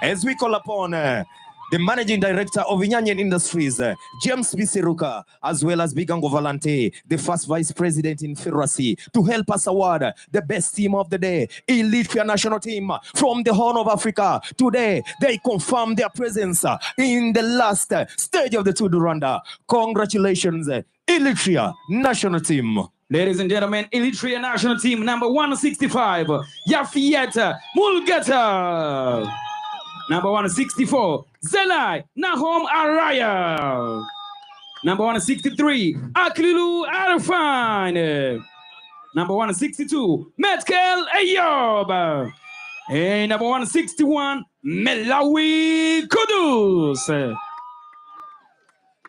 As we call upon the managing director of Inyange Industries, James Bisiruka, as well as Bigango Valante, the first vice president in Ferrasi, to help us award the best team of the day, Eritrea national team from the Horn of Africa. Today, they confirm their presence in the last stage of the Tour du Rwanda. Congratulations, Eritrea national team. Ladies and gentlemen, Eritrea national team number 165, Yafieta Mulgeta. Number 164, Zelai Nahom Araya. Number 163, Aklilu Arfan. Number 162, Metkel Ayob. And number 161, Melawi Kudus.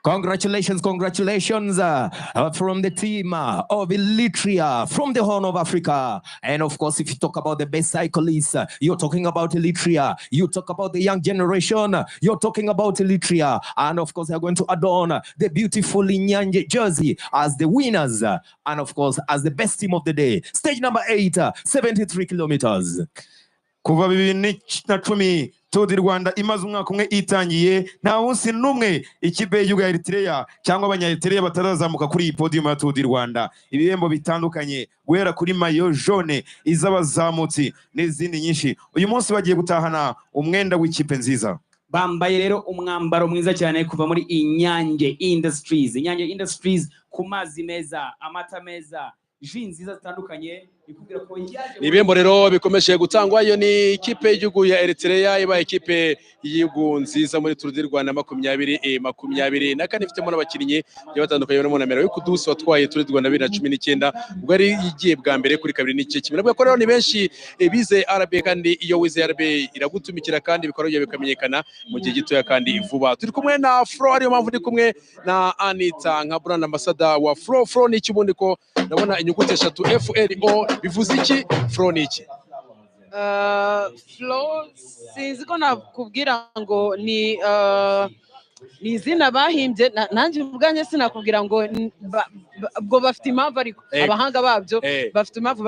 Congratulations, congratulations from the team of Eritrea, from the Horn of Africa. And of course, if you talk about the best cyclists, you're talking about Eritrea. You talk about the young generation, you're talking about Eritrea. And of course, they're going to adorn the beautiful Inyange jersey as the winners. And of course, as the best team of the day. Stage number 8, 73 kilometers. Kuva 2010 Tour du Rwanda imaze umwaka umwe itangiye, nta munsi n'umwe ikipe y'igihugu ya Eritrea cyangwa abanya-Eritrea batarazamuka kuri iyi podium ya Tour du Rwanda. Ibihembo bitandukanye guhera kuri maillot jaune, iz'abazamutsi n'izindi nyinshi. Uyu munsi bagiye gutahana umwenda w'ikipe nziza. Bambaye rero umwambaro mwiza cyane kuva muri Inyange Industries. Inyange Industries ku mazi meza, amata meza, jus nziza zitandukanye. Ni ibihembo rero bikomeje gutangwa. Iyo ni ikipe y'igihugu ya Eritrea ibaye ikipe y'igihugu nziza muri Tour du Rwanda 2024, ifitemo n'abakinnyi bagiye batandukanye barimo na Merhawi Kudus watwaye Tour du Rwanda 2019, ubwo yari igiye bwa mbere kuri 2.1. Navuga ko rero ni benshi bize RBA, kandi iyo wize RBA iragutumikira kandi ibikorwa byawe bikamenyekana mu gihe gitoya kandi vuba. Turi kumwe na Flo, ariyo mpamvu ndi kumwe na Anita nka brand ambassador wa Flo. Flo ni iki ubundi? Ko ndabona inyuguti eshatu FLO, bivuze iki? Flo ni iki? Flo sinzi ko nakubwira ngo ni izina bahimbye, nanjye ubwanjye sinakubwira ngo ubwo bafite impamvu, ariko abahanga babyo bafite impamvu.